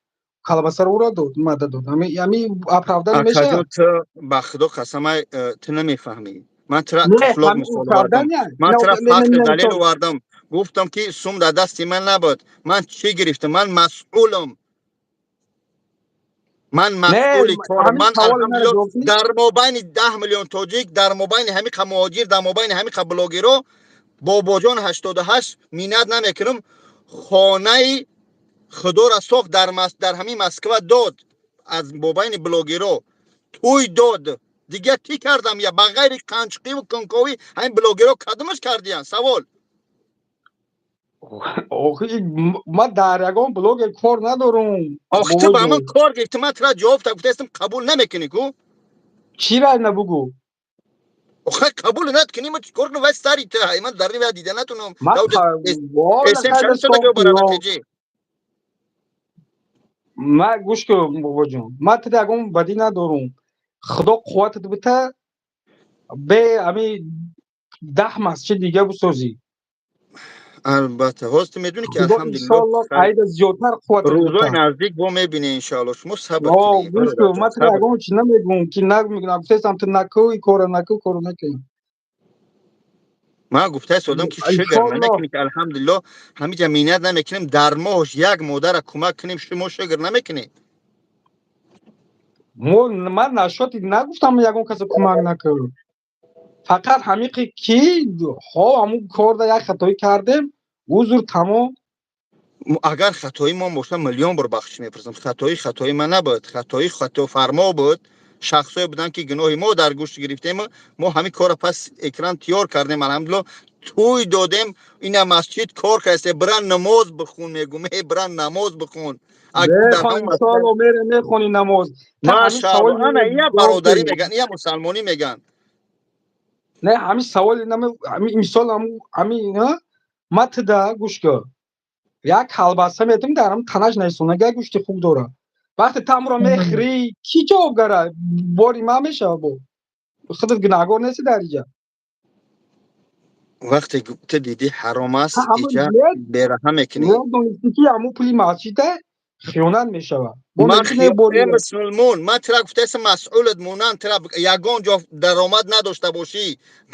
колбасаро ура дод, мада дод, ами оправдан меша? Ту ба худо қасамай, ту намефаҳмӣ. Ман тура қишлоқ мисол овардам, ман тура факт далел овардам, гуфтам ки сум дар дасти ман набуд. Ман чӣ гирифтам? Ман масъулам, ман масъули корам. Ман, алҳамдулилло, дар мобайни 10 миллион тоҷик, дар мобайни ҳамиқа муҳоҷир, дар мобайни ҳамиқа блогеро, бобоҷон 88 миннат намекунам, хонаи худоро сохт, дар ҳамин Москва дод, аз мобайни блогеро тӯй дод. Дигар чӣ кардам я ба ғайри қанчқиву кунковӣ? Ҳамин блогеро кадомаш кардиян? Савол. Охи, ман дар ягон блогер кор надорум. Охи, ту ба ман кор гирифти, ман тура ҷавоб та гуфтаистам, қабул намекунӣ ку. Чӣ рай набугу? Охи, қабул накунӣ, ман чӣ кор кунам? Вай сари ту, ман дар вай дида натунам. Бараҷи. Ма гӯш кун, бобоҷон, ман ту ягон бадӣ надорум. Худо қувватат бита, бе ами 10 масҷид дига бисозӣ. Албатта, ҳозир ту медонӣ ки, алҳамдулилло, айда зиёдтар қувват. Рӯзои наздик бо мебинӣ, иншоалло. Шумо сабр. Гӯш кун, ман ту ягон чи намегӯм, ки нагуфтаистам ту накӯ, и кора накӯ, коро накӯ. Ман гуфтаистодам, ки шукр намекунӣ, ки алҳамдулилло, ҳамиҷа миннат намекунем, дар моҳш як модара кӯмак кунем, шумо шукр намекунӣ. Мо ман нашоти нагуфтам, ягон каса кӯмак накӯ, фақат ҳамиқи ки ҳо, ҳамун корда як хатоӣ кардем, узр, тамом. Агар хатои мо боша, миллион бор бахшиш мепурсам. Хатоӣ хатои ман набуд, хатоӣ хатофармо буд, шахсое буданд, ки гуноҳи мо дар гӯшт гирифтем. Мо ҳамин корро пас экран тиёр кардем, алҳамдулилло, тӯй додем, ина масҷид кор кардем. Биран намоз бихун, мегум, э биран намоз бихун. Мехони намоз. Машаалло, ана ия бародарӣ меган, ия мусалмонӣ меган. Не, ҳамин саволи, мисол, ҳами ма туда, гӯш кун, як колбаса метам, дар ҳам танаш несонага гӯшти хуб дора. Вақте ту ҳамонро мехӯрӣ, кӣ ҷавобгара? Бори ман мешава бо. Худат гунаҳгор нести дар иҷа. Вақте ту дидӣ ҳаром аст, Ту ҳамон иҷа бераҳа мекунӣ. Медонисти, ки ҳамун пули масҷида хиёнат мешавад. Бо Ман мегӯӣ, не, бори э мусулмон, ман тира гуфтаистам, масъулат монанд, тира ягон ҷо даромад надошта бошӣ,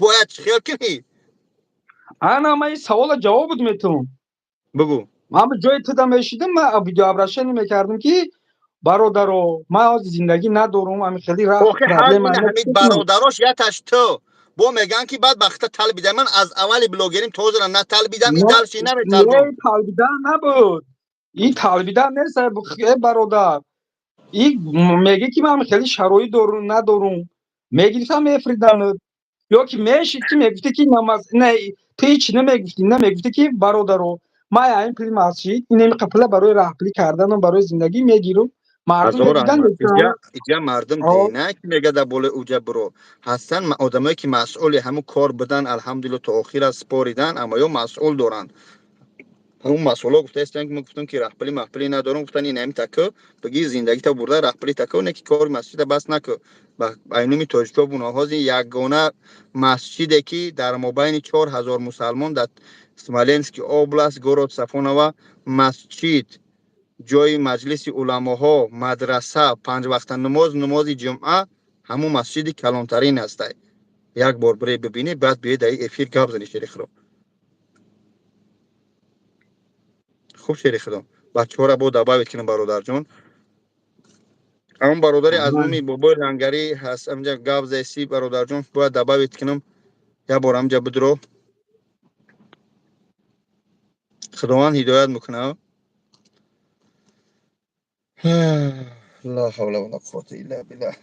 бояд чӣ хел кунӣ? Ана ман ин савола ҷавобут метавам. Бугӯ. Ман ба ҷои туда мешидам, ман видеообращение мекардам, ки бародаро, ман ҳозир зиндагӣ надорум, ҳамин хеле рафт Охи проблема ҳар ҳамин бародарош яташ ту бо мегӯянд, ки баъд бахта талбида. Ман аз аввали блогерим то ҳозира наталбидам, ин дальше наметалбам. Не, талбидан набуд, ин талбидан нест, э бародар. И мегӣ, ки ман хеле шароит дорум, надорум, мегирифтам, мефридан, ё ки мешид, ки мегуфтӣ, ки намаз не, ту ҳеч намегуфтӣ, намегуфтӣ, ки бародаро, ман ҳамин пули масҷид, инами пула барои раҳпулӣ кардану барои зиндагӣ мегирам. Мардум Ҳазор медидан. раҳмат. Иҷа мардум дена, ки мега дар болои уҷа биро ҳастан одамое, ки масъули ҳамун кор будан, алҳамдулилла, то охира споридан, аммо ё масъул доранд. Ҳамун масъуло гуфтаистанд, ки мо гуфтам, ки раҳпулӣ маҳпулӣ надорам. Гуфтан, ин ҳамин тако бигӣ, зиндагита бурда, раҳпулӣ тако, не ки кори масҷида бас наку. Ба айнуми тоҷико буно, ҳозир ягона масҷиде, ки дар мобайни 4000 мусалмон дар Смоленский область, город Сафонова, масҷид, ҷои маҷлиси уламоҳо, мадраса, панҷвақта намоз, намози ҷумъа, ҳамун масҷиди калонтарин ҳастай. Як бор бире бибинӣ, баъд биёи дар эфир гап зани. Шери худо, хуб, шери худо, бачаҳоро бо добавить кунам. Бародарҷон, ҳамон бародари аз номи бобои лангарӣ ҳаст, ҳамҷа гап заси. Бародарҷон, бояд добавить кунам, як бор ҳамҷа бидро. Худованд ҳидоят мекунад. Ла ҳавла вала қуввата илла биллаҳ.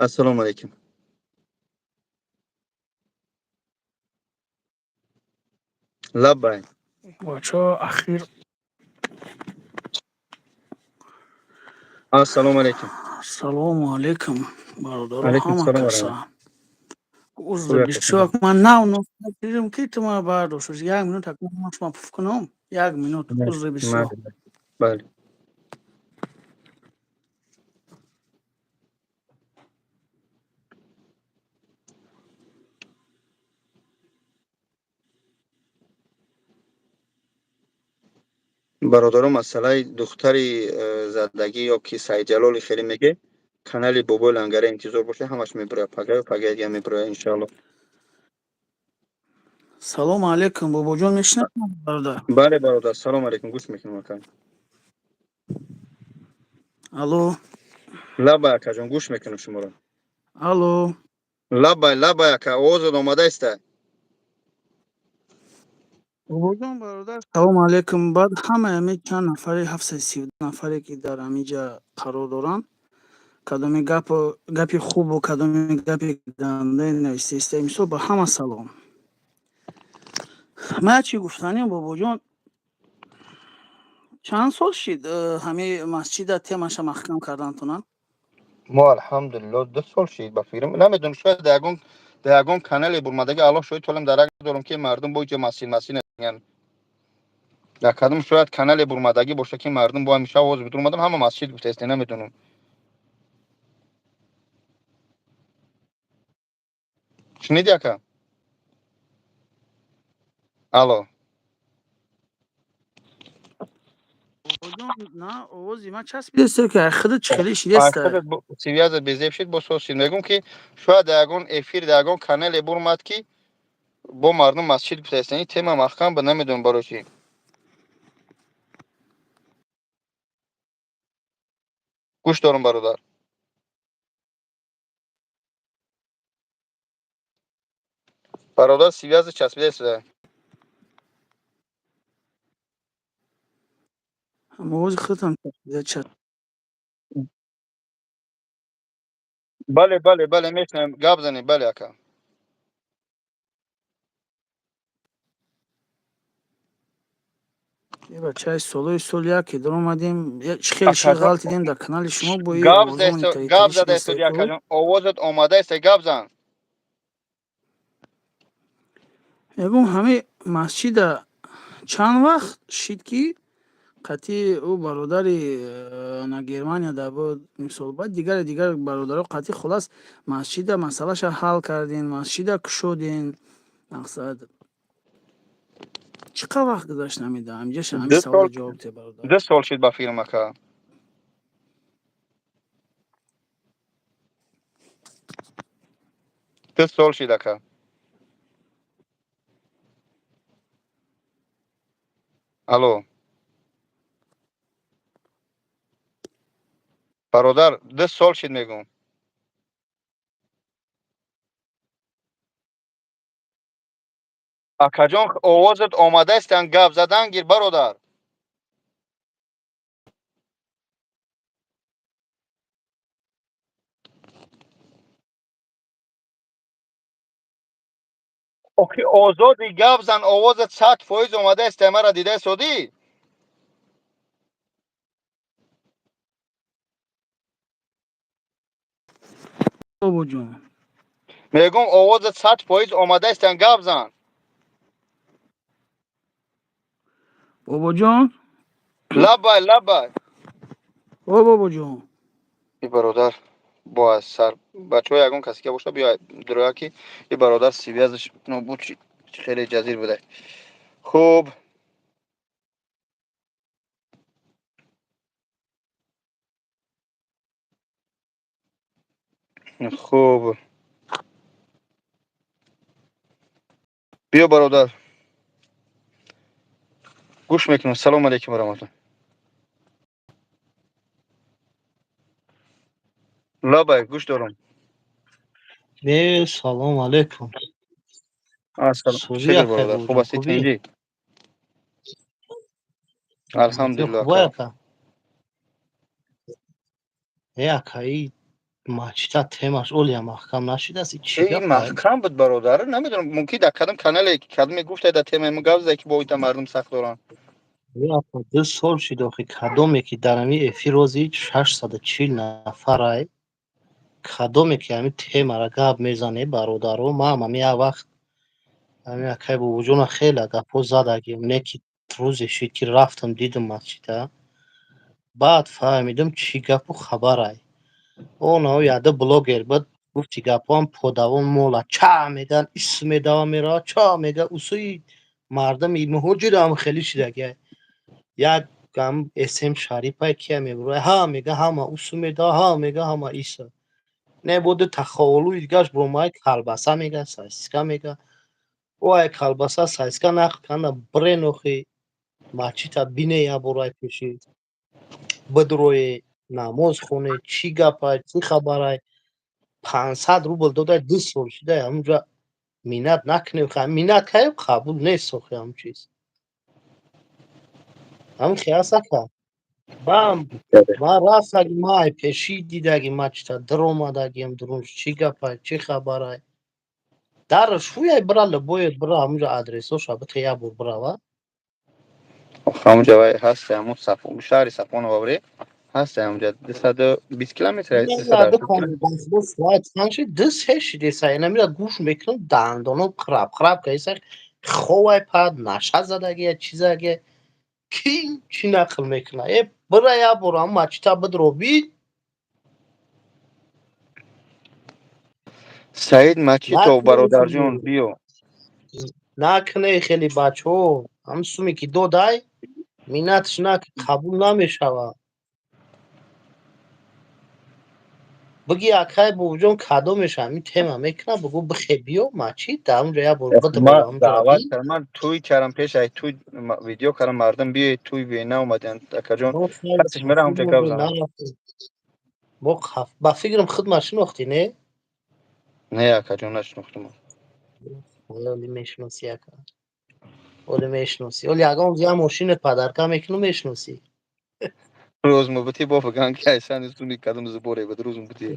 Ассалому алайкум. Лаббай. Бачаҳо, ахир. Ассалому алайкум. Ассалому алайкум, бародаро. Алайкум ҳама салом. каса. Узр Хуб. бисёр, ман нав дидам, ки ту мара бардошт. Як минут, акнун шума пуф кунам, як минут, узри бисёр. Бале. Бародаро, масъалаи духтари задагӣ ё ки Саидҷалоли хеле меге, канали бобои лангаре интизор боша, ҳамаш мебирояд, пагаю пагаи дига мебирояд, иншоалло. Салому алайкум, бобоҷон, мешинасам, бародар? Бале, бародар, салому алайкум, гӯш мекунам, ака. Алло. Лабай, акаҷон, гӯш мекунам шуморо. Алло. Лабай, лабай, ака, овозат омада иста. Бобоҷон, бародар, салому алайкум. Баъд ҳамаи ҳамин чанд нафари, 732 нафаре, ки дар ҳаминҷа қарор доранд, кадоми гапу гапи хубу кадоми гапи гандае навистаиста, мисол, ба ҳама салом. Ман чӣ гуфтанем, бобоҷон, чанд сол шид ҳамин масҷида темаша маҳкам кардантона? Мо, алҳамдулилло, 2 сол шид, ба фикрам. Намедонам, шояд дар ягон канале бурмадаги. Аллоҳ шоҳид, толам дарак дорам, ки мардум бо иҷа масҷид масҷид мегӯянд. Дар кадом шояд канале бурмадагӣ боша, ки мардум бо ҳамеша овоз бидурмадам, ҳама масҷид гуфтаисте, намедонам. Шуниди, ака? Алло. Бобоҷон, на, овози ман часпидест, ки худат чӣ хеле шидеста? Связь безеб шид, бо сосид. Мегӯм, ки шояд дар ягон эфир, дар ягон канале бурмад, ки бо мардум масҷид гуфтаиста. Ин тема маҳкам ба, намедонам барои чӣ. Гӯш дорам, бародар. Бародар, связь часпидаиста. Овози худатам часпида часп. Бале, мешунавем, гап занед, бале, ака. Бачаи, солои сол яке даромадем, чӣ хеле ши ғалтидем дар канали шумо бо Гап зада истоди, акаҷон, овозат омада иста, гап зан. Мегӯм, ҳамин масҷида Чанд вақт шид, ки қатъи ӯ бародари на Германия да буд, мисол, баъд дигари дигар бародаро қатъи, хулас, масҷида масъалаша ҳал кардем, масҷида кушодем. Мақсад, чӣ қадр вақт гузашт, намедонам. Ҳамиҷаша ҳамин 2 саволо сол. ҷавоб те, бародар. 2 сол шид, ба фикрам, ака. 2 сол шид, ака. Алло, бародар, 2 сол шид, мегӯм. Акаҷон, овозат омадаистан, гап задан гир, бародар. Охи, озоди, гап зан, овозат 100% омадаиста, мара дидаи содӣ. Бобоҷон. Мегӯм, овозат 100% омадаистан, гап зан. Бобоҷон. Лаббай, лаббай. О, бобоҷон. И бародар бо аз сар, бачаҳо, ягон касе ки боша, биё дуроя, ки и бародар связь аш нобуд шид, хеле ҷазир буда. Хуб, биё, бародар, гӯш мекунам. Салому алейкум ва раҳматулло. Лаббай, гӯш дорам. Не, салом алейкум. Ассалом. Сӯзи, Шукр, акай. бародар, хуб Бобоҷон. ҳастӣ? Хубӣ? Тинҷӣ, алҳамдулилло. Хубай. Ака. Ака, э, ака, и мачита темаш олия маҳкам нашидааст, и чӣ Эй, гапай? Маҳкам буд, бародар. Намедонам, мумкин дар кадом канале кадоме гуфта, дар темаи мо гап зада, ки бо ита мардум сахт доранд. Э, ака, 2 сол шид, охи кадоме ки дар ҳамин эфир рози 640 нафарай, кадоме ки ҳамин темара гап мезане, бародаро, ман ҳам як вақт ҳамин акай Бобоҷона хеле гапҳо задагим, не ки рӯзе шид, ки рафтам, дидам масҷида, баъд фаҳмидам, чӣ гапу хабарай. Онао яда блогер буд, гуфти гапҳоам подавон мола ча меган, ис медава, мерава, ча мега, усуи мардами муҳоҷирам хеле шидагиай. Як гам см Шарипай кия мебура, ҳа мега, ҳама усу медава, ҳа мега, ҳама иса не боду таховулуи дигаш бромай, колбаса мега, сосиска мега. Ой, колбаса, сосиска нақл канда, брен, охи мачита бине, я борай пеши бидроe, намоз хоне, чӣ гапай, чӣ хабарай? 500 рубл додай, 2 сол шидай, ҳамунҷа миннат накунем, миннат кардем, қабул нест, охи ҳамун чиз ҳамин хел аст, ака. Бам, ман рафтаги, ман ай пешӣ дидаги, мачита даромадагиам, дурун чӣ гапай, чӣ хабарай? Дараш шӯяй, бира, либоед, бира, ҳамунҷа адресоша бите, як бор бирава. Ҳамунҷа вай ҳаст, ҳамун шаҳри Сафонова бре ҳаст, ҳамунҷа 220 километр, 280 километр. Соат чанд шид? Ду се шидеса, инамира гӯш мекунам, дандоно храп храп каиса, ховай пад наша задагия, чизагия, ки чӣ нақл мекуна? Э, бира, як бор ҳам мачита бидро, бид. Саид Мачитов, бародарҷон, биё. Накне хеле, бачаҳо, ҳам суме ки додай, миннатш нак, қабул намешавад. Биги, акай Бобоҷон, кадомеш ҳамин тема мекуна, бугӯ, бихе, биё мачид, дар ҳамунҷо як бор бидро. Ман ҳамунҷоро даъват бид. кардам, ман тӯй кардам, пеш ай тӯй видео кардам, мардум биёед тӯй, биёед, наомаданд, акаҷон. Ҳастиш, мера ҳамунҷа гап занам. Мо ба фикрам, худ машинохтӣ, не? Не, акаҷон, нашинохтам. Оли мешиносӣ, ака, оли мешиносӣ, оли ягон як мошинат подарка мекунам, мешиносӣ. Рӯз мубити бо фиган ки айсани суни кадом зуборе буд, рӯз мубити.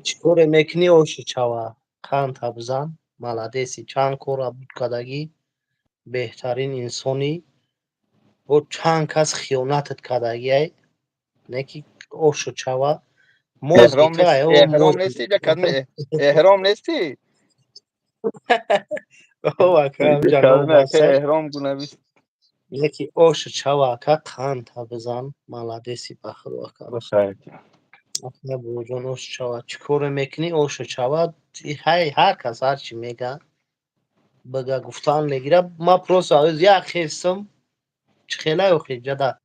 Чӣ коре мекунӣ, оши чава, қанд бизан, молодец и, чанд кора буд кардагӣ, беҳтарин инсонӣ, бо чанд кас хиёнатат кардагиай, не ки ошу чава. Эҳром нести, кадме эҳром нести? Эҳром гунавис. Яки ошу чава ака, қандта бизан, молодец и, ба худо, ака. Бахайр. Ака Бобоҷон, ош чава, чӣ коре мекунӣ, ошу чава. Ҳай, ҳар кас ҳар чӣ мега, бага, гуфтан мегира. Ма просто як хестам, чӣ хелай охи ҷада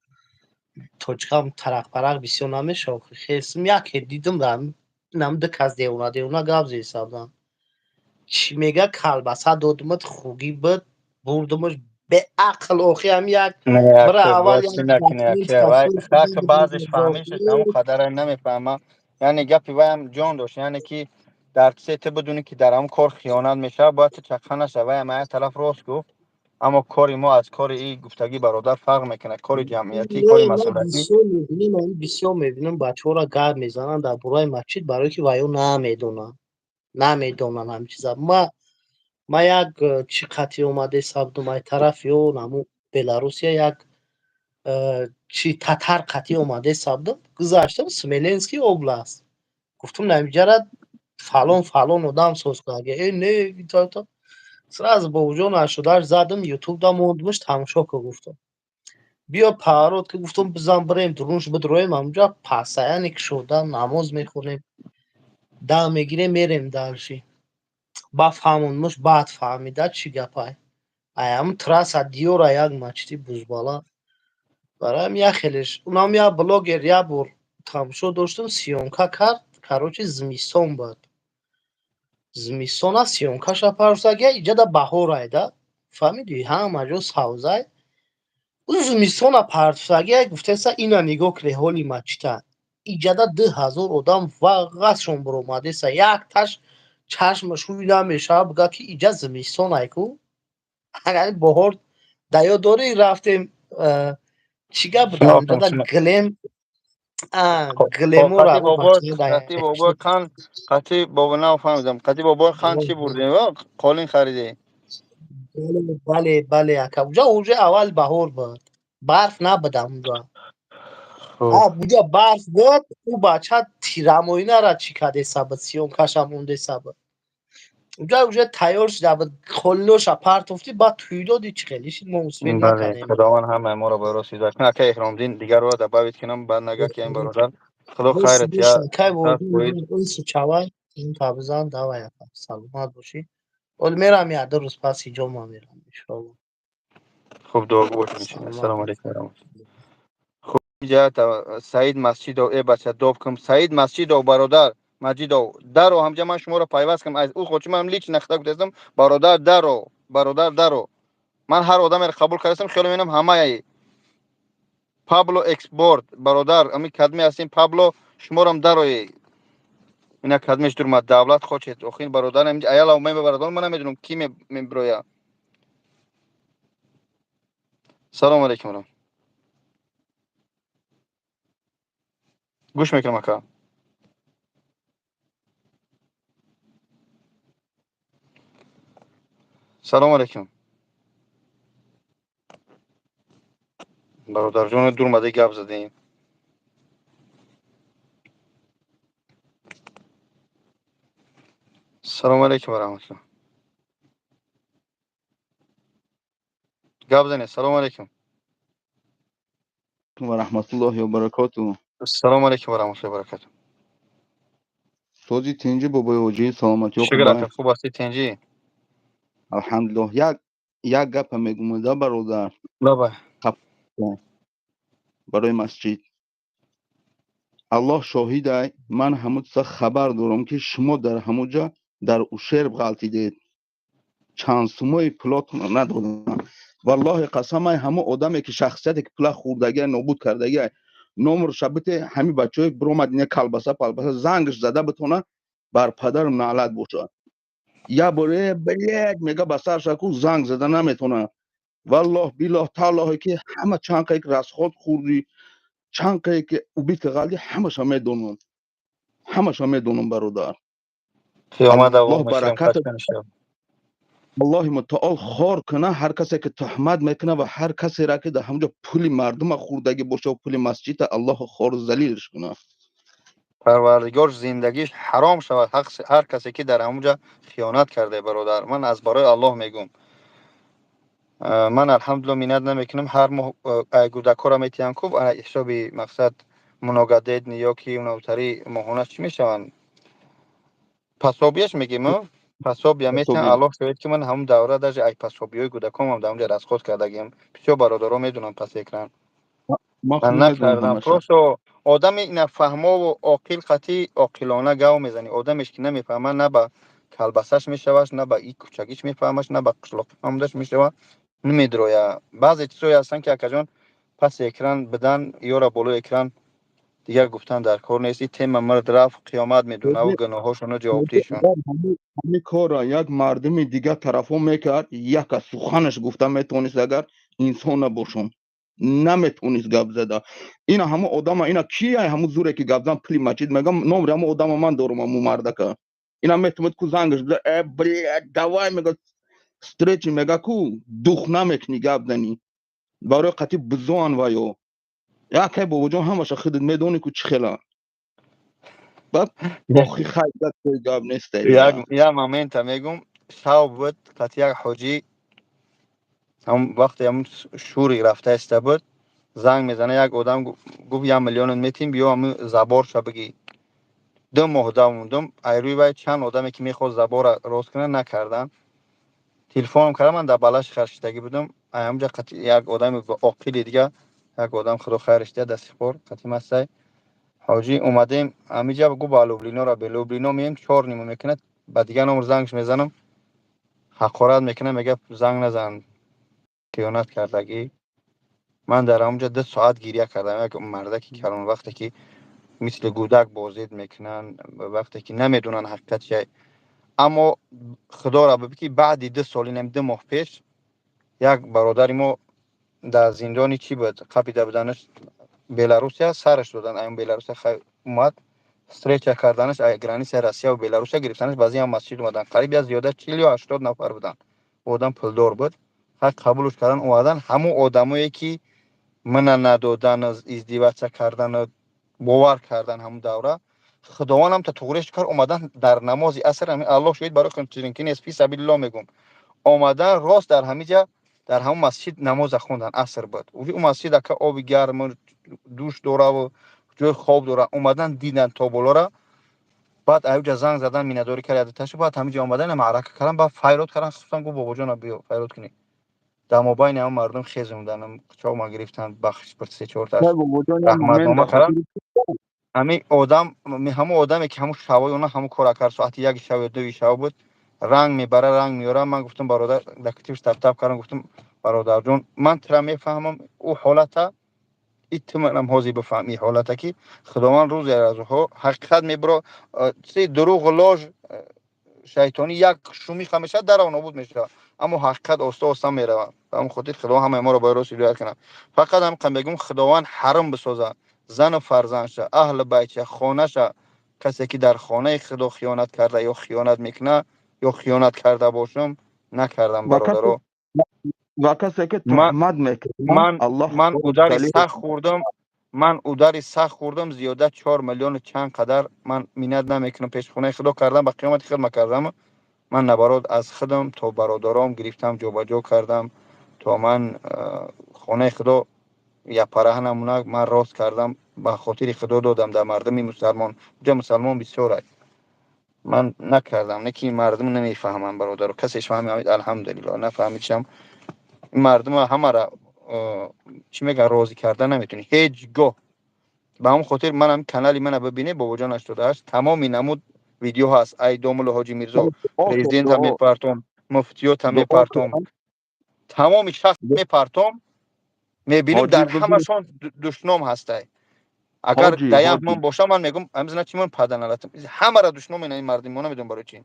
точкам тарақ-парақ бисёр намешава. Хестам, яке дидам, нам ду кас девона девона гап зесабдан. Чӣ мега, колбаса додумат, хугӣ буд, бурдумаш, беақл охи ҳам як бира аввал. Баъзеш фаҳмишаш ҳамон қадара намефаҳмам. Яъне гапи ваям ҷон дошт, яъне ки дар чизе ту бидунӣ, ки дар ҳамон кор хиёнат мешавад, бояд ту чаққа нашав. Ваям як тараф рост гуфт, аммо кори мо аз кори и гуфтагӣ бародар фарқ мекунад: кори ҷамъиятӣ, кори масъулиятӣ. Бисёр мебинам, бачаҳоро гап мезананд дар бораи масҷид, барое ки ваё намедонанд ҳамин чиза. Ма як чӣ қатъӣ омаде сабдум, ай тараф ё наму Беларусия, як чи татар қатъӣ омаде сабдум, гузаштам Смоленский область, гуфтум, намиҷара фалон фалон одам соз карда. Э, не, сразу Бобоҷон ашудааш задам, ютубда мондумаш, тамошо ка, гуфтам. Биё, поворот ки, гуфтам, бизан бирем дурунш, бидроем ҳамҷа, пасаяне кушода намоз мехонем, дам мегирем, мерем дальше. Ба фаҳмондмуш, баъд фаҳмида, чӣ гапай. Ай ҳамн трасса диёра як мачиди бузбала. Бароям як хелеш унам як блогер як бор тамошо доштам, съёмка кард. Короче, зимистон буд, зимистона съёмка ша парсагия, иҷада баҳорай да, фаҳмидӣ, ҳама ҷо савзай. Ӯ зимистона партусагия, гуфтеса, ина нигоҳ кунед, ҳоли мачита, иҷада 2000 одам вағасшон буромадеса, якташ чашмаш ҳуй намешавад, буга ки иҷа зимистон айку. Баҳор да ёд дорӣ, рафтем, чӣ гап буд, глем глемора. Қати бобои хан, қати бобо, нафаҳмидам, қати бобои хан чӣ бурдем, қолин харидем. Бале, ака, уҷа уже аввал баҳор буд, барф набуд амунҷа. Буҷа барф буд. Ӯ бача тирамоинара чӣ кардеса буд, съёмка ша мондеса буд, уҷа уже тайёр шуда буд, қолиноша партофтӣ, баъд тӯй доди, чӣ хеле шид, мо успеть накардем. Худованд ҳамаи моро ба рост ҳидоят кунад. Ака Эҳромдин, дигарро добавить кунам, баъд нага ки ин бародар, худо хайрат. Чавай табизан, давай, ака, саломат бошӣ. Ҳол мерам, як ду рӯз пас ҳиҷома мерам, иншоалло. Хуб, дуогӯ бошед. Ассалому алайкум ва раҳматуллоҳ. Хуб, инҷа Саид Масҷидов, э бача, доб кун, Саид Масҷидов, бародар Маҷидов, даро ҳамҷа, ман шуморо пайваст кунам. Аз ӯ хочи ман лично хита гуфтастам, бародар, даро, бародар, даро. Ман ҳар одамеро қабул кардастам, хиёл мекунам ҳамаи. Пабло Экспорт, бародар, ами кадме ҳастем, Пабло, шуморам дарои. Ина кадмеш дурмад, давлат хочет. Охин бародар, аяла мебарадон, ман намедонам ки мебироя. Салому алайкум. Гӯш мекунам, ака. Салому алайкум. Бародарҷон, дурмаде, гап задем. Салому алайкум ва раҳматуллоҳ. Гап занед. Салому алайкум. Ва раҳматуллоҳи ва баракотуҳ. Салому алайкум ва раҳматуллоҳи ва баракотуҳ. Сози, тинҷӣ, бобои ҳоҷӣ, саломатиё? Шукр, ака, хуб ҳастӣ, тинҷӣ? Алҳамдулиллоҳ. Як гапа мегумуда, бародар. Лаба. Барои масҷид, Аллоҳ шоҳидай, ман ҳамун чиза хабар дорам, ки шумо дар ҳамун ҷа дар ущерб ғалтидед, чанд сумои пулотонро надодам. Валлоҳи қасамай, ҳамун одаме ки шахсияте ки пула хӯрдагия, нобуд кардагия, номерша бите, ҳамин бачаҳое биромад, ина калбаса палбаса зангш зада битона, бар падарам наълат бошад. Як боре блядь мега, ба сарша ку занг зада наметона. Валлоҳ, биллоҳ, таллоҳе ки ҳама чанд қае ки расход хӯрдӣ, чанд қае ки убитка ғалдӣ, ҳамаша медонам, ҳамаша медонам, бародар. Қиёмат. Аллоҳ баракат, Аллоҳи мутаол хор куна ҳар касе ки туҳмат мекуна ва ҳар касеро ки дар ҳамҷо пули мардума хӯрдагӣ боша ва пули масҷида, Аллоҳ хору залилш куна. Парвардигор зиндагиш ҳаром шавад ҳар касе ки дар ҳамунҷа хиёнат карда. Бародар, ман аз барои Аллоҳ мегӯм. Ман, алҳамдулилла, миннат намекунам. Ҳар моҳ ай гудакҳоро метиҳам ку, ҳисоби мақсад многодетный ё ки унавтари моҳона чӣ мешаванд, пособия ш мегем, пособия метиҳам. Аллоҳ шоҳид, ки ман ҳамун давра даже ай пособия ҳои гудакомам дар онҷа расход кардагиам. Бисёр бародаро медонанд паси экран. Ман накардам, просто одами нафаҳмову оқил қатъи оқилона гав мезанӣ. Одамеш ки намефаҳмад, на ба калбасаш мешаваш, на ба и кучагиш мефаҳмаш, на ба қишлоқи фаҳмдаш мешава, намедроя. Баъзе чизҳое ҳастанд, ки, акаҷон, паси экран бидан ёра болои экран дигар гуфтан дар кор нест. И тема мирд рафт, қиёмат медонаву гуноҳошону ҷавобдиҳшон. Ҳами корра як мардуми дигар тарафҳо мекард, яка суханаш гуфта метавонист. Агар инсон набошон, наметавонист гап зада. Ина ҳамо одама, ина ки ҳамо зуре ки гап зан, пули масҷид мегам, номри ҳамо одама ман дорум, ҳамо мардака. Ина метавонад ку зангаш биза, э, блядь, давай, мега, встречи, мега ку дух намекунӣ гап занӣ барои қатъи бизоан ва ё якай. Бобоҷон, ҳамаша худат медонӣ ку чӣ хела. Баъд охи хай гап нест. Як момента мегум. Шав буд, қатъи як ҳоҷӣ, ҳам вақте ҳамун шури рафта иста буд, занг мезана як одам, гуфт: 1 миллионат метим, биё ҳамун забор ша бигӣ. 2 моҳ давондум айрӯи вай. Чанд одаме ки мехост забора рост кунад, накардан. Телефоном кардам, ман дар Балашиха шиштагӣ будам. Ҳамунҷа қатъи як одами оқили дига, як одам, худо хайраш диҳад, дастихбор қатъи мастай ҳоҷӣ, омадем ҳамиҷа. Гу ба Люблинора бе Люблино меем, чор нима мекунад. Ба дигар номр зангш мезанам, ҳақорат мекунад, мега: «Занг назан, хиёнат кардагӣ». Ман дар ҳамунҷа 2 соат гиря кардам. Як мардаки калон, вақте ки мисли гудак бозид мекунанд, вақте ки намедонанд ҳақиқат чи. Аммо худоро бибӣ, ки баъди 2 сол, инам 2 моҳ пеш, як бародари мо дар зиндони чӣ буд, қапида буданаш Беларусия, сараш додан. Ай Беларусия омад, встреча карданаш, ай граница и Россияву Беларусия гирифтанаш. Баъзе ҳам масҷид омадан, қариб як зиёда 40 ё 80 нафар буданд. Одам пулдор буд, хай, қабулш кардан, омадан. Ҳамун одамое ки мана надодану издеваться кардану бовар кардан, ҳамун давра худовандам та туғриш кард. Омадан дар намози аср ҳамин, Аллоҳ шоҳид, барои чунки нест, фи сабилиллоҳ мегум, омадан рост дар ҳамиҷа, дар ҳамун масҷид намоза хондан. Аср буд. Ӯ масҷид, ака, оби гарму душ дораву ҷои хоб дора. Омадан, дидан то болора. Баъд аюҷа занг задан, миннатдорӣ кард таша. Баъд ҳамиҷа омадан, маърака кардан, баъд файрод кардан. Хусусан гуфт: «Бобоҷона, биё, файрод кунӣ». Дар мобайни ҳамн мардум хезонданд, чома гирифтанд, бахшиш пир се чорташ раҳматнома кардан. Ҳамин одам, ҳамун одаме ки ҳамун шавои она ҳамун кора кард, соати 1 шав ё 2 шав буд, ранг мебара, ранг меёра. Ман гуфтам: «Бародар», дар китибш таптап кардам, гуфтам: «Бародарҷон, ман тура мефаҳмам, ӯ ҳолата и ту манам ҳозир бифаҳм, ин ҳолата ки худованд рӯзе аз рӯзҳо ҳақиқат мебиро. Чизи дурӯғу лож, шайтонӣ як шумиха мешавад, дарав нобуд мешавад, аммо ҳақиқат оста оста меравад». Ба ҳамин хотир худованд ҳамаи моро бояд рост ҳидоят кунад. Фақат ҳам мегӯм, худованд ҳаром бисозад зану фарзандша, аҳли байтша, хонаша, касе ки дар хонаи худо хиёнат карда ё хиёнат мекунад ё хиёнат карда бошам, накардам, бародаро. Ва касе ки туҳмат мекунад. Ман удар и сахт хӯрдам, ман удар и сахт хӯрдам, зиёда 4 миллиону чанд қадар. Ман миннат намекунам, пеши хонаи худо кардам, ба қиёмати хидма кардам. Ман набарод аз худам то бародаром гирифтам, ҷобаҷо кардам, то ман хонаи худо япараҳа намуна ман рост кардам, ба хотири худо додам дар мардуми мусалмон. Уҷа мусалмон бисёр аст. Ман накардам, не ки мардум намефаҳманд, бародаро. Касеш фаҳмид, алҳамдулилло, нафаҳмидшам, мардума ҳамара чӣ мегӯян, розӣ карда наметавонӣ ҳеҷ гоҳ. Ба ҳамон хотир манам канали мана бибинед, Бобоҷон 88, тамоми намуд видео ҳаст. Ай домулло Ҳоҷи Мирзо, президента мепартом, муфтиёта мепартом, тамоми шахс мепартом, мебинем, дар ҳамашон душном ҳастай. Агар даям боша, ман мегум, амзина чи ман паданалатам, ҳамара душном ина ин мардум, мо намедонам барои чӣ.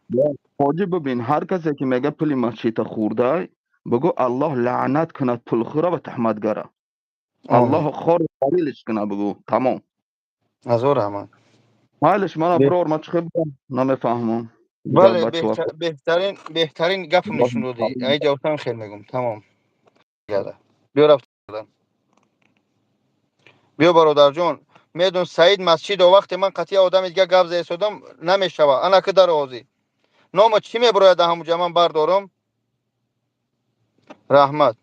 Ҳоҷӣ, бибин, ҳар касе ки мега пули масҷида хӯрдай, бигӯ Аллоҳ лаънат кунад пулхӯра ва туҳматгара, Аллоҳ хор залилш кунад, бигӯ, тамом. Ҳазор раҳмат. Майлиш, мана бирор, ман чӣ намефаҳмам. Бале, беҳтарин, беҳтарин гапм нишон додӣ. Ай ҷавобтам хел мегум, тамом. Биё, рафт, биё, бародарҷон. Медон, Саид масҷидо, вақте ман қатъия одами дига гап зада истодам, намешава. Ана ки дар ҳозир нома чӣ мебирояд, дар ҳамуҷа ман бардорам. Раҳмат.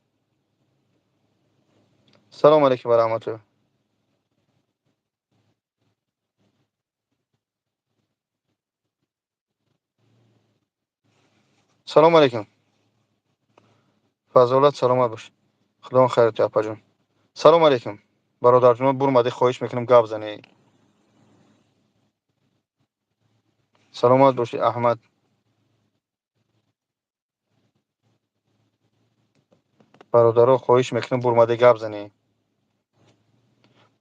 Салому алейкум ва раҳматуллоҳ. Салому алейкум. Фазолат, саломат бош. Худованд хайрат, апаҷон. Салому алейкум. Бародарҷон, бурмадӣ, хоҳиш мекунам, гап занӣ. Саломат бошӣ, Аҳмад. Бародаро, хоҳиш мекунам, бурмадӣ, гап занӣ.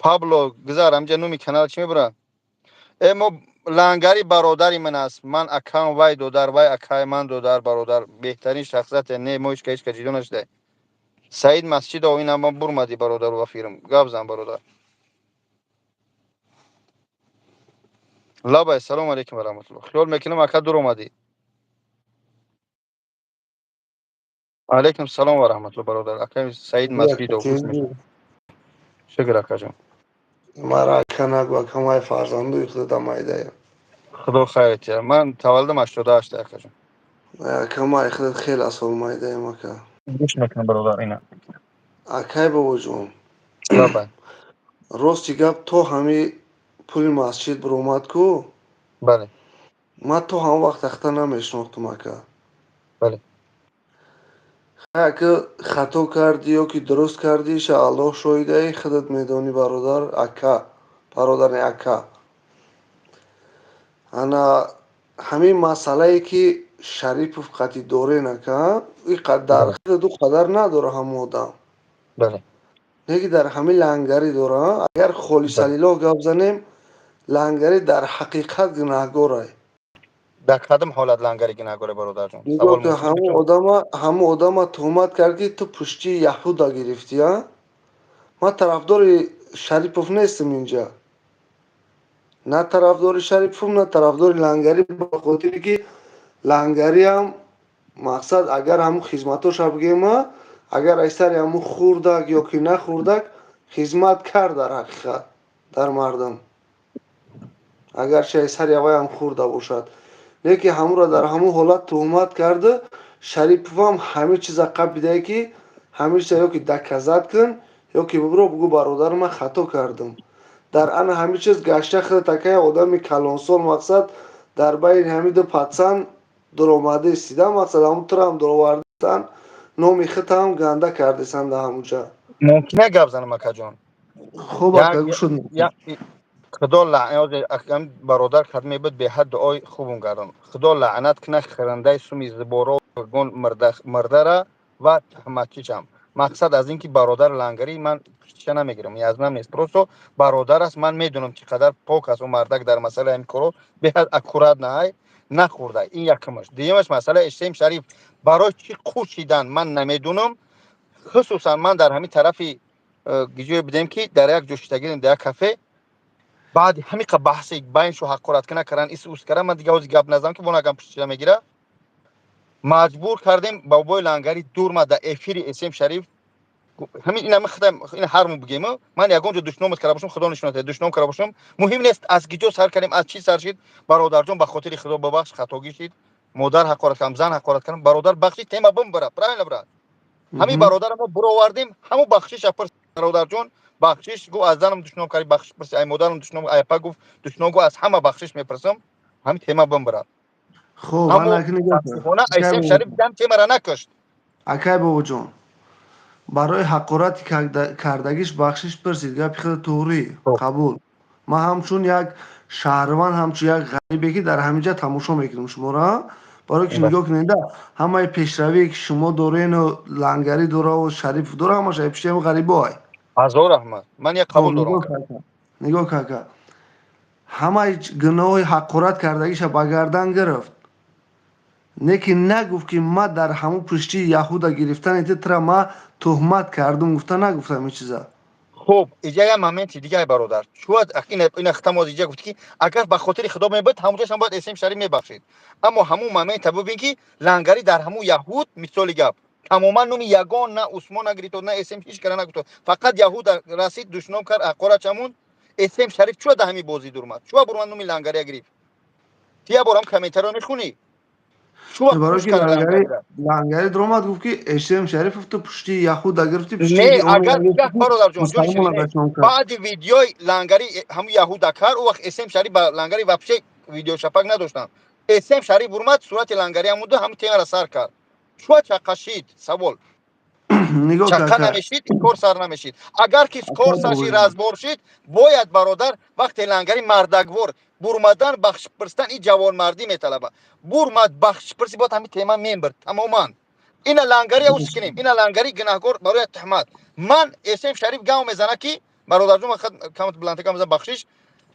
Пабло, гузар, ҳамҷа номи канал чӣ мебура? Э, мо лангари бародари ман аст. Ман акам вай додар, вай акай ман додар, бародар. Беҳтарин шахсияте, не, мо ҳеч ка ҷидо нашуда. Саид Масҷидов, ин ҳама бурмадӣ, бародару ва фирм. Гап зан, бародар. Лабай, салому алейкум ва раҳматуллоҳ. Хиёл мекунам, ака, дур омадӣ. Алейкум салом ва раҳматуллоҳ, бародар. Акай Саид Масҷидов, гӯш мекунам. Шукр, акаҷон. Мара ака нагу, ака, май фарзанду худата майдаям. Худо хайрат диҳад. Ман таваллудам 88, акаҷон. Ака, май худат хеле сол майдаям, ака. Гӯш мекунам, бародар, ина. Акай бобоҷон. Лабай. Рости гап, то ҳами пули масҷид биромад ку. Бале. Ман то ҳамон вақт ахта намешинохтум, ака. Бале. Ака, хато кардӣ ё ки дуруст кардӣ, ша Аллоҳ шоҳидаи, худат медонӣ, бародар, ака, бародар не, ака. Ана ҳамин масъалае ки Шарипов қатъи дорен, ака, дар худаду қадар надора ҳамон одам. Бале. Неки дар ҳамин лангарӣ дора. Агар холисалилоҳ гап занем, лангарӣ дар ҳақиқат гунаҳгорай. Дар кадом ҳолат лангари гунаҳгоре, бародарҷон? Нигоҳ кун, ҳамон одама туҳмат кард, ки ту пуштии яҳуда гирифтӣ. А ман тарафдори Шарипов нестам инҷа, на тарафдори Шариповам, на тарафдори лангарӣ, ба хотире ки лангариам мақсад, агар ҳамун хизматоша бигема, агар аз сари ҳамун хурдак ё ки нахурдак хизмат кард, дар ҳақиқат дар мардум, агарчи аз сари авайам хурда бошад, лекин ҳамуро дар ҳамун ҳолат туҳмат карда. Шариповам ҳамин чиза қабидае, ки ҳамин чиза ё ки доказать кун, ё ки бибро бугӯ, бародар, ман хато кардам. Дар ана ҳамин чиз гашта худат, акай, одами калонсол, мақсад, дар байни ҳамин ду пацан дуромада истода, мақсад, ҳамун турам дуровардан, номи худам ганда кардесан дар ҳамунҷа. Мумкина гап занам, акаҷон? Хуб, ака, гӯшуд. Худо лаънат, бародар кад мебуд, беҳад дуои хубум кардам. Худо лаънат кунад хӯрандаи суми зиборо гон мурдара ва туҳматчичам. Мақсад аз ин ки бародар лангарӣ ман пуштиша намегирам, язнам нест, просто бародар аст. Ман медонам, чӣ қадар пок аст ӯ мардак, дар масъалаи ҳамин коро беҳад аккуратно ай нахӯрда. Ин якумаш. Дуюмаш, масъалаи Эштем Шариф барои чӣ қӯшидан, ман намедонам. Хусусан ман дар ҳамин тарафи ҷое будем, ки дар як ҷо шиштагирем, дар як кафе. Баъди ҳамиқа баҳси байншу ҳаққораткана кардан, ис ус кардан, ман дига ҳози гап назанам, ки вонагам пуштиша мегира. Маҷбур кардем бобои лангари дурма дар эфири Эсем Шариф. Ҳамин ин ҳами худа ин ҳарму бигем, ман ягон ҷо душномат карда бошам, худо нишон диҳад, душном карда бошам, муҳим нест аз киҷо сар кардем, аз чӣ сар шид. Бародарҷон, ба хотири худо бабахш, хатогӣ шид, модар ҳақорат кардам, зан ҳақорат кардам, бародар, бахши, тема бимбара, правильно, брат? Ҳамин бародарро мо буровардем, ҳамун бахшиша пурс, бародарҷон, бахшиш гуфт, аз занам душном карди, бахшиш пурси, ай модарам душном, ай апа гуфт душном, гуфт, аз ҳама бахшиш мепурсам, ҳамин тема бимбара. Хуб. Аммо Айсем Шариф дам темара накушт. Акай бобоҷон, барои ҳақорати кардагиш бахшиш пурсид, гапи худ туғрӣ, қабул. Ман ҳамчун як шаҳрванд, ҳамчун як ғарибе, ки дар ҳамин ҷа тамошо мекунам шуморо, барои ки нигоҳ кунеда, ҳамаи пешравие ки шумо дорену лангарӣ дораву Шарипов дора, ҳамаш ай пишти ҳами ғарибоай. Ҳазор раҳмат, ман як қабул дорам. Нигоҳ, кака, ҳамаи гуноҳи ҳақорат кардагиша ба гардан гирифт, не ки нагуфт, ки ма дар ҳамун пуштии яҳуда гирифтани титра ма туҳмат кардум, гуфта нагуфтам ин чиза. Хуб, иҷа як моменти дигаи, бародар, шояд ина хитам иҷа гуфт, ки агар ба хотири худо мебуд, ҳамонҷош бояд Эсем Шариф мебахшид. Аммо ҳамун момента бубин, ки лангарӣ дар ҳамун яҳуд, мисоли гап, тамоман номи ягон на Усмон нагирифт, на Эсем, ҳеч кара нагуфт, фақат яҳуда расид, душном кард, ҳақорат чамунд. Эсем Шариф чуа дар ҳамин бозӣ дурмад, чуа бурмад, номи лангария гирифт? Тия борам комментарио мехунӣ. Чува Барои хуш ки кард Лангари Лангариро. Лангари даромад, гуфт, ки Эсем Шарифов ту пушти яҳуда гирифтӣ, пушти Не, оно агар гирифтӣ, нигоҳ, бародарҷон, ҷони мусалмона ширин, дашном кард. Баъди видеои Лангари ҳамун яҳуда кард, ӯ вақт Эсем Шариф ба Лангари вообще видеошапак надоштанд. Эсем Шариф бурмад, сурати Лангари ҳамуда, ҳамун темаро сар кард. Чува чақашид? Савол. Нигоҳ, Чақа кака. намешид, кор сар намешид. Агар ки кор Ака сар шид, Бобоҷон. Разбор шид, бояд, бародар, вақте Лангари мардаквор бурмадан, бахшиш пурсидан, ин ҷавонмардӣ металаба. Бурмад, бахшиш пурси, бояд ҳамин тема мебирд тамоман. Ина Лангари ус кунем, ина Лангари гунаҳкор барои туҳмат. Ман Эсем Шариф гав мезана, ки бародарҷон, ман камат баландтар гав мезанам, бахшиш,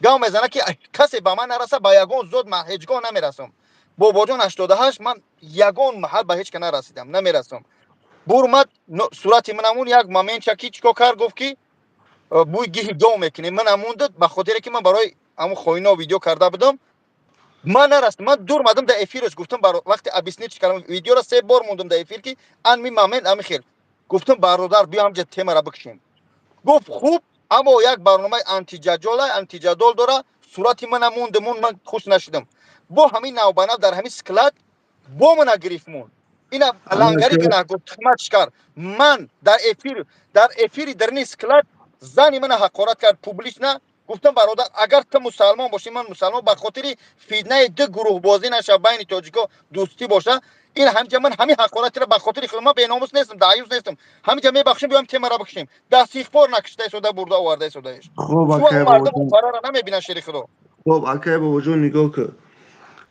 гав мезана, ки касе ба ман нараса, ба ягон зот ман ҳеҷ гоҳ намерасам. Бобоҷон, 88 ман ягон маҳал ба ҳеҷ ка нарасидам, намерасам. Бурмад, сурати манамун, як моментча ки чикор кард, гуфт, ки бӯи гиҳи гов мекунем. Ман амунда ба хотире ки ман барои ҳамун хоино видео карда будам, ман нарастам. Ман дур мадам, дар эфираш гуфтам, вақте объяснить кардам, видеоро се бор мондам дар эфир, ки ан ми момент ами хел гуфтам: «Бародар, биё, ҳамҷа темара бикушем». Гуфт: «Хуб, аммо як барномаи антиҷаҷола, антиҷадол дора, сурати мана мондамун, ман хуш нашудам». Бо ҳамин навбанав дар ҳамин склад бо мана гирифт мон. Ина Лангари гунаҳ гуфт, туҳматш кард. Ман дар эфир, дар эфири дарни склад зани мана ҳақорат кард публично. Гуфтам: «Бародар, агар ту мусалмон бошӣ, ман мусалмон, ба хотири фитнаи ду гурӯҳбозӣ наша, байни тоҷико дӯстӣ боша, ин ҳамҷа ман ҳамин ҳақоратро ба хотири худ, ман беномус нестам, даъюс нестам, ҳаминҷа мебахшем, биём темара бикушем». До сих пор накишта истода, бурда оварда истодаеш. Хуб, Шумо акай мардум Бобоҷон. фарара намебинанд, шери худо. Хуб, акай Бобоҷон, нигоҳ кун.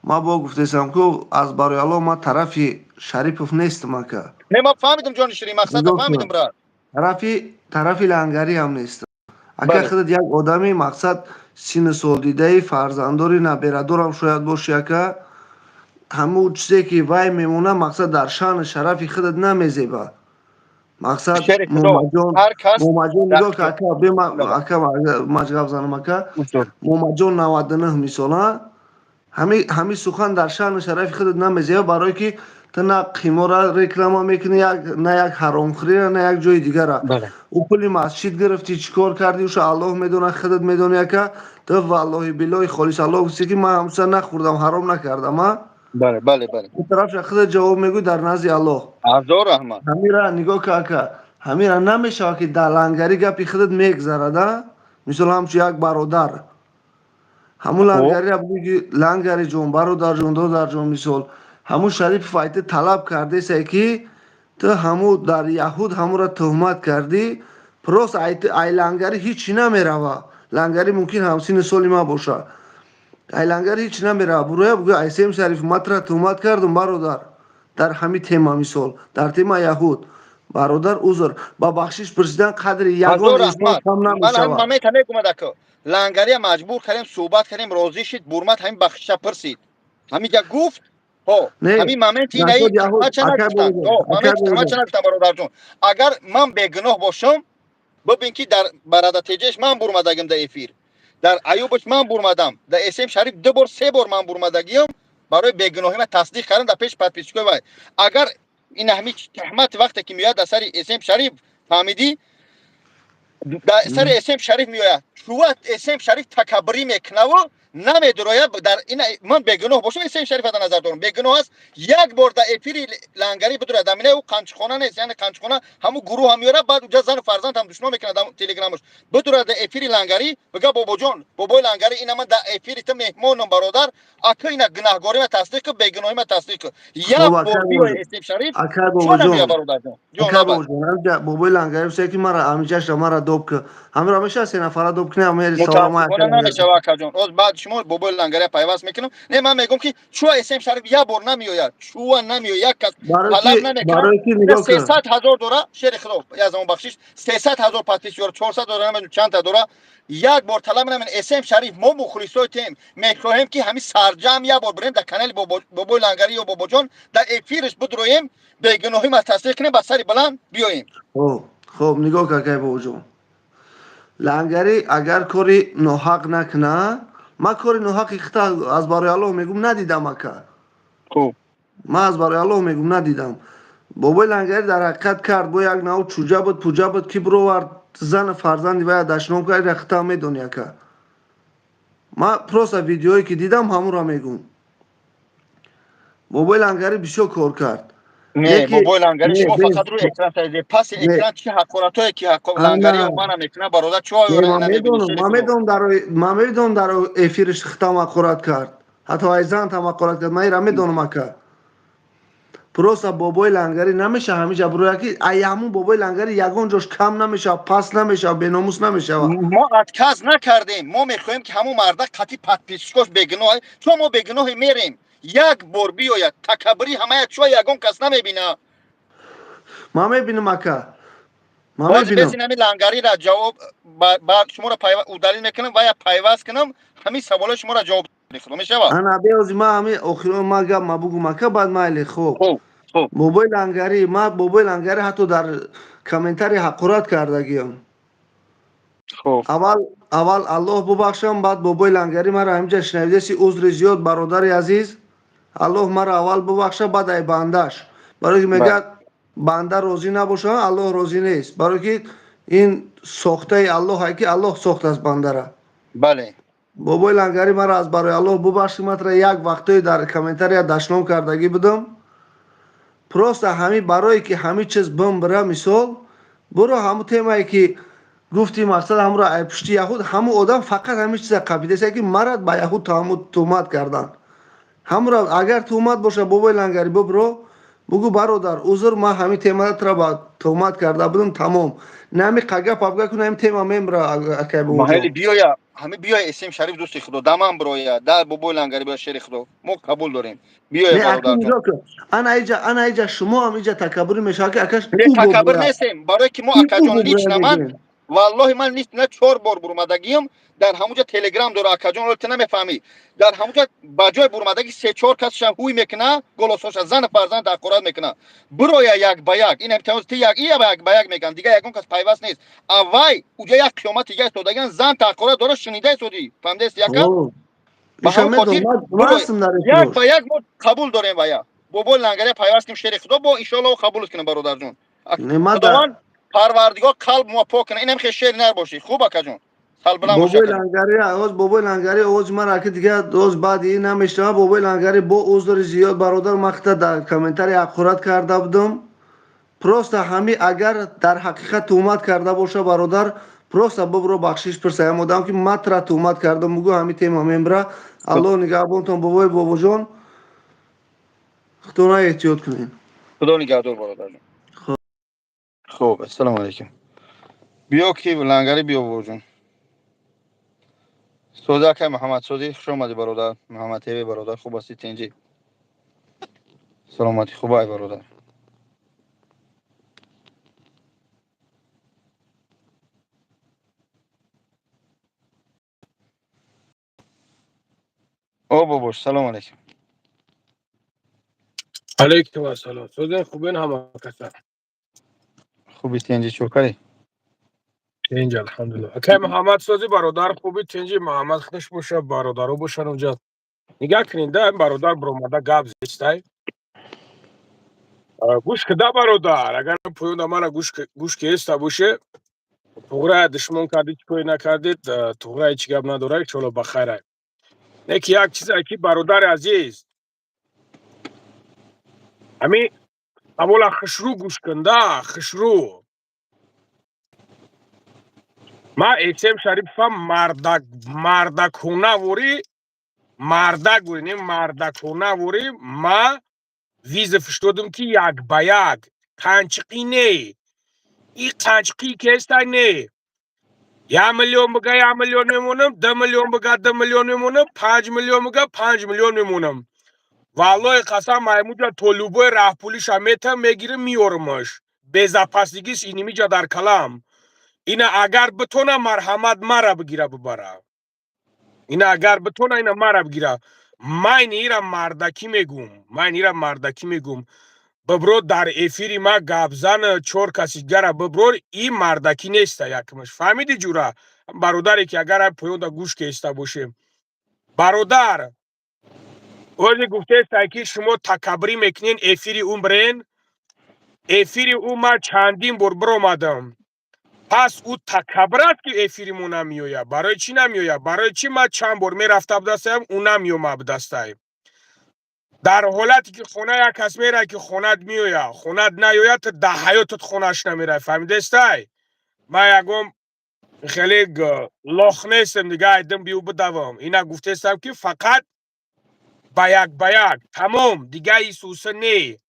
Ман бо гуфтесам, ку аз барои Аллоҳ ман тарафи Шарипов нестам, ака. Не, ман фаҳмидам, ҷони ширин, мақсада Нигоҳ кун. фаҳмидам, брат. Тарафи Лангарӣ ҳам нестам. Ака, худат як одами, мақсад, синну сол дидаи, фарзанддори, наберадорам шояд бошӣ, ака. Ҳамун чизе ки вай мемона, мақсад, дар шаъну шарафи худат намезеба. Мақсад, Шери худо, Муҳаммадҷон, ҳар кас Муҳаммадҷон, нигоҳ кун, ака, бема, ака, маҷғаб занам, ака. Муҳаммадҷон 99 мисол, а? Ҳами сухан дар шаъну шарафи худат намезеба, барое ки ту на қимора реклама мекунӣ, як на як ҳаромхӯрира, на як ҷои дигара. Ӯ пули масҷид гирифтӣ, чӣ кор кардӣ, уша Аллоҳ медонад, худат медонӣ, ака. Ту валлоҳи биллоҳи холис Аллоҳ гуфтӣ, ки ман ҳамса нахӯрдам, ҳаром накардам, а? Бале, бале, бале. Ин тарафша худат ҷавоб мегӯй дар назди Аллоҳ. Ҳазор раҳмат. Ҳамира нигоҳ кун, ака. Ҳамира намешавад, ки дар Лангарӣ гапи худат мегзарад, а? Мисол, ҳамчун як бародар. Ҳамун Лангарира бугӯй, ки Лангариҷон, бародарҷон, додарҷон, мисол, ҳамун Шарипов айти талаб кардесае, ки ту ҳамун дар яҳуд ҳамура туҳмат кардӣ, просто ай Лангари ҳичи намерава. Лангари мумкин ҳамсини соли ман боша. Ай Лангари ҳичи намерава. Буроя бугӯй: «Айсем Шариф, ман тура туҳмат кардум, бародар. Дар ҳамин тема, мисол, дар тема яҳуд. Бародар, узр». Ба бахшиш пурсидан қадри ягон Ҳазор инсон раҳмат. кам Ман ҳамин намешавад. момента мегумад, ака. Лангария маҷбур кардем, суҳбат кардем, розӣ шид, бурмад, ҳамин бахшиша пурсид. Ҳаминҷа гуфт, ҳо, Не, ҳамин моменти инаи насод яҳуд, туҳматча акай нагуфтанд. Бобоҷон, Ҳо, акай моменти туҳматча Бобоҷон. нагуфтам, бародарҷон. Агар ман бегуноҳ бошам, бибин, ки дар барада теҷеш ман бурмадагим дар эфир. Дар Аюбаш ман бурмадам. Дар Эсем Шариф ду бор, се бор ман бурмадагиам, барои бегуноҳӣ ман тасдиқ кардам дар пеши подписчикои вай. Агар ин ҳами туҳмат вақте ки меояд дар сари Эсем Шариф, фаҳмидӣ? Дар сари Эсем Шариф меояд. Чува Эсем Шариф такаббурӣ мекунаву намедурояд дар ина? Ман бегуноҳ бошам, Эсем Шариф дар назар дорам, бегуноҳ аст, як бор дар эфири Лангарӣ бидурад. Дамина ӯ қанчихона нест, яъне қанчихона ҳамун гурӯҳ ҳам меорад, баъд уҷа зану фарзанд ҳам душмон мекунад. Дар телеграмаш бидурад, дар эфири Лангарӣ бига: «Бобоҷон, бобои Лангарӣ, ина ман дар эфири ту меҳмонам, бародар, ака, ина гунаҳгорима тасдиқ кун, бегуноҳима тасдиқ кун». Як Хуб, бор акай биёй, Бобоҷон. Эсем Шариф Акай чо намеояд, Бобоҷон. бародарҷон? Ҷон, Акай лабай. Бобоҷон, ҳамиҷа бобои Лангарӣ гуфта, ки мара ҳамиҷаша мара доб кун. Ҳамира мешавад се нафара доб кунем, ҳамери савола ман Мутаассифона акай Лангарӣ. намешава, акаҷон. Оз баъд шумо бобои Лангария пайваст мекунам. Не, ман мегӯм, ки чуа Эсем Шариф як бор намеояд, чуа намеояд, як кас Барои талаб ки намекунад. Барои ки нигоҳ кун. 300 000 дора, шери худо, як замон бахшиш, 300 000 подписчик дора, 400 дора, намедонам чандта дора, як бор талаб намекунад: «Эсем Шариф, мо мухлисои тем, мехоҳем, ки ҳамин сарҷамъ як бор бирем дар канали бобои Лангарӣ ё Бобоҷон, дар эфираш бидроем, бегуноҳӣ ма тасдиқ кунем, ба сари баланд биёем». Хуб, хуб, нигоҳ кун, акай Бобоҷон. Лангарӣ агар кори ноҳақ накуна, ман кори ноҳақи хита аз барои Аллоҳ мегӯм, надидам, ака. Ман аз барои Аллоҳ мегӯм, надидам. Бобои Лангарӣ дар ҳақиқат кард, бо як нав чуҷа буд, пуҷа буд, ки бировард, зану фарзанди вая дашном кард, ира хита медонӣ, ака. Ман просто видеое ки дидам, ҳамонро мегӯм. Бобои Лангарӣ бисёр кор кард. Не, Леки бобои Лангари, не шумо бе фақат рӯи экран таиде, паси не экран чӣ ҳақоратое ки Лангари ана мана мекунад, бародар, чӣ не, ман намебинӣ, медонам, шери ман худо? медонам, дар ман медонам, дар эфириш хитам ҳақорат кард, ҳатто айзант ҳам ҳақорат кард, ман ира медонам, ака. Просто бобои Лангарӣ намеша ҳамиҷа буроя, ки ай ҳамун бобои Лангарӣ ягон ҷош кам намешава, паст намешава, беномус намешава. Мо отказ накардем, мо мехоҳем, ки ҳамун мардак қати подписчикош бегуноҳ, чун мо бегуноҳе мерем, як бор биёяд, такаббури ҳамая чӯ ягон кас намебина. Ман мебинам, ака, ман Боз мебинам. бесин, ҳамин Лангарира ҷавоб ба шуморо удалить мекунам ва я пайваст кунам, ҳамин саволои шуморо ҷавоб худо мешавад. Ана беози ма ҳамин охирон ма гап ма бугум, ака, баъд майли, хоб. Хуб, хуб. Бобои Лангарӣ, ма бобои Лангарӣ ҳатто дар комментарий ҳақорат кардагиам. Хуб. Аввал, аввал Аллоҳ бубахшам, баъд бобои Лангарӣ маро ҳаминҷа шунавидаси, узри зиёд, бародари азиз. Аллоҳ маро аввал бубахша, баъд ай бандаш, барое ки мегӯяд, банда розӣ набоша, Аллоҳ розӣ нест, барое ки ин сохтаи Аллоҳ, ки Аллоҳ сохтааст бандара. Бобои Лангарӣ, маро аз барои Аллоҳ бубахши, матра як вақтое дар комментария дашном кардагӣ будам. Просто ҳамин барое ки ҳамин чиз бимбира, мисол, буро ҳамун темае ки гуфти, мақсад ҳамуро ай пушти яҳуд, ҳамун одам фақат ҳамин чиза қабидасе, ки марад ба яҳуд туҳмат кардан. Ҳамура агар туҳмат боша, бобои Лангари, бубро, бугӯ: бародар, узр, ман ҳамин темара тура ба туҳмат карда будам, тамом. Нами қага пабга кун, ҳамин тема мембра, акай бобоҷон. Маҳали биёя, ҳами биёя, эсем Шариф, дӯсти худо, дамам бироя, да бобои Лангари биёя, шери худо, мо қабул дорем, биёя. Не, акун бародарҷон. Нигоҳ кун, ана иҷа, ана иҷа шумо ҳам иҷа такаббурӣ мешавад, ки акаш Не, ӯ такаббур бобоя нестем, барое ки мо, ин ӯ акаҷон, бобоя лично ман мегӯем. Валлоҳи, ман лично чор бор бурмадагиам дар ҳамуҷа, телеграм дора, акаҷон, ҳоло ту намефаҳмӣ, дар ҳамуҷа ба ҷои бурмадагӣ се чор касшам ҳуй мекуна, голосоша, зану фарзанд ҳақорат мекуна. Бироя як ба як, ин ти як ия як ба як мекунад, дига ягон кас пайваст нест. Аввай уҷа як қиёмати дига истодаган, зан таҳқорат дора, шунида истодӣ, фаҳмидаисти, яка? Ба Иша ҳамин хотир медонам, ман бироя ҳастам дар як эфирош. Ба як мо қабул дорем, вая бобои Лангария пайваст кунем, шери худо, бо иншоалло қабулт кунем, бародарҷон. Не, ман дар Худованд Парвардигор қалб мо пок кунад, инам хел шери нар бошӣ. Хуб, акаҷон, салбаланд бош. Бобои Акаҷон. Лангари оз, бобои Лангари овози мара ки дига оз баъди ин намешнава. Бобои Лангари, бо узри зиёд, бародар, ман хита дар комментарий ҳақорат карда будам. Просто ҳами агар дар ҳақиқат туҳмат карда боша, бародар, просто бобро бахшиш пурса ям одам, ки ман тура туҳмат кардам, бугӯ, ҳами тема мембра. Аллоҳ нигаҳбонтон, бобои бобоҷон, худона эҳтиёт кунед. Худо нигаҳдор, бародарҷон. Хуб, ассалому алайкум. Биё ки Лангари, биё, бобоҷон. Сози, акай Муҳаммад Сози, хуш омадӣ, бародар. Муҳаммад ТВ, бародар, хуб ҳастӣ, тинҷӣ, саломатӣ хуб ай, бародар? О бобош, салому алайкум. Алейкум ассалом. Созен, хубен ҳама каса? Хуби, тинҷӣ, чӯкарӣ? Тинҷ, алҳамдулилла. Акай Муҳаммад Сози, бародар, хуби, тинҷи? Муҳаммад худаш боша, бародаро бошан унҷа. Нигаҳ кунед да, бародар биромада гап зестай. Гӯш кида, бародар, агар поёнда мана гӯш ки эста боше, туғрая душмон кардид, чӣ кое накардид, туғрая ҳеҷ гап надора, иншоалло ба хайрай. Не ки як чизе ки, бародари азиз, ҳамин савола хушрӯ гӯш кун да, хушрӯ. Ман Эсем Шарипова мардак, мардаконаворӣ, мардак ворӣ, не мардаконаворӣ, ма вызов фиштодум, ки як ба як, қанчиқӣ не, и қанчиқӣ кестай не, 1 миллион бига, 1 миллион мемонам, 2 миллион бига, 2 миллион мемонам, 5 миллион бига, 5 миллион мемонам. Валлоҳи қасам, маймуҷа то любой раҳпулиша метам, мегирим, меёрмаш, безопасность инимиҷа дар калам. Ина агар битона, марҳамат, мара бигира, бибара. Ина агар битона, ина мара бигира. Ман ира мардакӣ мегум, ман ира мардакӣ мегум, бибро, дар эфири ма гапзан, чор каси дигара биброр, и мардакӣ неста. Якмаш фаҳмиди, ҷура, бародаре ки агар поёнда гӯш кеста бошем, бародар, озе гуфтестай, ки шумо такаббурӣ мекунен, эфири ӯ бирен. Эфири ӯ ман чандин бор биромадам. Пас ӯ такаббур аст, ки эфири мо намеояд. Барои чӣ намеояд? Барои чӣ ман чанд бор мерафта будастаям, ӯ намеомад будастай? Дар ҳолате ки хона як кас мерай, ки хонат меоя, хонат наёяд, ту дар ҳаётат хонаш намерай. Фаҳмидестай? Ман ягон хеле лох нестем, дига айдим биу бидавам. Ина гуфтестам, ки фақат ба як, ба як, тамом, дига исуса не.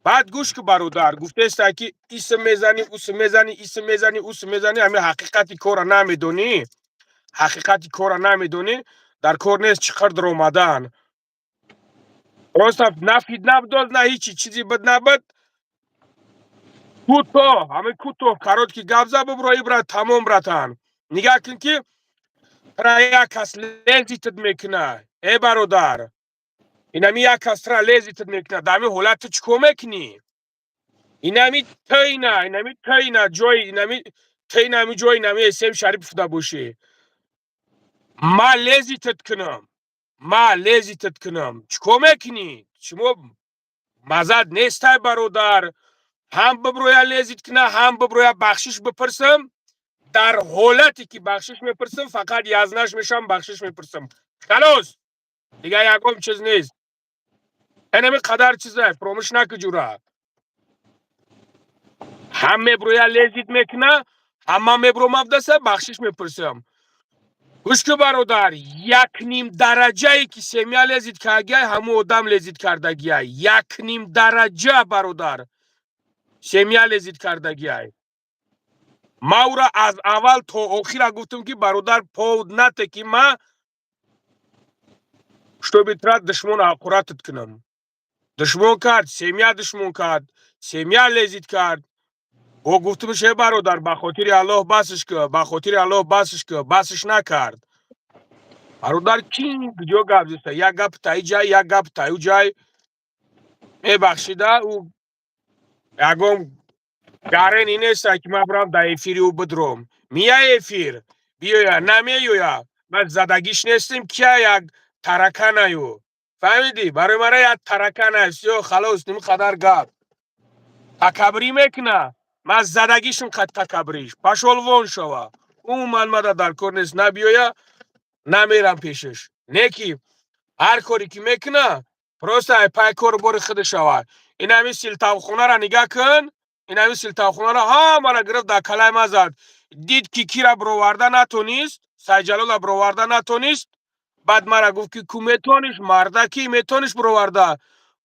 Баъд гӯш ки, бародар, гуфтестай, ки исм мезанӣ, усм мезанӣ, исм мезанӣ, усм мезанӣ, ҳамин ҳақиқати корра намедонӣ, ҳақиқати корра намедонӣ. Дар кор нест чӣ қадр омадан. Просто на фитна бидод, на ҳичи чизе буд, набуд. Кӯтоҳ, ҳамин кӯтоҳ, короткий гап за, бубро, ибра, тамом. Братан, нигаҳ кун, ки тра як кас лезить мекуна. Э, бародар, инами як кас тра лезить мекуна, дар ҳамин ҳолат ту чӣ кор мекунӣ? Инами тина, инами тина ҷои, инами тина, ами ҷои инами эсем Шарипов да бошӣ, ма лезить кунам, ма лезить кунам, чӣ кор мекунӣ? Шумо мазад нестай, бародар. Ҳам биброя лезить куна, ҳам биброя бахшиш бипурсам. Дар ҳолате ки бахшиш мепурсам, фақат язнаш мешавам, бахшиш мепурсам, халос, дига ягон чиз нест. Энами қадар чиза фуромӯш наку, ҷура. Ҳам меброя лезить мекуна, ҳама мебромавдаса, бахшиш мепурсам. Гӯш ку, бародар, якним дараҷае ки семья лезить кардагиай, ҳамун одам лезить кардагиай. Якним дараҷа, бародар, семья лезить кардагиай. Ма ӯра аз аввал то охира гуфтам, ки бародар, повод нате, ки ма чтобы тра душмон ҳақуратат кунам. Душмон кард, семья душмон кард, семья лезить кард. О, гуфтумш: «Э, бародар, ба хотири Аллоҳ басш ку, ба хотири Аллоҳ басш ку». Басш накард, бародар. Ки куҷо гап зиста? Як гап таи ҷай, як гап таю ҷай. Мебахшида, ӯ ягон гарени неста, ки ман бирам дар эфири ӯ бидром. Мия эфир биёя, намеёя, ман задагиш нестем. Кия як тараканаю, фаҳмидӣ? Барои мара як таракана, всё, халос. Ним қадар гап такабрӣ мекуна, ман задагишм қад такабриш. Пошёл вон шава. Умуман мада дар кор нест, набиёя, намерам пешаш. Не ки ҳар коре ки мекуна, просто ай пай кору бори худ шава. Ин ҳамин силтавхонара нигаҳ кун, ин ҳамин силтавхонара ҳамара гирифт, дар калаи ма зад. Дид, ки кира бироварда натонист, Сайҷалола бироварда натонист. Баъд мара гуфт, ки ку метониш, мардаки метониш бироварда.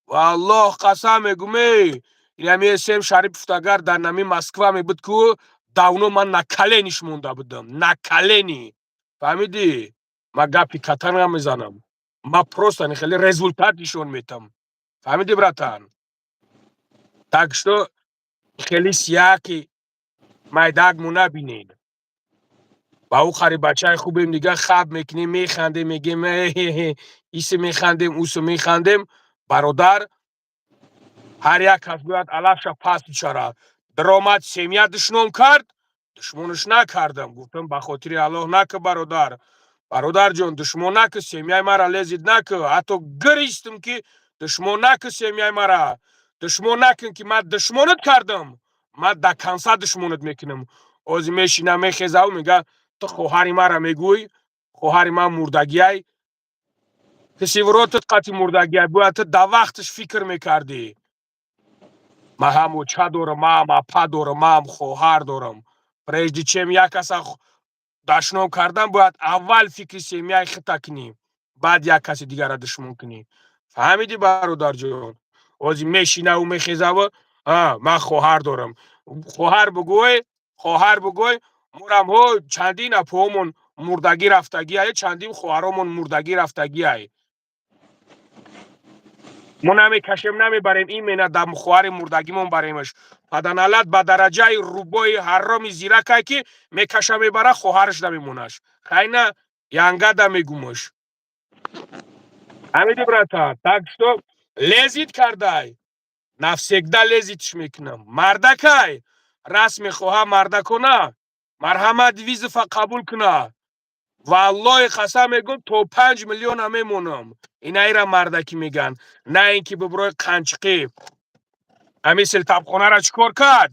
Валлоҳ қасам мегум, эй, инами сем Шарипов агар дар нами Москва мебуд ку, давно ман на колениш монда будам, на колени. Фаҳмидӣ? Ма гапи катан мезанам, ма просто хеле результат нишон метам. Фаҳмидӣ, братан? Так что хеле сияки майдакму набинед. Ба ӯ хари бачаи хубем, дига хаб мекунем, механдем, мегем исе, механдем, усо механдем. Бародар, ҳар як кас бояд алафша паст бичара. Даромад, семья душном кард, душмонаш накардам. Гуфтам: «Ба хотири Аллоҳ нака, бародар, бародарҷон, душмон нака, семьяи мара лезить нака». Ҳатто гиристам, ки душмон нака, семьяи мара душмон накун, ки ман душмонат кардам, ман до конца душмонат мекунам. Ози мешина, мехезав, мега: «Ту хоҳари мара мегӯй, хоҳари ман мурдагиай». Киси в ротат қати мурдагиай, бояд ту да вақташ фикр мекардӣ. Ман ҳам оча дорам, ман ҳам апа дорам, ман ҳам хоҳар дорам. Прежде чем як каса дашном кардан, бояд аввал фикри семьяи худта кунӣ, баъд як каси дигарро душмон кунӣ. Фаҳмидӣ, бародарҷон? Ози мешинаву мехезаву: «Ман хоҳар дорам». Хоҳар бугӯй, хоҳар бугӯй, мурамҳо чандин апоҳомон мурдагӣ рафтагиай, чандин хоҳаромон мурдагӣ рафтагиай. Мо намекашем, намебарем, именно дар хоҳари мурдагимон баремаш. Паданалат ба дараҷаи рӯбои ҳароми зиракай, ки мекаша, мебара, хоҳараш намемонаш. Хайна янгада мегумаш. Ҳамиди, брата? Так что лезить кардай, навсегда лезитьш мекунам. Мардакай раст мехоҳа, мардакона марҳамат, вызова қабул куна. Валлоҳи қасам мегӯм, то 5 миллиона мемонам. Инаира мардакӣ мегӯянд, на ин ки биброи қанчиқӣ. Ҳамин силтабхонара чӣ кор кард?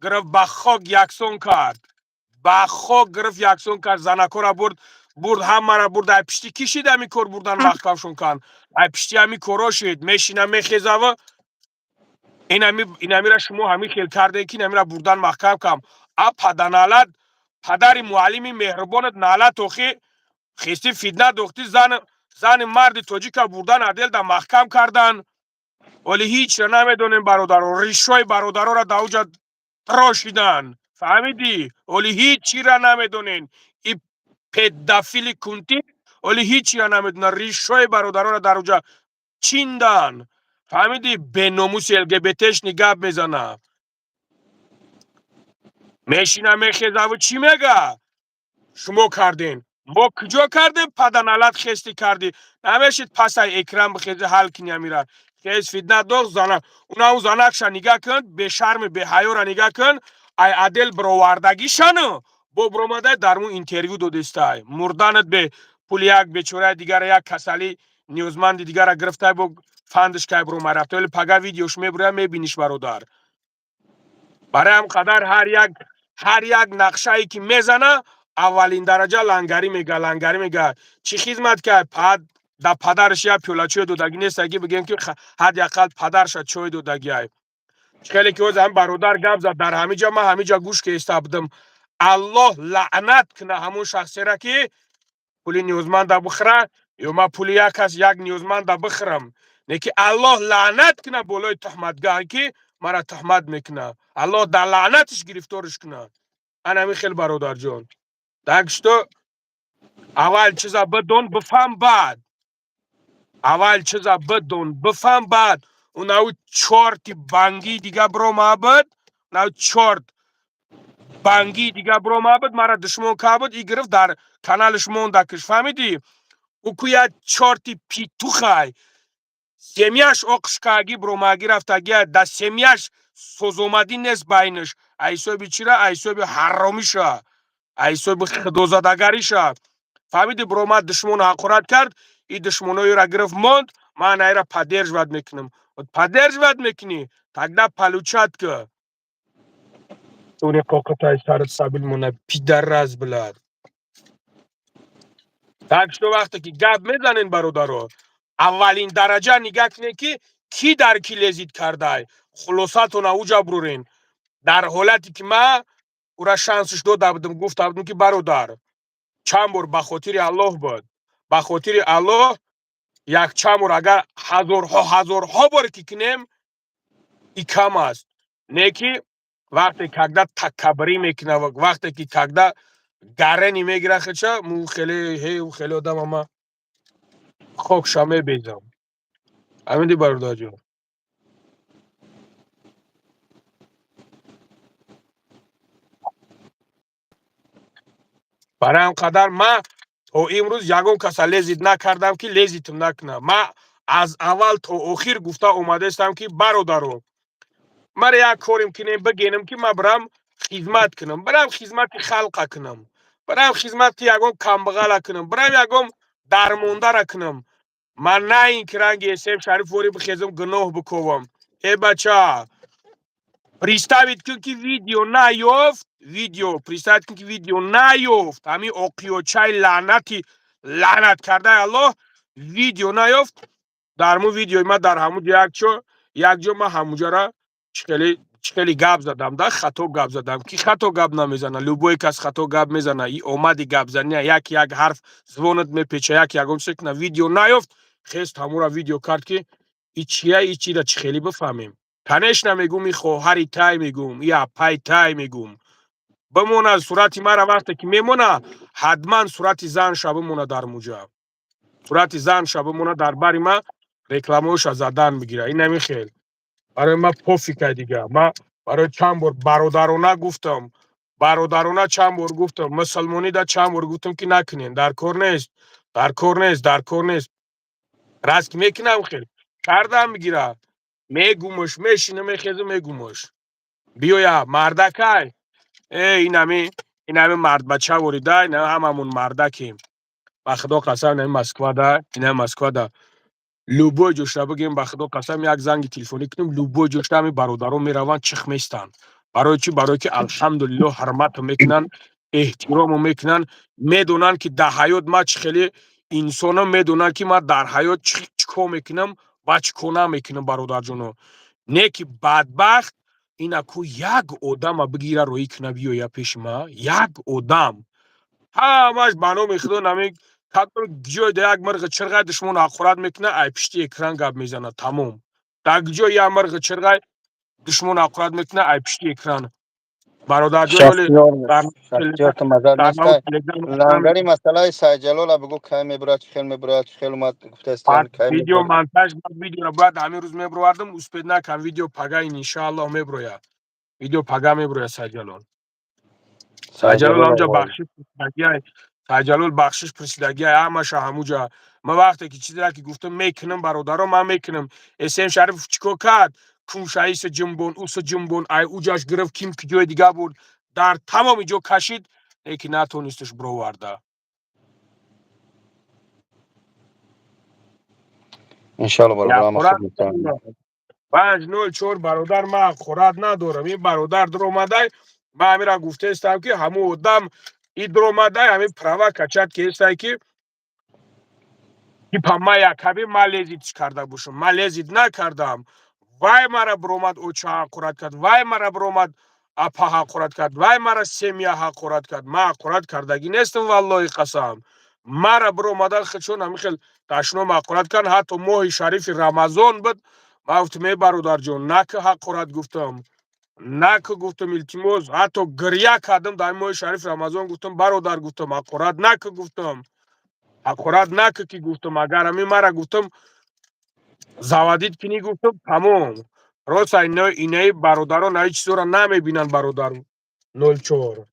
Гирифт, ба хок яксон кард. Ба хок гирифт, яксон кард, занакора бурд, бурд, ҳамара бурд. Ай пишти кӣ шид ҳами кор бурдан, маҳкамшон кан? Ай пишти ҳами коро шид. Мешина, мехезава, инамира шумо ҳамин хел кардем, ки инамира бурдан, маҳкам кам. А паданалат, падари муаллими меҳрубонат налат. Охи хести фитна дохти, зан, зани марди тоҷика бурдан, аделда маҳкам кардан. Вале ҳичра намедонем, бародаро, ришои бародарора дар уҷа трошидан, фаҳмидӣ? Оли ҳеҷ чира намедонен. И педофили кунти оли ҳеҷ чира намедонад. Ришои бародарора дар уҷа чиндан, фаҳмидӣ? Беномуси ЛГБТшный гап мезана, мешина, мехезаву чӣ мега? Шумо карден, мо куҷо кардем? Паданалат, хести кардӣ, намешид пасай экран бихези, ҳал кини амира. Хез, фитна доғ, зана уна занакша нигаҳ кун, бешарми беҳаёра нигаҳ кун. Ай адел бировардагишану бо биромадай, дар му интервю додистай. Мурданат бе пули як бечораи дигара, як касалӣ ниёзманди дигара гирифтай, бо фандш кай бирома рафта. Вале пага видеош мебуроя, мебиниш, бародар. Барои ҳам қадар ҳар як нақшае ки мезана, аввалин дараҷа лангарӣ мега, лангарӣ мега. Чӣ хизмат кард? Пад да падараш як пиёла чой додагӣ нестаги, бигем ки ҳадди ақал падарша чой додагиай. Хеле ки ҳозир ҳам бародар гап зад дар ҳамиҷа, ман ҳамиҷа гӯш кеста будам. Аллоҳ лаънат куна ҳамон шахсера, ки пули ниёзманда бихӯра, ё ман пули як кас, як ниёзманда бихӯрам. Не ки Аллоҳ лаънат куна болои туҳматгаҳ, ки мара туҳмат мекуна. Аллоҳ дар лаънатиш гирифториш куна. Ана хел, бародарҷон. Так что аввал чиза бидон, бифаҳм, баъд аввал чиза бидон, бифаҳм, баъд унау чорти бангии дига биромабуд, унау чорт бангии дига биромабуд, мара душмон кабуд, и гирифт, дар каналаш монда киш, фаҳмидӣ? Ӯ ку як чорти петухай, семьяш оқишкааги биромагӣ рафтагия, да семьяш созомадӣ нест байнаш. Айсоби чира? Айсоби ҳаромиша, айсоби худозадагариша, фаҳмидӣ? Биромад, душмону ҳақорат кард, и душмоноеро гирифт, монд. Ман айра поддерживать мекунам. Вот поддерживать мекунӣ, тогда получать ка тури қоқатай сарат сабил мона, пидараз, блядь. Так что вақте ки гап мезанен, бародаро, аввалин дараҷа нигаҳ кунед, ки кӣ дар кӣ лезить кардай, хулосатона уҷа бурорен. Дар ҳолате ки ман ура шансш дода будам, гуфта будам, ки бародар, чанд бор ба хотири Аллоҳ буд, ба хотири Аллоҳ як чанд бор, агар ҳазорҳо, ҳазорҳо боре ки кунем, и кам аст. Не ки вақте когда такаббурӣ мекуна, вақте ки когда гарени мегира хича, му хеле ҳе хеле одам ама хокша мебезам. Амиди, бародарҷон. Барои ҳам қадар ман то имрӯз ягон каса лезить накардам, ки лезитьм накунам. Ман аз аввал то охир гуфта омадаистам, ки бародаро, мара як корем кунем, бигенам, ки ман бирам хизмат кунам, бирам хизмати халқа кунам, бирам хизмати ягон камбағала кунам, бирам ягон дармондара кунам. Ман на ин ки ранги Эсем Шариф ворӣ бихезам, гуноҳ биковам. Э, бача, представить кун, ки видео наёфт, видео представить кун, ки видео наёфт, ҳамин оқиёчаи лаънати лаънат кардаи Аллоҳ видео наёфт. Дар ҳамун видеои ман, дар ҳамун якҷо, якҷо ман ҳамунҷара чӣ хеле гап задам, да хато гап задам, ки хато гап намезана, любой кас хато гап мезана. И омади гапзания, як як ҳарф звонат мепеча, як ягон чизе куна. Видео наёфт, хест ҳамура видео кард, ки и чия, и чира чӣ хеле бифаҳмем. Конечно, мегум, и хоҳари тай, мегум, и апай тай, мегум, бимона сурати мара. Вақте ки мемона, ҳатман сурати занша бимона дар муҷа, сурати занша бимона дар бари ма, рекламаоша задан бигира. Ин ҳамин хел барои ман пофигай дига. Ман барои чанд бор бародарона гуфтам, бародарона чанд бор гуфтам, мусулмонида чанд бор гуфтам, ки накунем, дар кор нест, дар кор нест, дар кор нест. Раз ки мекунам, хел кардам мегира, мегумуш, мешина, мехезу, мегумуш, биёя мардакай. Э, инами мардбача ворида, ина ҳамамон мардакем, ба Худо қасам. Инами Москвада, инами Москвада любой ҷошта бигем, ба Худо қасам, як занги телефонӣ кунем, любой ҷошта ҳами бародарон мераванд, чих местанд. Барои чӣ? Барое ки, алҳамдулиллоҳ, ҳурматро мекунанд. Эҳтиромо мекунанд, медонанд, ки дар ҳаёт ман чӣ хеле инсонам, медонанд, ки ман дар ҳаёт чӣ кор мекунам ва чӣ кор намекунам, бародарҷоно. Не ки бадбахт ина ку як одама бигира, роӣ куна, биёя пеши ма. Як одам ҳамаш ба номи худо наме ҷой да як мирғи чирғай душмон ҳақорат мекуна, ай пишти экран гап мезанад, тамом. Дар ҷои як мирғи чирғай душмон ҳақорат мекуна, ай пишти экран, бародарҷон. Лангари, масъалаи Сайҷалола бигӯ, кай мебурад, чӣ хел мебурад, чӣ хел омад гуфтаистан? Видео монтаж, видеоро бояд ҳамин рӯз мебуровардам, успеть накам. Видео пага, иншааллоҳ, мебурояд. Видео пага мебурояд. Сайҷалол, Сайҷалол ҳамҷа бахшиш пурсидагиай, Сайҷалол бахшиш пурсидагиай ҳамаша ҳамуҷа. Ман вақте ки чизеро ки гуфтам, мекунам, бародаро, ман мекунам. Эсем Шарифов чӣ кор кард? Куншаиса ҷумбон, уса ҷумбон, ай уҷаш гирифт, ким ки ҷои дига бурд, дар тамоми ҷо кашид, леки натонисташ бироварда. Иншалло, бародар. 504, бародар, ман ҳақорат надорам. Ин бародар дуромадай, ман ҳамира гуфтаистам, ки ҳамун одам и дуромадай, ҳамин права качать кестай, ки типа ма якаби ма лезить карда бошам. Ма лезить накардам. Вай мара биромад, оча ҳақорат кард, вай мара биромад, апа ҳақорат кард, вай мара семья ҳақорат кард. Ман ҳақорат кардагӣ нестам, валлоҳи қасам. Мара биромадан худшон ҳамин хел дашном ҳақорат кард. Ҳатто моҳи шарифи Рамазон буд. Ман гуфтам: «Э, бародарҷон, нака ҳақорат», гуфтам, «нака», гуфтам, «илтимос». Ҳатто гиря кардам дар моҳи шарифи Рамазон. Гуфтам: «Бародар», гуфтам, «ҳақорат нака», гуфтам, «ҳақорат нака», ки гуфтам, агар ҳамин мара, гуфтам, заводить кунӣ, гуфтам, тамом. Рост, инаи бародарон аи чизоро намебинанд, бародар 04,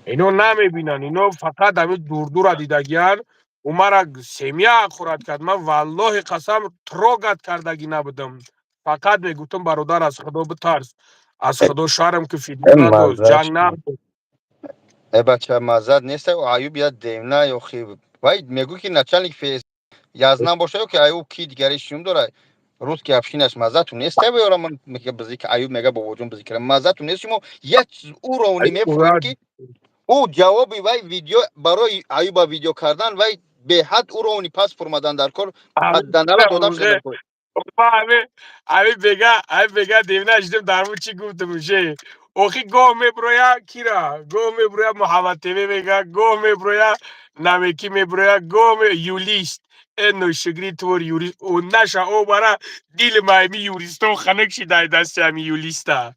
ино намебинанд, ино фақат ҳамин дурдура дидагиянд. Ӯ мара семья ҳақорат кард. Ман, валлоҳи қасам, трогать кардагӣ набудам, фақат мегуфтам: «Бародар, аз худо битарс, аз худо шарм ки, фитна надост, ҷанг надост». Э, бача, маззат неста, Аюб я демна ёхи вай мегӯ, ки начальник ФС язнан боша ё ки Аюб ки дигари шум дора, русский общинаш. Маззату неста ёра, ман бизик Аюб мега, бобоҷон, бизикра маззату нест. Шумо як уровни мефурем, ки ӯ ҷавоби вай видео барои Аюба видео кардан, вай беҳад уровни пас фурмадан дар кор ҳадданала додам шуда. Ами бега девна шидем, дарму чӣ гуфтам ше? Охи, гоҳ меброя кира, гоҳ меброя Муҳаммад ТВ мега, гоҳ меброя намеки меброя, гоҳ юлист, э, ношукри твор юрист наша о бара дили майми юристон ханак шидай дасти ами юлиста.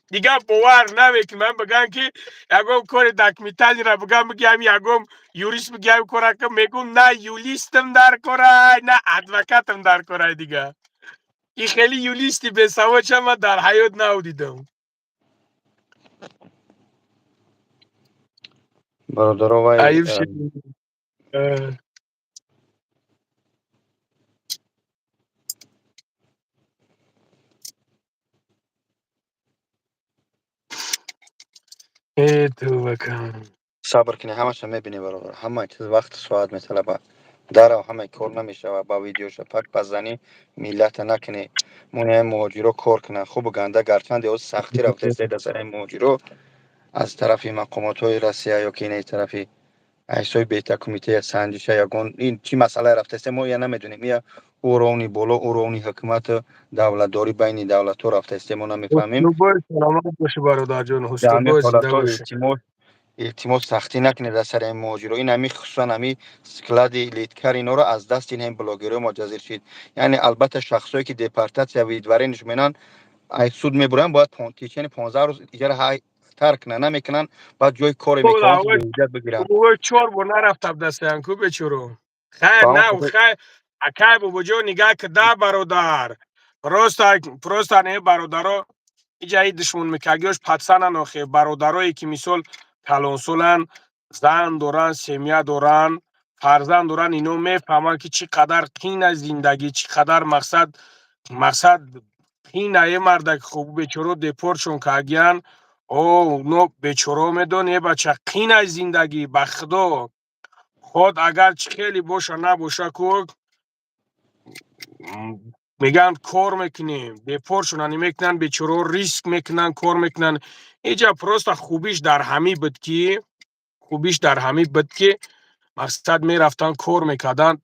Дигар бовар намекунам. Бигам, ки ягон кори документалиро бигам, бигам, ягон юрист бигам кора, мегум, на юлистам дар корай, на адвокатам дар корай. Дига и хеле юлисти бесавод ша ман дар ҳаёт навдидам. Бародаро, вай Аюб. Э, тӯбакам. Сабр кунед, ҳамаша мебинӣ, бародар. Ҳама чиз вақти соат металаба. Дарав ҳамаи кор намешава. Ба видеоша пак пазанӣ миллата накунӣ. Монаи муҳоҷиро кор кунанд, хубу ганда. Гарчанде ҳозир сахтӣ рафтааст дар сари муҳоҷиро аз тарафи мақомотҳои Россия ё ки инаи тарафи ҳисоби бета кумитаи санҷиша, ягон ин чӣ масъалае рафтааст, мо я намедонем. Я уровни боло, уровни ҳукумату давлатдорӣ, байни давлатҳо рафтааст, мо намефаҳмем. Саломат бошӣ, бародарҷон, ҳустобой, зинда бошӣ. Илтимос, илтимос, сахтӣ накунед дар сари ин муҳоҷиро. Ин ҳами, хусусан ҳами склади литкар, инҳоро аз дасти ин ҳами блогерҳои мо ҷазир шид. Яъне, албатта, шахсое ки депортация, выдворениш менанд, ай суд мебуранд, бояд течение 15 рӯз иҷара тарк кунанд. Намекунанд, баъд ҷои коре мекунанд, ки беҳуҷҷат бигиранд. Чор бор нарафтам дастаян ку бечоро. Хайр, на, хайр, акай бобоҷон, нигаҳ кида, бародар, просто не, бародаро, иҷаи душмон мекагиёш патсанан. Охе, бародарое ки мисол калонсолан, зан доранд, семья доранд, фарзанд доранд, ино мефаҳманд, ки чӣ қадар қина зиндагӣ, чӣ қадар мақсад қинае. Мардак хуб, бечоро депортшон кагиян. О, но бечоро медон, е бача, қинай зиндагӣ, ба худо. Ход агар чӣ хеле боша набоша ку, мегӯянд, кор мекунем. Депортшона мекунанд, бечоро риск мекунанд, кор мекунанд. Иҷа просто хубиш дар ҳамин буд, ки Хубиш дар ҳамин буд, ки мақсад мерафтанд, кор мекарданд,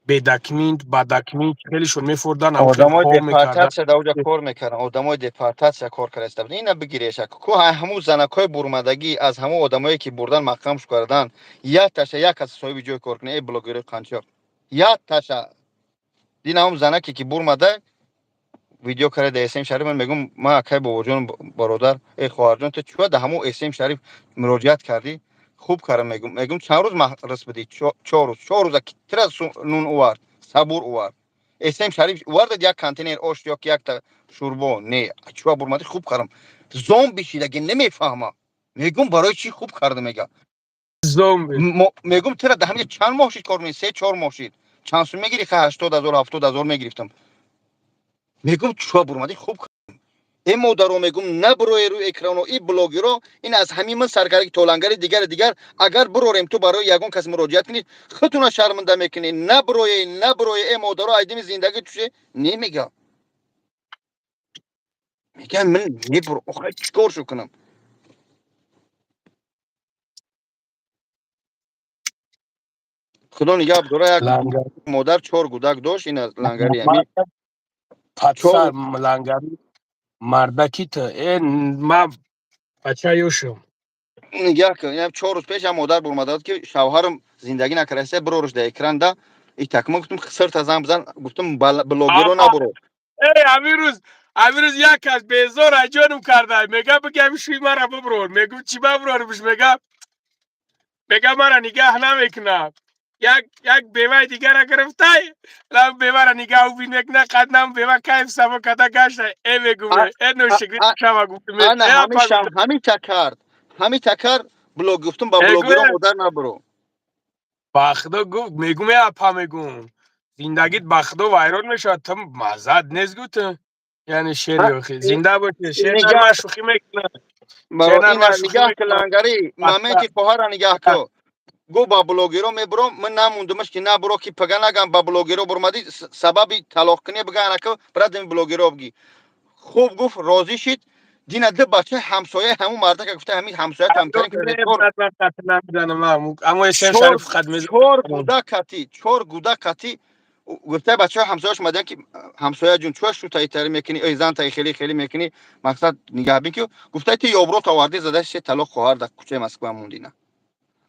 бе документ, ба документ хелешон мефурдан. Одамои депортатсия дар оҷа кор мекарданд, одамои депортатсия кор карда буд. Ина бигиреша ку, ҳамун занакҳои бурмадагӣ, аз ҳамун одамое ки бурдан, маҳкамш кардан, як таша, як кас соҳиби ҷой кор кунад. Э, блогерои қанчоқ, як таша дин, ҳамун занаке ки бурмада, видео карда да СМ Шариф. Ман мегӯм, ман акай бобоҷон, бародар, э хоҳарҷон, ту чӯа да ҳамун СМ Шариф муроҷиат кардӣ? Хуб кардам, мегӯм. Мегӯм, чанд рӯз маҳрас будӣ? 4 рӯз. 4 рӯза китра нун увард, сабур увард СМ Шариф? Увардад як контейнер ош ё ки якта шӯрбо? Не. Чӯа бурмадӣ? Хуб кардам. Зомби шидаги, намефаҳма. Мегӯм, барои чӣ хуб карда? Мега, мегӯм, тира да ҳамин чанд моҳ шид кор мекунӣ? 3-4 моҳ шид. Чанд сум мегирӣ? Ха, 80 000, 70 000 мегирифтам. Мегӯм, чӯа бурмадӣ? Хуб. Э модаро, мегӯм, набурое рӯи экрано. И блогеро ин аз ҳамин ман саркардаги толангари дигари дигар. Агар бурорем, ту барои ягон кас муроҷиат кунӣ, худтуна шарманда мекунӣ. Набурое, набурое, э модаро, айдими зиндагӣ туше. Не, мега, мегам, ман мебур. Охай, чӣ кор шу кунам? Худо нигаҳ дора, як модар чор гудак дошт. Ин аз лангари ҳамин. Патсар лангари мардаки ту, э ма бача ёшум. Нигаҳ кун, инам 4 рӯз пеш ҳам модар бурмада, ки шавҳарам зиндагӣ накардаста, бироруш да экран да и такма. Гуфтум, сирта зан бизан, гуфтум, блогеро набуро. Э, ҳамин рӯз як кас безор аҷонум карда, мега, биги ҳамин шӯи мара биброр. Мегум, чӣ баброрумш? Мега, мара нигаҳ намекунад. Як беваи дигара гирифтай, лам бевара нигаҳ мекуна, қаднам бева кайф сафо када гашта. Э, мегум, э ношикри шава, гуфтум. Ҳамин такард, ҳамин такар блог. Гуфтум, ба блогеро модар набуро. Ба худо, гуфт, мегум, э апа, мегум, зиндагит ба худо вайрон мешавад, ту маззат нест, гуфт. Яъне шери охи зинда боши, шер ман шӯхӣ мекунам. Нигаҳ ки лангари моменти хоҳара нигаҳ ку. Гу, ба блогеро мебуром, ман намондумаш, ки набуро, ки пага нагам, ба блогеро бурмадӣ, сабаби талоқ кунӣ, бага анака брадами блогеро бигӣ. Хуб гуфт, розӣ шид. Дина ду бача ҳамсояи ҳамун мардака гуфта, ҳамин ҳамсоя камтарин чор гудак кати, чор гудак кати гуфта, бачаҳо ҳамсояш омадан, ки ҳамсоя ҷун, чӯа шу таитарӣ мекунӣ, эй зан таи хеле хеле мекунӣ, мақсад нигаҳбин ки гуфта, ти ёброт овардӣ, зада се талоқ хоҳар, дар кӯчаи Москва мондина.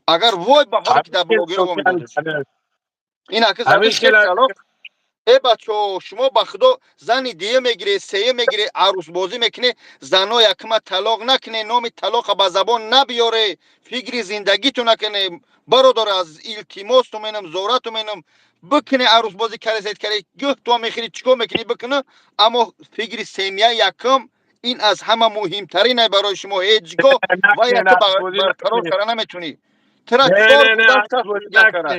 Агар вой ба ҳоле ки дар блогеро вомедодиш ин ака зада се талоқ. Э бачаҳо, шумо ба худо зани дия мегире, сея мегире, арӯсбозӣ мекунӣ. Зано якма талоқ накуне, номи талоқа ба забон набиёре, фикри зиндагиту накуне. Бародар, аз илтимосту менам, зорату менам, бикуне арӯсбозӣ, каресед каре, гӯҳ то мехӯри, чӣ кор мекунӣ, бикуна, аммо фикри семья якум, ин аз ҳама муҳимтарин барои шумо. Ҳеҷ гоҳ вая ту барқарор кара наметунӣ, тира чор кара.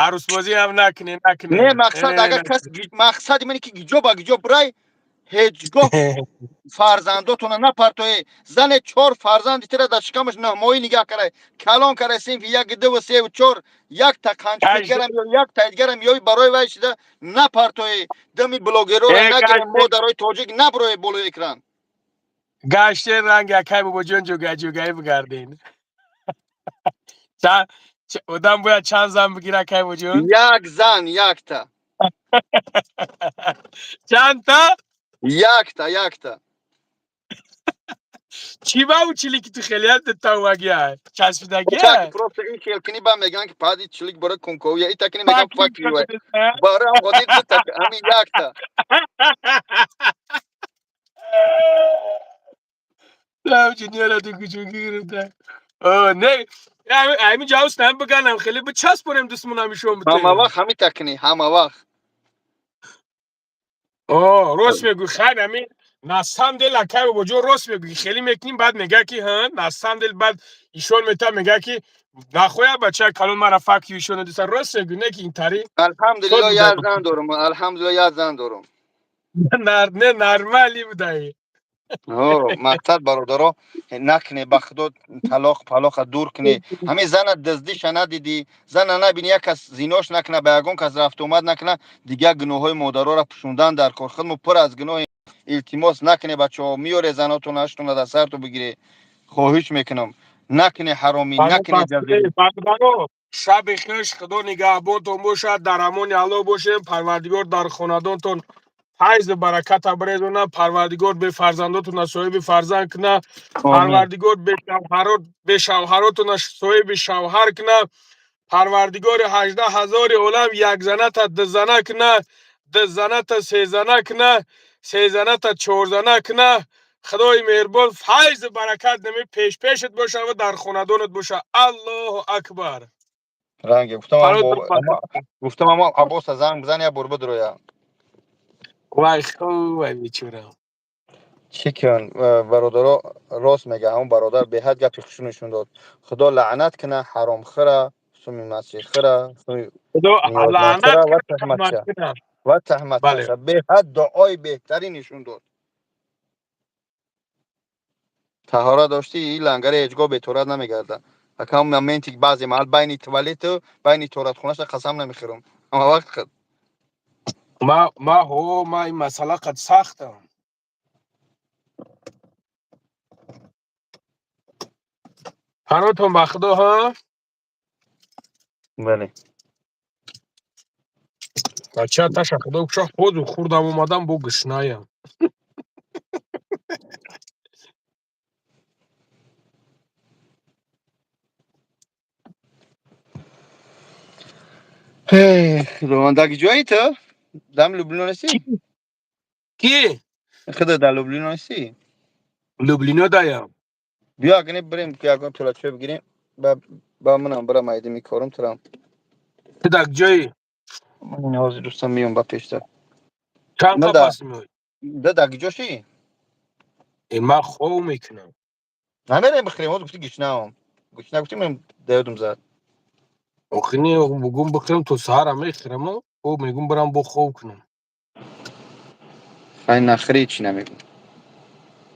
Арӯсбозӣ ҳам накунӣ, накунӣ. Не, мақсад, агар кас, мақсади мане ки гиҷо ба гиҷо бирай, ҳеҷ гоҳ фарзандотона напартое. Зане чор фарзанди тира дар шикамаш 9 моҳӣ нигаҳ карай, калон карай, синфи як, дуву севу чор, якта қанчигарам ё якта дигарам ёи барои вай шида напартое. Дами блогерора нагирем, модарои тоҷик набурое болои экран. Гаште ранг акай бобоҷон, ҷугай ҷугай бигардин. Одам бояд чанд зан бигира, акай бобоҷон? Як зан, якта. Чандта? Якта, якта. Чӣ ба учили, ки ту хелият тавагия часпидагия? Просто ин хел кини, ба меган, ки пади чилик бора кунковия, и такини меган, факива барам хотир дута, ҳамин якта. Ҷуниора ту кучуки гирифта. Не, ҳамин ҷавс нам биганам, хеле бичаспонем, дустмонам ишон. Ҳама вақт ҳамин такини, ҳама вақт. О, рост мегӯй. Хайр, ҳамин на самом деле, акай бобоҷон, рост мегӯй, хеле мекунем, баъд мега, ки ҳа, на самом деле, баъд ишон мета, мега, ки нахоя бача калон мара факю ишон дуста. Рост мегӯй, не ки интари. Алҳамдулилло, як зан дорум, алҳамдулилло, як зан дорум. Не, нормали будаи. Мақсад, бародаро, накне, ба худо, талоқ палоқа дур кне. Ҳамин зана дуздиша надидӣ, зана набини, як кас зинош накна, ба ягон кас рафтуомад накна, дигар гуноҳҳои модароро пӯшондан дар кор. Худмо пур аз гуноҳи. Илтимос, накне, бачаҳо. Миёре занотон, аштона дар сарту бигире, хоҳиш мекунам. Накунӣ ҳаромӣ, накунӣ ҷазирӣ. Бародаро, шаби хуш, Худо нигаҳбонтон бошад, дар амони Аллоҳ бошем. Парвардигор дар хонадонтон файзу бараката бирезонад. Парвардигор бефарзандотона соҳиби фарзанд кунад. Парвардигор бешавҳаротона соҳиби шавҳар кунад. Парвардигори 18 000 олам якзаната дузана кунад, дузаната сезана кунад, сезаната чорзана кунад. Худои меҳрубон файзу баракат нами пешпешат бошад ва дар хонадонат бошад. Аллоҳу акбар. Ранге гуфтам, гуфтам, ама Аббоса занг бизан, як бор бидроя. Вай ху, вай бечора. Чӣ кун, бародаро, рост мега ҳамон бародар, беҳад гапи хушу нишон дод. Худо лаънат куна ҳаромхӯра, суми масҷидхӯра, суми лаънат ва таҳматча ва таҳматча. Беҳад дуои беҳтарин нишон дод. Таҳорат доштӣ, ин лангари ҳеҷгоҳ беторат намегардад. Акам моменти баъзе маҳал байни туалету байни торатхонаша қасам намехӯрам ҳама вақт. Ма ҳо, ма ин масъала қад сахтам. Панотон ба Худо, ҳа. Бале. Бача, таша Худо куша, ҳозу хурдам омадам, бо гушнаям. Худованд, дар ҷои ту дам Люблино нестӣ? Ки? Худо, дар Люблино нестӣ? Люблино даям. Биё, агне бирем, ягон пиёлачой бигирем, ба манам бирам, айдими корум турам. Ту дар ҷои? Ман ҳозир дӯстам меём ба пештар. Чанд пас меоӣ? Да дар ҷошӣ? Ман хов мекунам. Намерем бихӯрем? Ҳозир гуфти гушнаам, гушна гуфти, ман даёдум зад. Охи не, бугум бихӯрем, то саҳара мехӯрам, о мегум бирам бо хов кунам. Хай, нахӯри, чӣ намегум.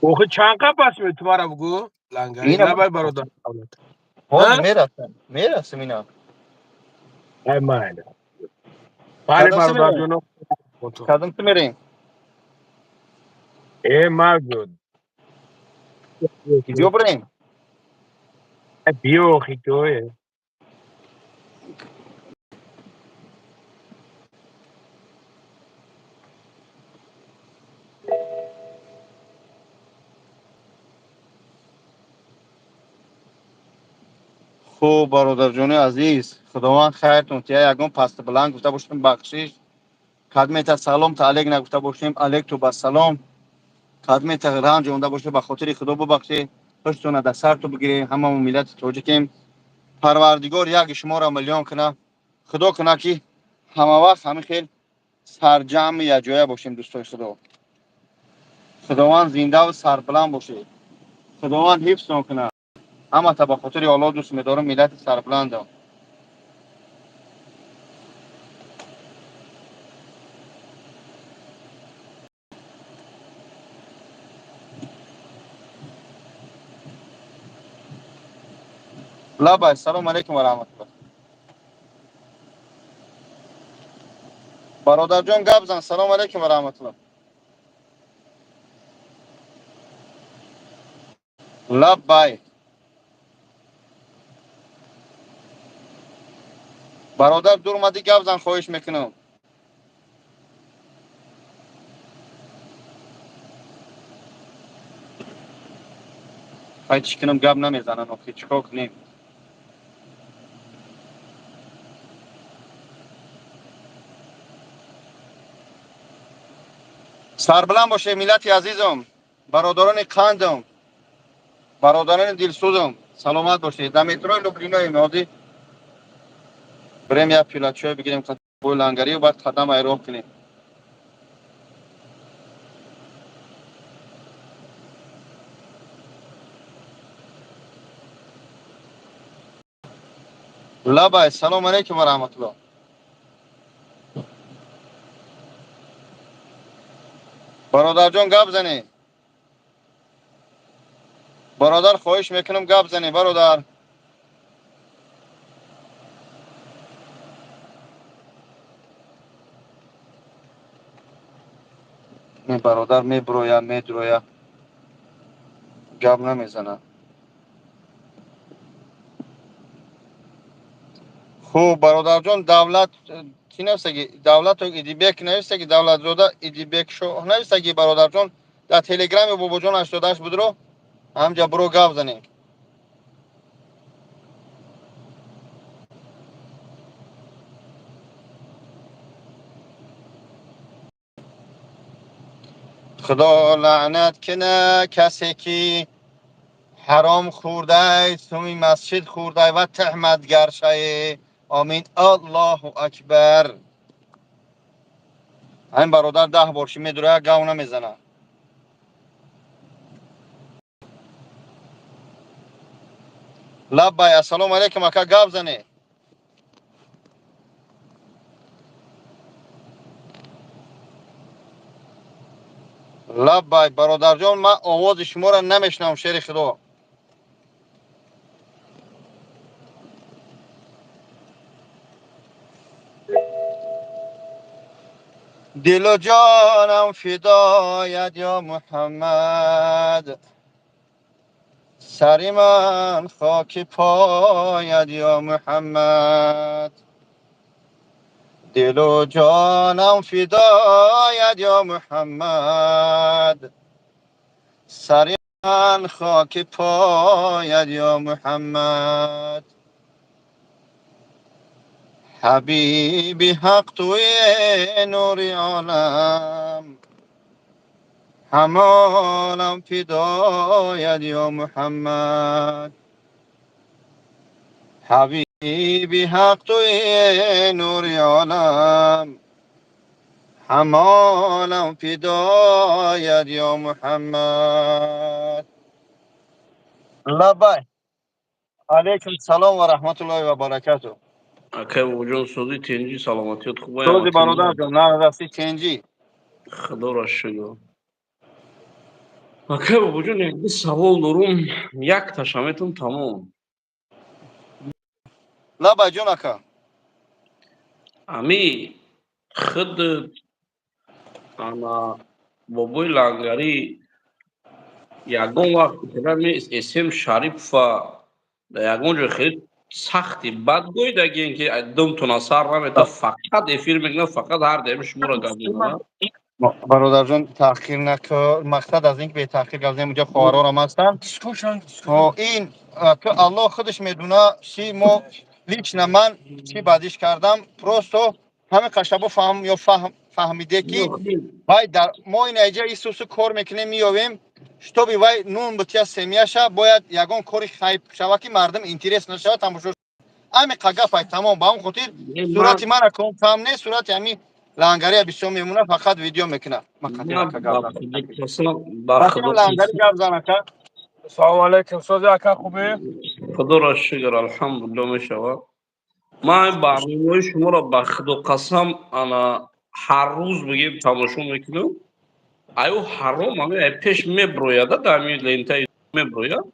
Охи чанд қа пас меоӣ, ту мара бугӯ, лангари лабай бародар. Ҳозир мерасам, мерасам ина. Ай майли, бале, бародарҷоно. Кадом ту мерем? Э, ма Киҷо бирем? Биё, охи ҷое. Хуб, бародарҷони азиз, Худованд хайртон тия. Ягон пасту баланд гуфта бошем, бахшиш. Кадмета салом та алек нагуфта бошем, алек ту ба салом. Кадмета ранҷ онда боша, ба хотири Худо бубахшед. Хуштона дар сарту бигирем, ҳамамо миллати тоҷикем. Парвардигор яки шуморо миллион куна. Худо куна, ки ҳама вақт ҳамин хел сарҷамъи якҷоя бошем, дӯстои Худо. Худованд зиндаву сарбаланд бошед. Худованд ҳифзтон кунад. Ҳамата ба хотири Аллоҳ дӯст медорам, миллати сарбаландам. Лабай, салому алейкум ва раҳматуллоҳ. Бародарҷон, гап зан. Салому алейкум ва раҳматуллоҳ. Лаббай, бародар, дур омадӣ, гап зан, хоҳиш мекунам. Ай, чӣ кунам, гап намезанан, охи чӣ кор кунем? Сарбаланд боше, миллати азизам, бародарони қандам, бародарони дилсӯзам, саломат бошед. Дар метрои Люблиноем ҳозир. Бирем, як пиёла чой бигирем бо лангарию баъд қадам айроҳ кунем. Лабай, салому алейкум ва раҳматуллоҳ. Бародарҷон, гап занед. Бародар, хоҳиш мекунам, гап занед, бародар. Не, бародар меброя, медроя, гап намезанад. Хуб, бародарҷон, Давлат чӣ нависаги? Давлату Идибек нависаги, Давлатзода Идибек шоҳ нависаги, бародарҷон, дар телеграми Бобоҷон 88 будро, ҳамҷа буро гап занем. Худо лаънат кина касе ки ҳаром хӯрдай, суми масҷид хӯрдай ва тӯҳматгар шае. Омин. Аллоҳу акбар. Ҳамин бародар 10 бор ши медура, гав намезана. Лаббай, ассалому алайкум, ака, гап зане. Лаббай, бародарҷон, ман овози шуморо намешунавам, шери худо. Дилу ҷонам фидоят ё Муҳаммад, сари ман хоки пояд ё Муҳаммад. Дилу ҷонам фидоят ё Муҳаммад, сари ман хоки пояд ё Муҳаммад. Ҳабиби ҳақ туи нури олам, ҳамолам фидояд ё Муҳаммад. Ҳабиби ҳақ туи нури олам, ҳамолам фидояд ё Муҳаммад. Лаббай. Алайкум салом ва раҳматуллоҳи ва баракатуҳ. Акай Бобоҷон, сози, тенҷӣ, саломатиёт хуб? Сози, бародарҷон, нарасти, тенҷӣ. Худоро шукр. Акай Бобоҷон, як савол дорум, якташа метум, тамом. Лаббай, ҷон ака. Ами худ ана бобои Лангарӣ ягон вақт Эсем Шарипова дар ягон ҷой хеле сахти бад гӯйдагиен, ки думтона сар намета, фақат эфир мекунад, фақат ҳар дами шуморо гап мезанад? Бародарҷон, таъхир накор. Мақсад аз ин ки бетаъхир гап занем, инҷо хоҳарорам ҳастанд. Ин ки Аллоҳ худаш медуна, чи мо лично ман чӣ бадиш кардам. Просто ҳамин қашабо фаҳм ё фаҳмиде, ки вай дар мо ин айҷа исусу кор мекунем, меёвем, чтобы вай нун бутия семьяша, бояд ягон кори хайб шава, ки мардум интерес нашава, тамошо. Ҳами қагапай, тамом. Ба он хотир сурати мана кам не, сурати ҳами лангария бисёр мемона, фақат видео мекуна. Лангари, гап зан, ака. Салому алайкум, сози, ака, хубе? Худоро шукр, алҳамдулилло, мешавад. Ман барномаҳои шуморо, ба худо қасам, ана ҳар рӯз бигем тамошо мекунам. Аю ҳаром ами пеш меброяда, дар ами лентаи меброяд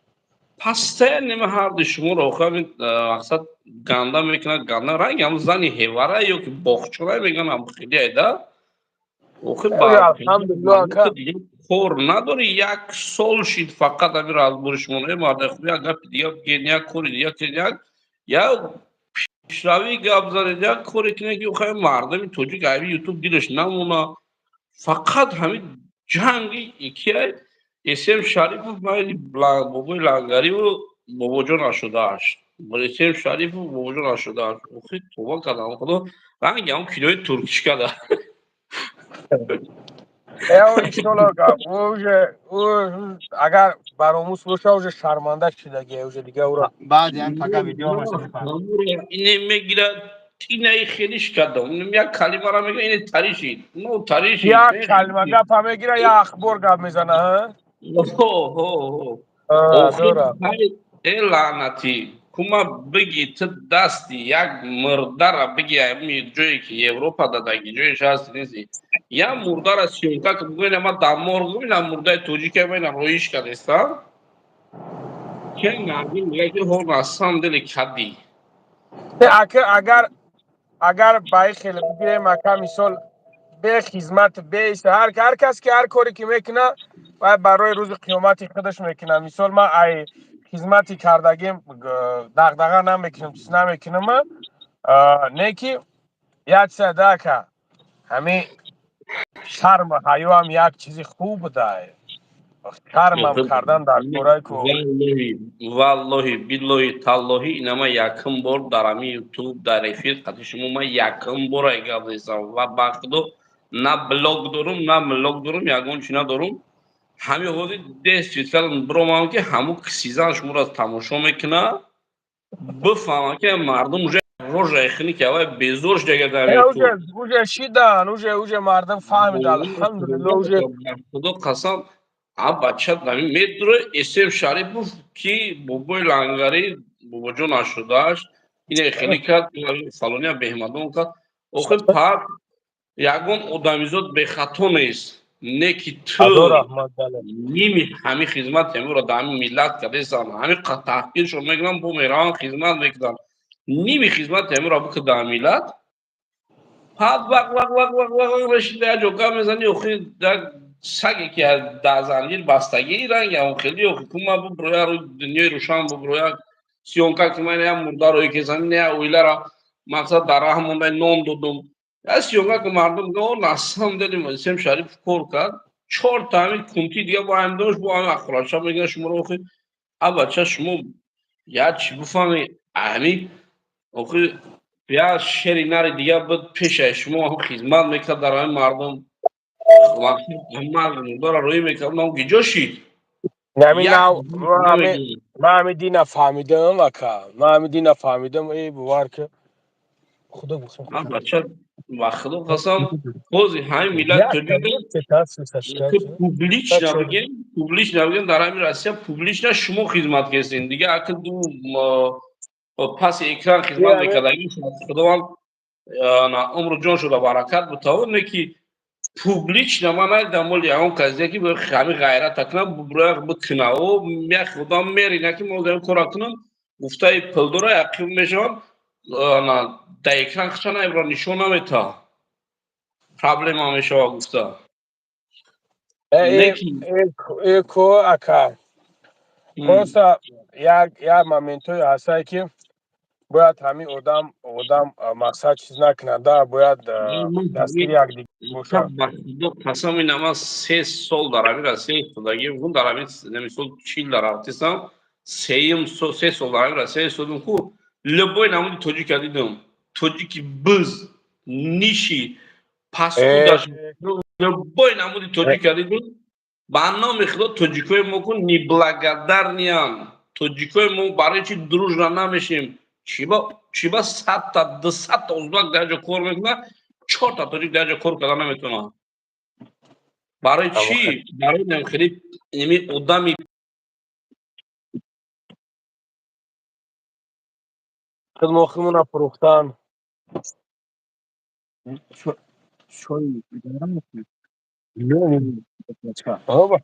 постоянно. Ма ҳарди шуморо охир мақсад ганда мекунад, ганда ранг ҳам зани ҳевара ё ки боғчора мегӯян, ҳам хеле айда охир кор надори. Як сол шид, фақат ами разбори шумо. Марда хуб, як гапи дига бигӯед, як кори дига кунед, як пешравӣ гап занед, як коре кунед, ки охир мардами тоҷик ами ютуб дилаш намона. Фақат ҳамин ҷанги киай, Эсем Шарипов, майли бобои Лангариву Бобоҷон 88, Эсем Шарипов, Бобоҷон 88. Охир тоба кардам, худо, ранги ҳам кинои туркишкада. Иншолло, уже агар баромӯз боша, уже шарманда шидаги, уже дига ура. Баъди ҳам пага видео. Ине мегирад, инаи хелиш кардам, як калимара мегира, ине таришид, но таришид. Як калима гапа мегира, як ахбор гап мезана. Э, лаънатӣ, кума биги, ту дасти як мурдара биги, ами ҷое ки Европа дадаги ҷоеш ҳасти неси, як мурдара съёмка ки бигӯ, ма дар морг ина мурдаи тоҷика ма ина роиш кардестам, ке мардум мегӯяд, ки ҳо, на самом деле кадӣ. Агар ба ин хеле бигирем, ака, мисол, бе хизмат, бе ҳар кас ки ҳар коре ки мекуна, вай барои рӯзи қиёмати худаш мекуна. Мисол, ман ай хизмати кардагим дағдаға намекунам, чиз намекунам. Не ки як чиза, ака, ҳамин шарму ҳаёам як чизи хуб буда, шармам кардан дар кораи ку. Валлоҳи, биллоҳи, таллоҳи, инама якум бор дар ҳамин Ютуб дар эфир қати шумо ман якум бор ай гап зесам ва ба худо, на блог дорум, на млог дорум, ягон чи надорум. Ҳамин ҳози действительно биромам, ки ҳамун кисизан шуморо тамошо мекуна, бифаҳмам, ки мардум уже рожаи хини ки авай безор шудага дар Ютуб. Уже шидан, уже мардум фаҳмид, алҳамдулилло, уже. Худо қасам, а бача нами медура Эсем Шарипов, ки бобои лангари, бобоҷон 88 ине хеле кард, фалония беҳмадон кард. Охир пак ягон одамизод бехато нест, не ки ту ними ҳамин хизмати ҳамиро дар ҳамин миллат кардесан, ҳамин таҳқиршон мекунам, бо мераванд, хизмат мекунанд. Ними хизмати ҳамиро бикун дар миллат, пад вақ вақ вақ вақ вақ мешида, як ҷо гап мезани. Охир як саге ки дар занҷир бастагӣ ранги ҳамон хеле. Охи кума буброя, рӯи дунёи рӯшан буброя, съёмка ки ман як мурдаро кесам, як оилара мақсад дар раҳ монда нон додум, як съёмка ки мардум о на самом деле Сем Шарипов кор кард, чорта ҳамин кунти дига бо ҳамин дошт, бо ҳамин ахурача мегӯяд шуморо. Охи, а бача, шумо як чӣ бифаҳми, ҳамин охи як шери нари дига буд, пешаи шумо хизмат мекард, дар ҳамин мардум мурдара рӯӣ мекард, нам гиҷо шид? Ман ҳамин дина фаҳмидам, ака, ман ҳамин дина фаҳмидам, э бовар ки худо. Бача, ба худо қасам, бози ҳамин миллат тоҷик публично бигем, публично бигем, дар ҳамин Россия публично шумо хизмат кардем, дига ака ду паси экран хизмат мекардаги, худованд умру ҷон шуда баракат бутавон, не ки публично ман надидам моли ягон касе ки ҳамин ғайрата кунам, буброя бикуна. О як худам мерина, ки мо кора кунам, гуфтаи пулдора яқин мешавам, дар экран хича наибро нишон намета, проблема мешава гуфта. Эко, ака, просто як моментое ҳастае, ки бояд ҳамин одам мақсад чиз накунад, да, бояд дастгири якдигар бошад. Қасам, ина ман 3 сол дар ҳамин Россия истодагӣ, дар ҳамин мисол 40 дар рафтисам, сеюм 3 сол дар ҳамин Россия истодам ку, любой намуди тоҷика дидам, тоҷики биз, ниши, паскудаш, любой намуди тоҷика дидам. Ба номи худо, тоҷикои мо ку неблагодарный ан. Тоҷикои мо барои чи дружно намешем? Чиба 100-та, 200-та узбак дар ҷо кор мекунад, чорта тоҷик дар ҷо кор карда наметавонад? Барои чӣ? Барои хеле ими одами. Хидмохимона фурӯхтан. Чой гарм мекунед? Оба.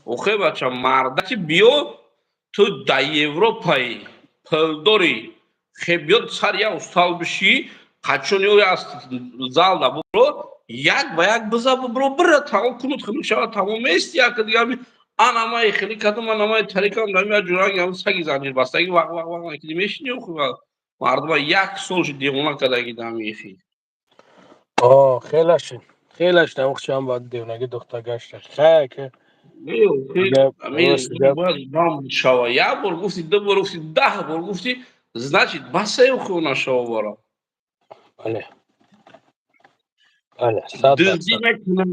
Охе, бача, мардаки биё, ту дар Европаи пулдорӣ, хе биё сар як устал бишӣ, қачон ё аз залда бубро, як ба як биза, бубро, бира, тамом кунуд, хунук шава, тамом нест. Як дига анамаи хеле кадом, анамаи тарикам дами я ҷуранг ям саги занҷирбастаги вақ вақ вақ накиди мешини. Охи, мардума як сол шуд девона кардаги дами хи. О, хела шид, хела шид, амхчам баъд девонаги духта гашта хай ки. Бояд шава, як бор гуфти, ду бор гуфти, 10 бор гуфти, значит басаю хона шава бора. Бале, бале. Дуздӣ мекунам,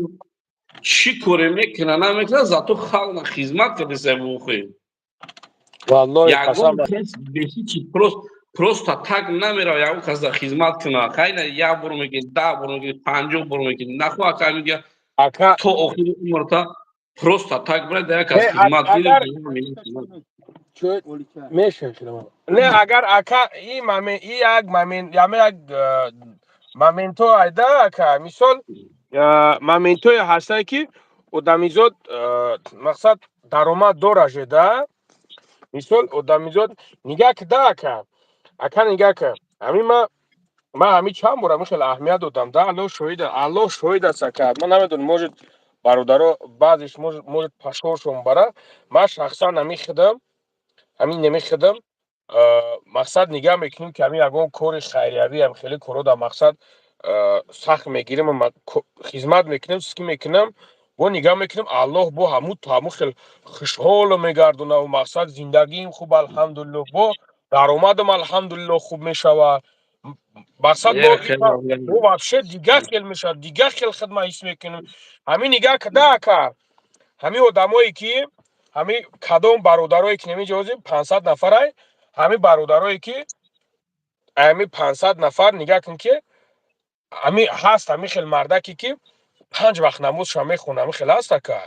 чӣ коре мекуна, намекуна, зато халқ хизмат кардеса бухи. Валлоҳи. Ягон кас беҳичи просто так намерава ягон кас да хизмат куна. Хайна, як бор мекунӣ, 10 бор мекунӣ, 50 бор мекунӣ, нахо, ака, мига то охири умрта просто так бирад да як кас хизмат. Не, агар, ака, и момент, и як момент, яме як моменто айда, ака, мисол, моментое ҳастае, ки одамизод мақсад даромад дораже, да, мисол, одамизод нигаҳ ки да, ака, нигаҳ ки ҳамин ма ҳамин чанд бор ҳамин хеле аҳамият додам, да, Аллоҳ шоҳид, Аллоҳ шоҳид аст, ака, ман намедонам, может. Бародаро, баъзеш может пашоршон бара. Ман шахсан ҳамин хидам, ҳамин намехидам, мақсад нигаҳ мекунем, ки ҳамин ягон кори хайриявӣ ам хеле коро дар мақсад сахт мегирем, хизмат мекунем, ски мекунам, бо нигаҳ мекунем, Аллоҳ бо ҳаму хел хушҳоло мегардонаву мақсад зиндагиим хуб, алҳамдулилло, бо даромадам, алҳамдулилло, хуб мешавад. Мақсад бо вообще дигар хел мешавад, дигар хел хидмат ҳис мекунем. Ҳамин нигаҳ када, ака, ҳамин одамое ки ҳамин кадом бародарое ки намеҷози 500 нафарай, ҳамин бародарое ки ҳамин 500 нафар, нигаҳ кун, ки ҳамин ҳаст ҳамин хел мардаке, ки панҷ вақт намозша мехонад, ҳамин хел ҳаст, ака.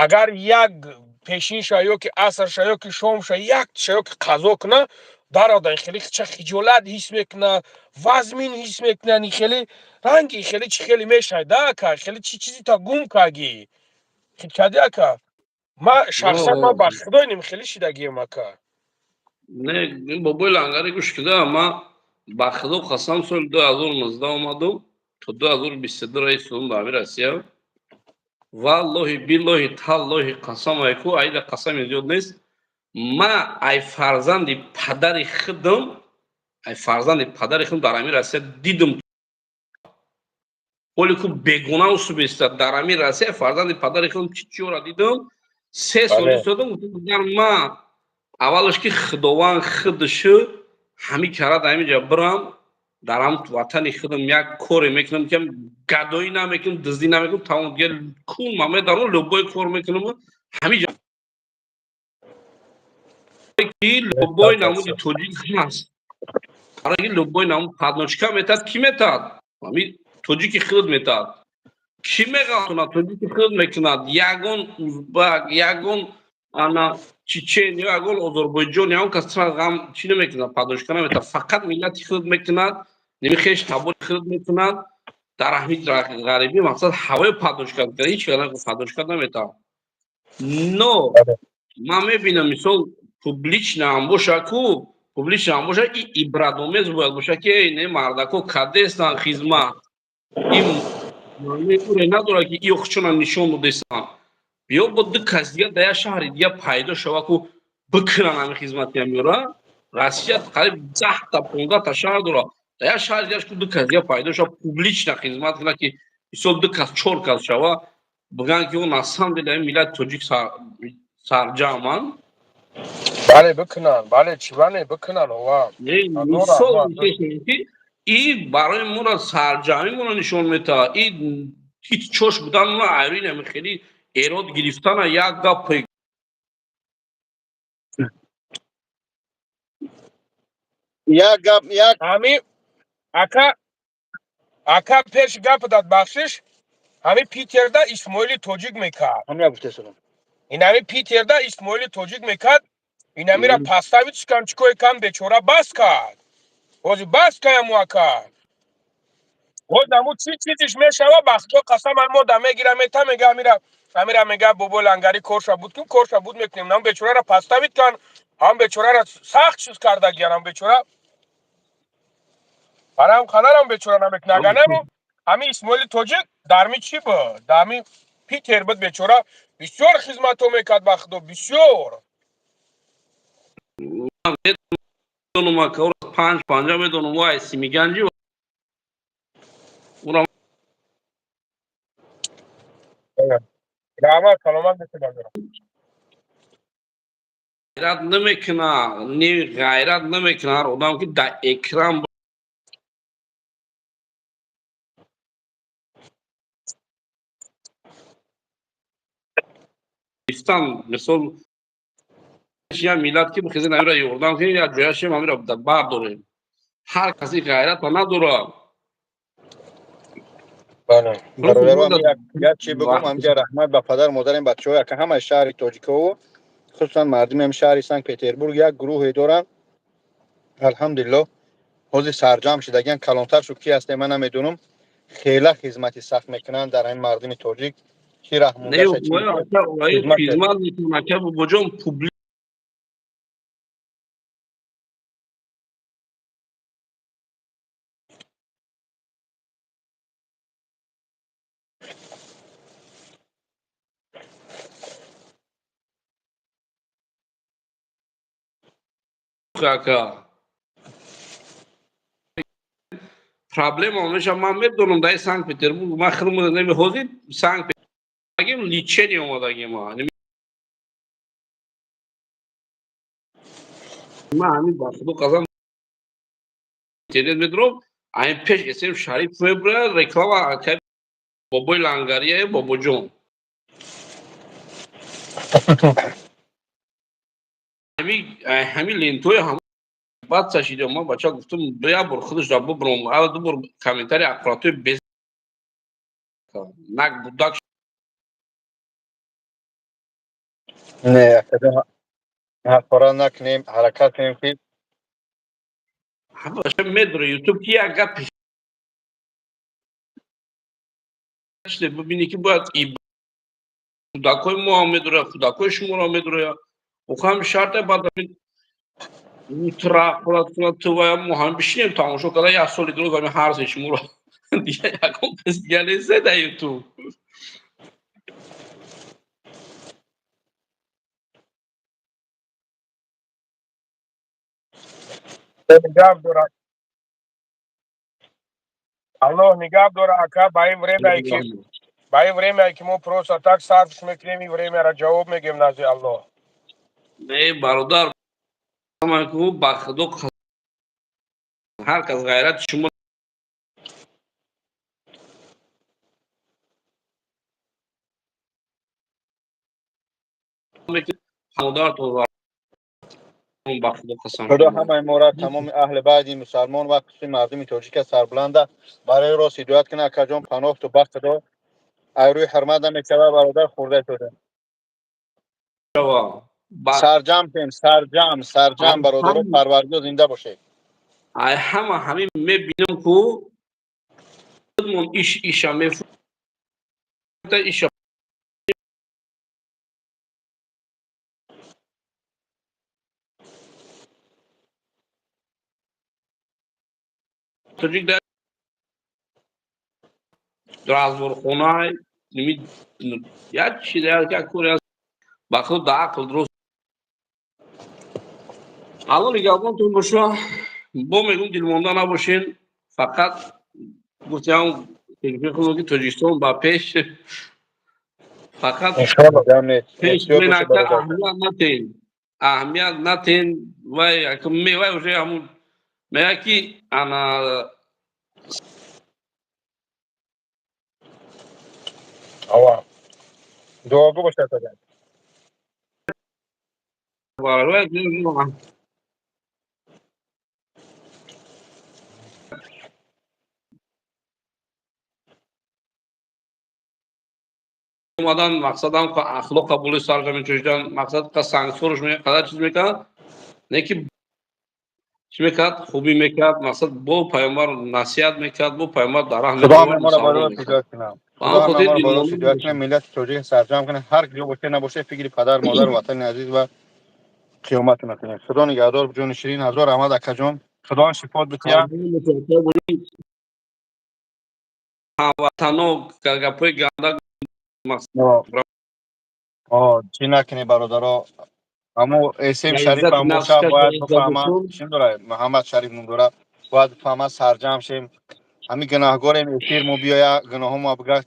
Агар як пешинша ё ки асрша ё ки шомша якша ё ки қазо куна, дарода хеле ча хиҷолат ҳис мекуна, вазмин ҳис мекуна, хеле ранги хеле чи хеле мешавад, да, ака, хеле чи чизи та гум каги кади, ака. Ма шахсан ма ба худои ним хеле шидагием, ака. Не, бобои Лангари, гӯш кида, ма ба худо қасам, соли 2019 омадум, то 2022 раисудум ба ами Россия. Валлоҳи, биллоҳи, таллоҳи, қасам айку, айда қасами зиёд нест. Ма ай фарзанди падари худам, ай фарзанди падари худам дар ами Россия дидум. Ҳоле ку бегона усубеста дар ами Россия фарзанди падари худам чӣ чиёра дидум. 3 сол истодам, гуфтам, ма аввалаш ки Худованд худшу ҳами кара дар ҳамин ҷа бирам, дар ҳам ватани худам як коре мекунам, ки гадоӣ намекунам, дуздӣ намекунам, тамом, дигар кун ма медарам, любой кор мекунам ҳамин ҷа, ки любой намуди тоҷик ҳаст, барои любой намуд подножка метад. Кӣ метад? Ҳами тоҷики худ метад. Кӣ меғалтонад? Тоҷики худ мекунад. Ягон узбак, ягон ана чечен ё ягон озарбойҷон, ягон кас ғам чӣ намекунад, подножка наметад, фақат миллати худ мекунад, неми хеш табори худ мекунад. Дар ҳами ғарибӣ мақсад ҳавои подножка ҳеҷ подножка наметад. Но ман мебинам, мисол, публично ҳам боша ку, публично ҳам боша, и ибратомез бояд боша, ки не, мардако кадестан хизмат, ин уре надорад, ки иё хучона нишон додестан. Биё, бо ду кас дига дар як шаҳри дига пайдо шава ку, бикунан ҳами хизмати ҳамёра. Россия қариб 10-та, 15-та шаҳр дорад. Дар як шаҳри дигаш ку ду кас дига пайдо шава, публично хизмат кунад, ки мисол ду кас, чор кас шава, бигӯянд, ки на самом деле ҳами миллати тоҷик сарҷамъанд. Бале, бикунанд, бале, чӣ бикунанд, ова. Мисол, ки и барои моро сарҷамъи моро нишон метаҳад, и ҳеҷ чош будан мо айрин ами хеле эрод гирифтана як гап. Як гап, як. Ҳами ака, ака, пеш гап дад, бахшиш, ҳами Питерда Исмоили тоҷик мекард. Ҳамина гуфтесудам. Ин ҳами Питерда Исмоили тоҷик мекард, ин ҳамира поставить кан, чикое кан, бечора бас кард, ҳозир бас каяму, ака. Боз ҳаму чӣ чизиш мешава, ба худо қасам, мо да мегира, мета, мега, амира мега, бобо Лангари, корша буд кун, корша буд мекунем. Нам бечорара поставить кан, ҳам бечорара сахт чиз кардагиян, ҳам бечора барам қадарам бечора намекуна. Агар нему ҳами Исмоили тоҷик дарми чӣ буд, дарми Питер буд, бечора бисёр хизматҳо мекард, ба худо, бисёр. Медонам, ака, панҷ панҷа медонам, вай Симиганҷи ура. Раҳмат, саломат бошед. Ғайрат намекуна, не, ғайрат намекуна ҳар одам, ки дар экран гирифтан. Мисол, я миллат ки бихезен, амира ёрдам кунем, я ҷояшем, амира бардорем. Ҳар каси ғайрата надорад. Бародарам, як чи бигӯм ҳамҷа. Раҳмат ба падар модарим, бачаҳо, яка ҳамаи шаҳри тоҷикову, хусусан мардуми ҳами шаҳри Санкт Петербург як гурӯҳе доранд, алҳамдулилло, ҳозир сарҷамъ шудагиан, калонтар шуд, ки ҳасте ман намедонам, хела хизмати сахт мекунанд дар ҳамин мардуми тоҷик, ки раҳмондаша. Хизмат мекунад, ака бобоҷон, публи Ака, проблема меша, ман медонам, дар Санкт Петербург ман худам намехозим Санкт Петербург лечение омадагим. Ман ҳамин, ба худо қасам, интернет медурам, ҳамин пеш эсем Шариф мебурад реклама, акай бобои лангария, бобоҷон. Ҳамин лентои ҳам баъд сашидам. Ман бача гуфтам, як бор худаш ра бубурам, ала ду бор комментарий аккуратои без нак будак. Не, ҳақорат накунем, ҳаракат кунем ки Бача медура Ютуб ки як гап бибинӣ, ки бояд кӯдакҳои мо ҳам медура, кӯдакҳои шуморо медура. Охам шарте баъд утра қурат кунад, ту ва мо ҳам бишинем тамошо карда як соли дуруст ҳамин ҳар се шуморо. Дига ягон кас дига нест дар Ютуб. Нигаҳ дора, Аллоҳ нигаҳ дора, ака. Ба ин время ки мо просто так сарфш мекунем, ин времяро ҷавоб мегем назди Аллоҳ. Не, бародар, ба худо, ҳар кас ғайрати шумо модаратон, ба худо қасам. Худо ҳамаи моро, тамоми аҳли байди мусалмон ва қисми мардуми тоҷика сарбуланда барои рост ҳидоят кунад. Акаҷон, паноҳ ту ба худо, ай рӯи ҳурмат намешава, бародар, хурда шуда. Сарҷам кем, сарҷам, сарҷам, бародаро, парвардигор, зинда бошед. Ай ҳама ҳамин мебинам, ку иш иша меф иша. Тоҷик дар разборхона як чиз, як кори аст, ба худ да ақл дуруст. Алло нигаҳбонтон боша. Бо мегӯм, дилмонда набошен. Фақат гуфтиам ки Тоҷикистон ба пеш, фақат пеш. Аҳамият натен, аҳамият натен. Вай вай уже ҳамун мега ки ана. Ава, дуогӯ бошад. Омадан мақсадам ахлоқ қабули сарзамин чӯшидан, мақсад қа сангсорш қадар чиз мекард, не ки чӣ мекард, хубӣ мекард, мақсад бо пайғамбар насиҳат мекард, бо пайғамбар дар раҳ. Худо мемора барои ҳидоят кунам, Худо мемора барои ҳидоят кунам, миллати тоҷик сарҷам кунам. Ҳар ҷо боше набоше, фикри падар, модар, ватани азиз ва қиёмат накунем. Худо нигаҳдор, ҷони ширин. Ҳазор раҳмат, акаҷон, Худо шифот бития. Ҳамватано гапҳои ганда. Чӣ накунӣ, бародаро, аммо эсем Шариф ҳам боша, бояд бифаҳма, чӣ дора, Муҳаммад Шариф ном дора, бояд бифаҳма. Сарҷам шем, ҳамин гунаҳгорем, эфир мо биёя, гуноҳо мо бига,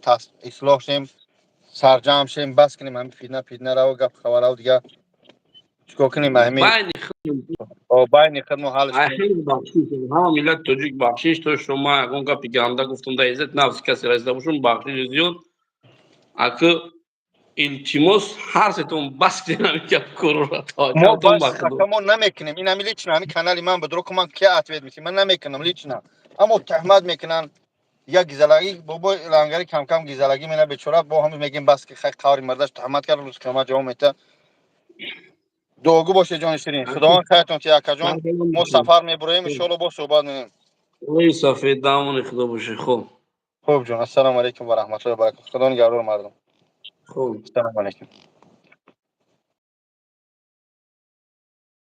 ислоҳ шем, сарҷам шем, бас кунем ҳамин фитна фитнарао, гап хабарао. Дига чикор кунем, ҳамин байни худ мо ҳал. Ҳама миллати тоҷик, бахшиш то шумо ягон гапи ганда гуфтум, да иззат нафси касе расида бошум, бахшиши зиёд. Аки, илтимос, ҳар сетон бас кунем ҳамин гап корора. Мо бас мо намекунем. Ин ҳами лично ҳами канали ман будро ку, ман ки ответ мекунем, ман намекунам лично, аммо туҳмат мекунанд. Як гизалагӣ бобои лангари камкам гизалагӣ мена, бечора. Бо ҳами мегем, бас ки хай қаври мардаш туҳмат кард, рӯз қиёмат ҷавоб мета. Дуогӯ бошед, ҷони ширин, Худованд хайртон ти, акаҷон. Мо сафар мебуроем, иншоалло, бо суҳбат мекунем. Ой, сафед, дамони худо бошед, хуб. Хуб, ҷон, ассалому алайкум ва раҳматуллоҳи ва баракатуҳ. Худо нигаҳдор, мардум. Хуб. Ассалому алайкум.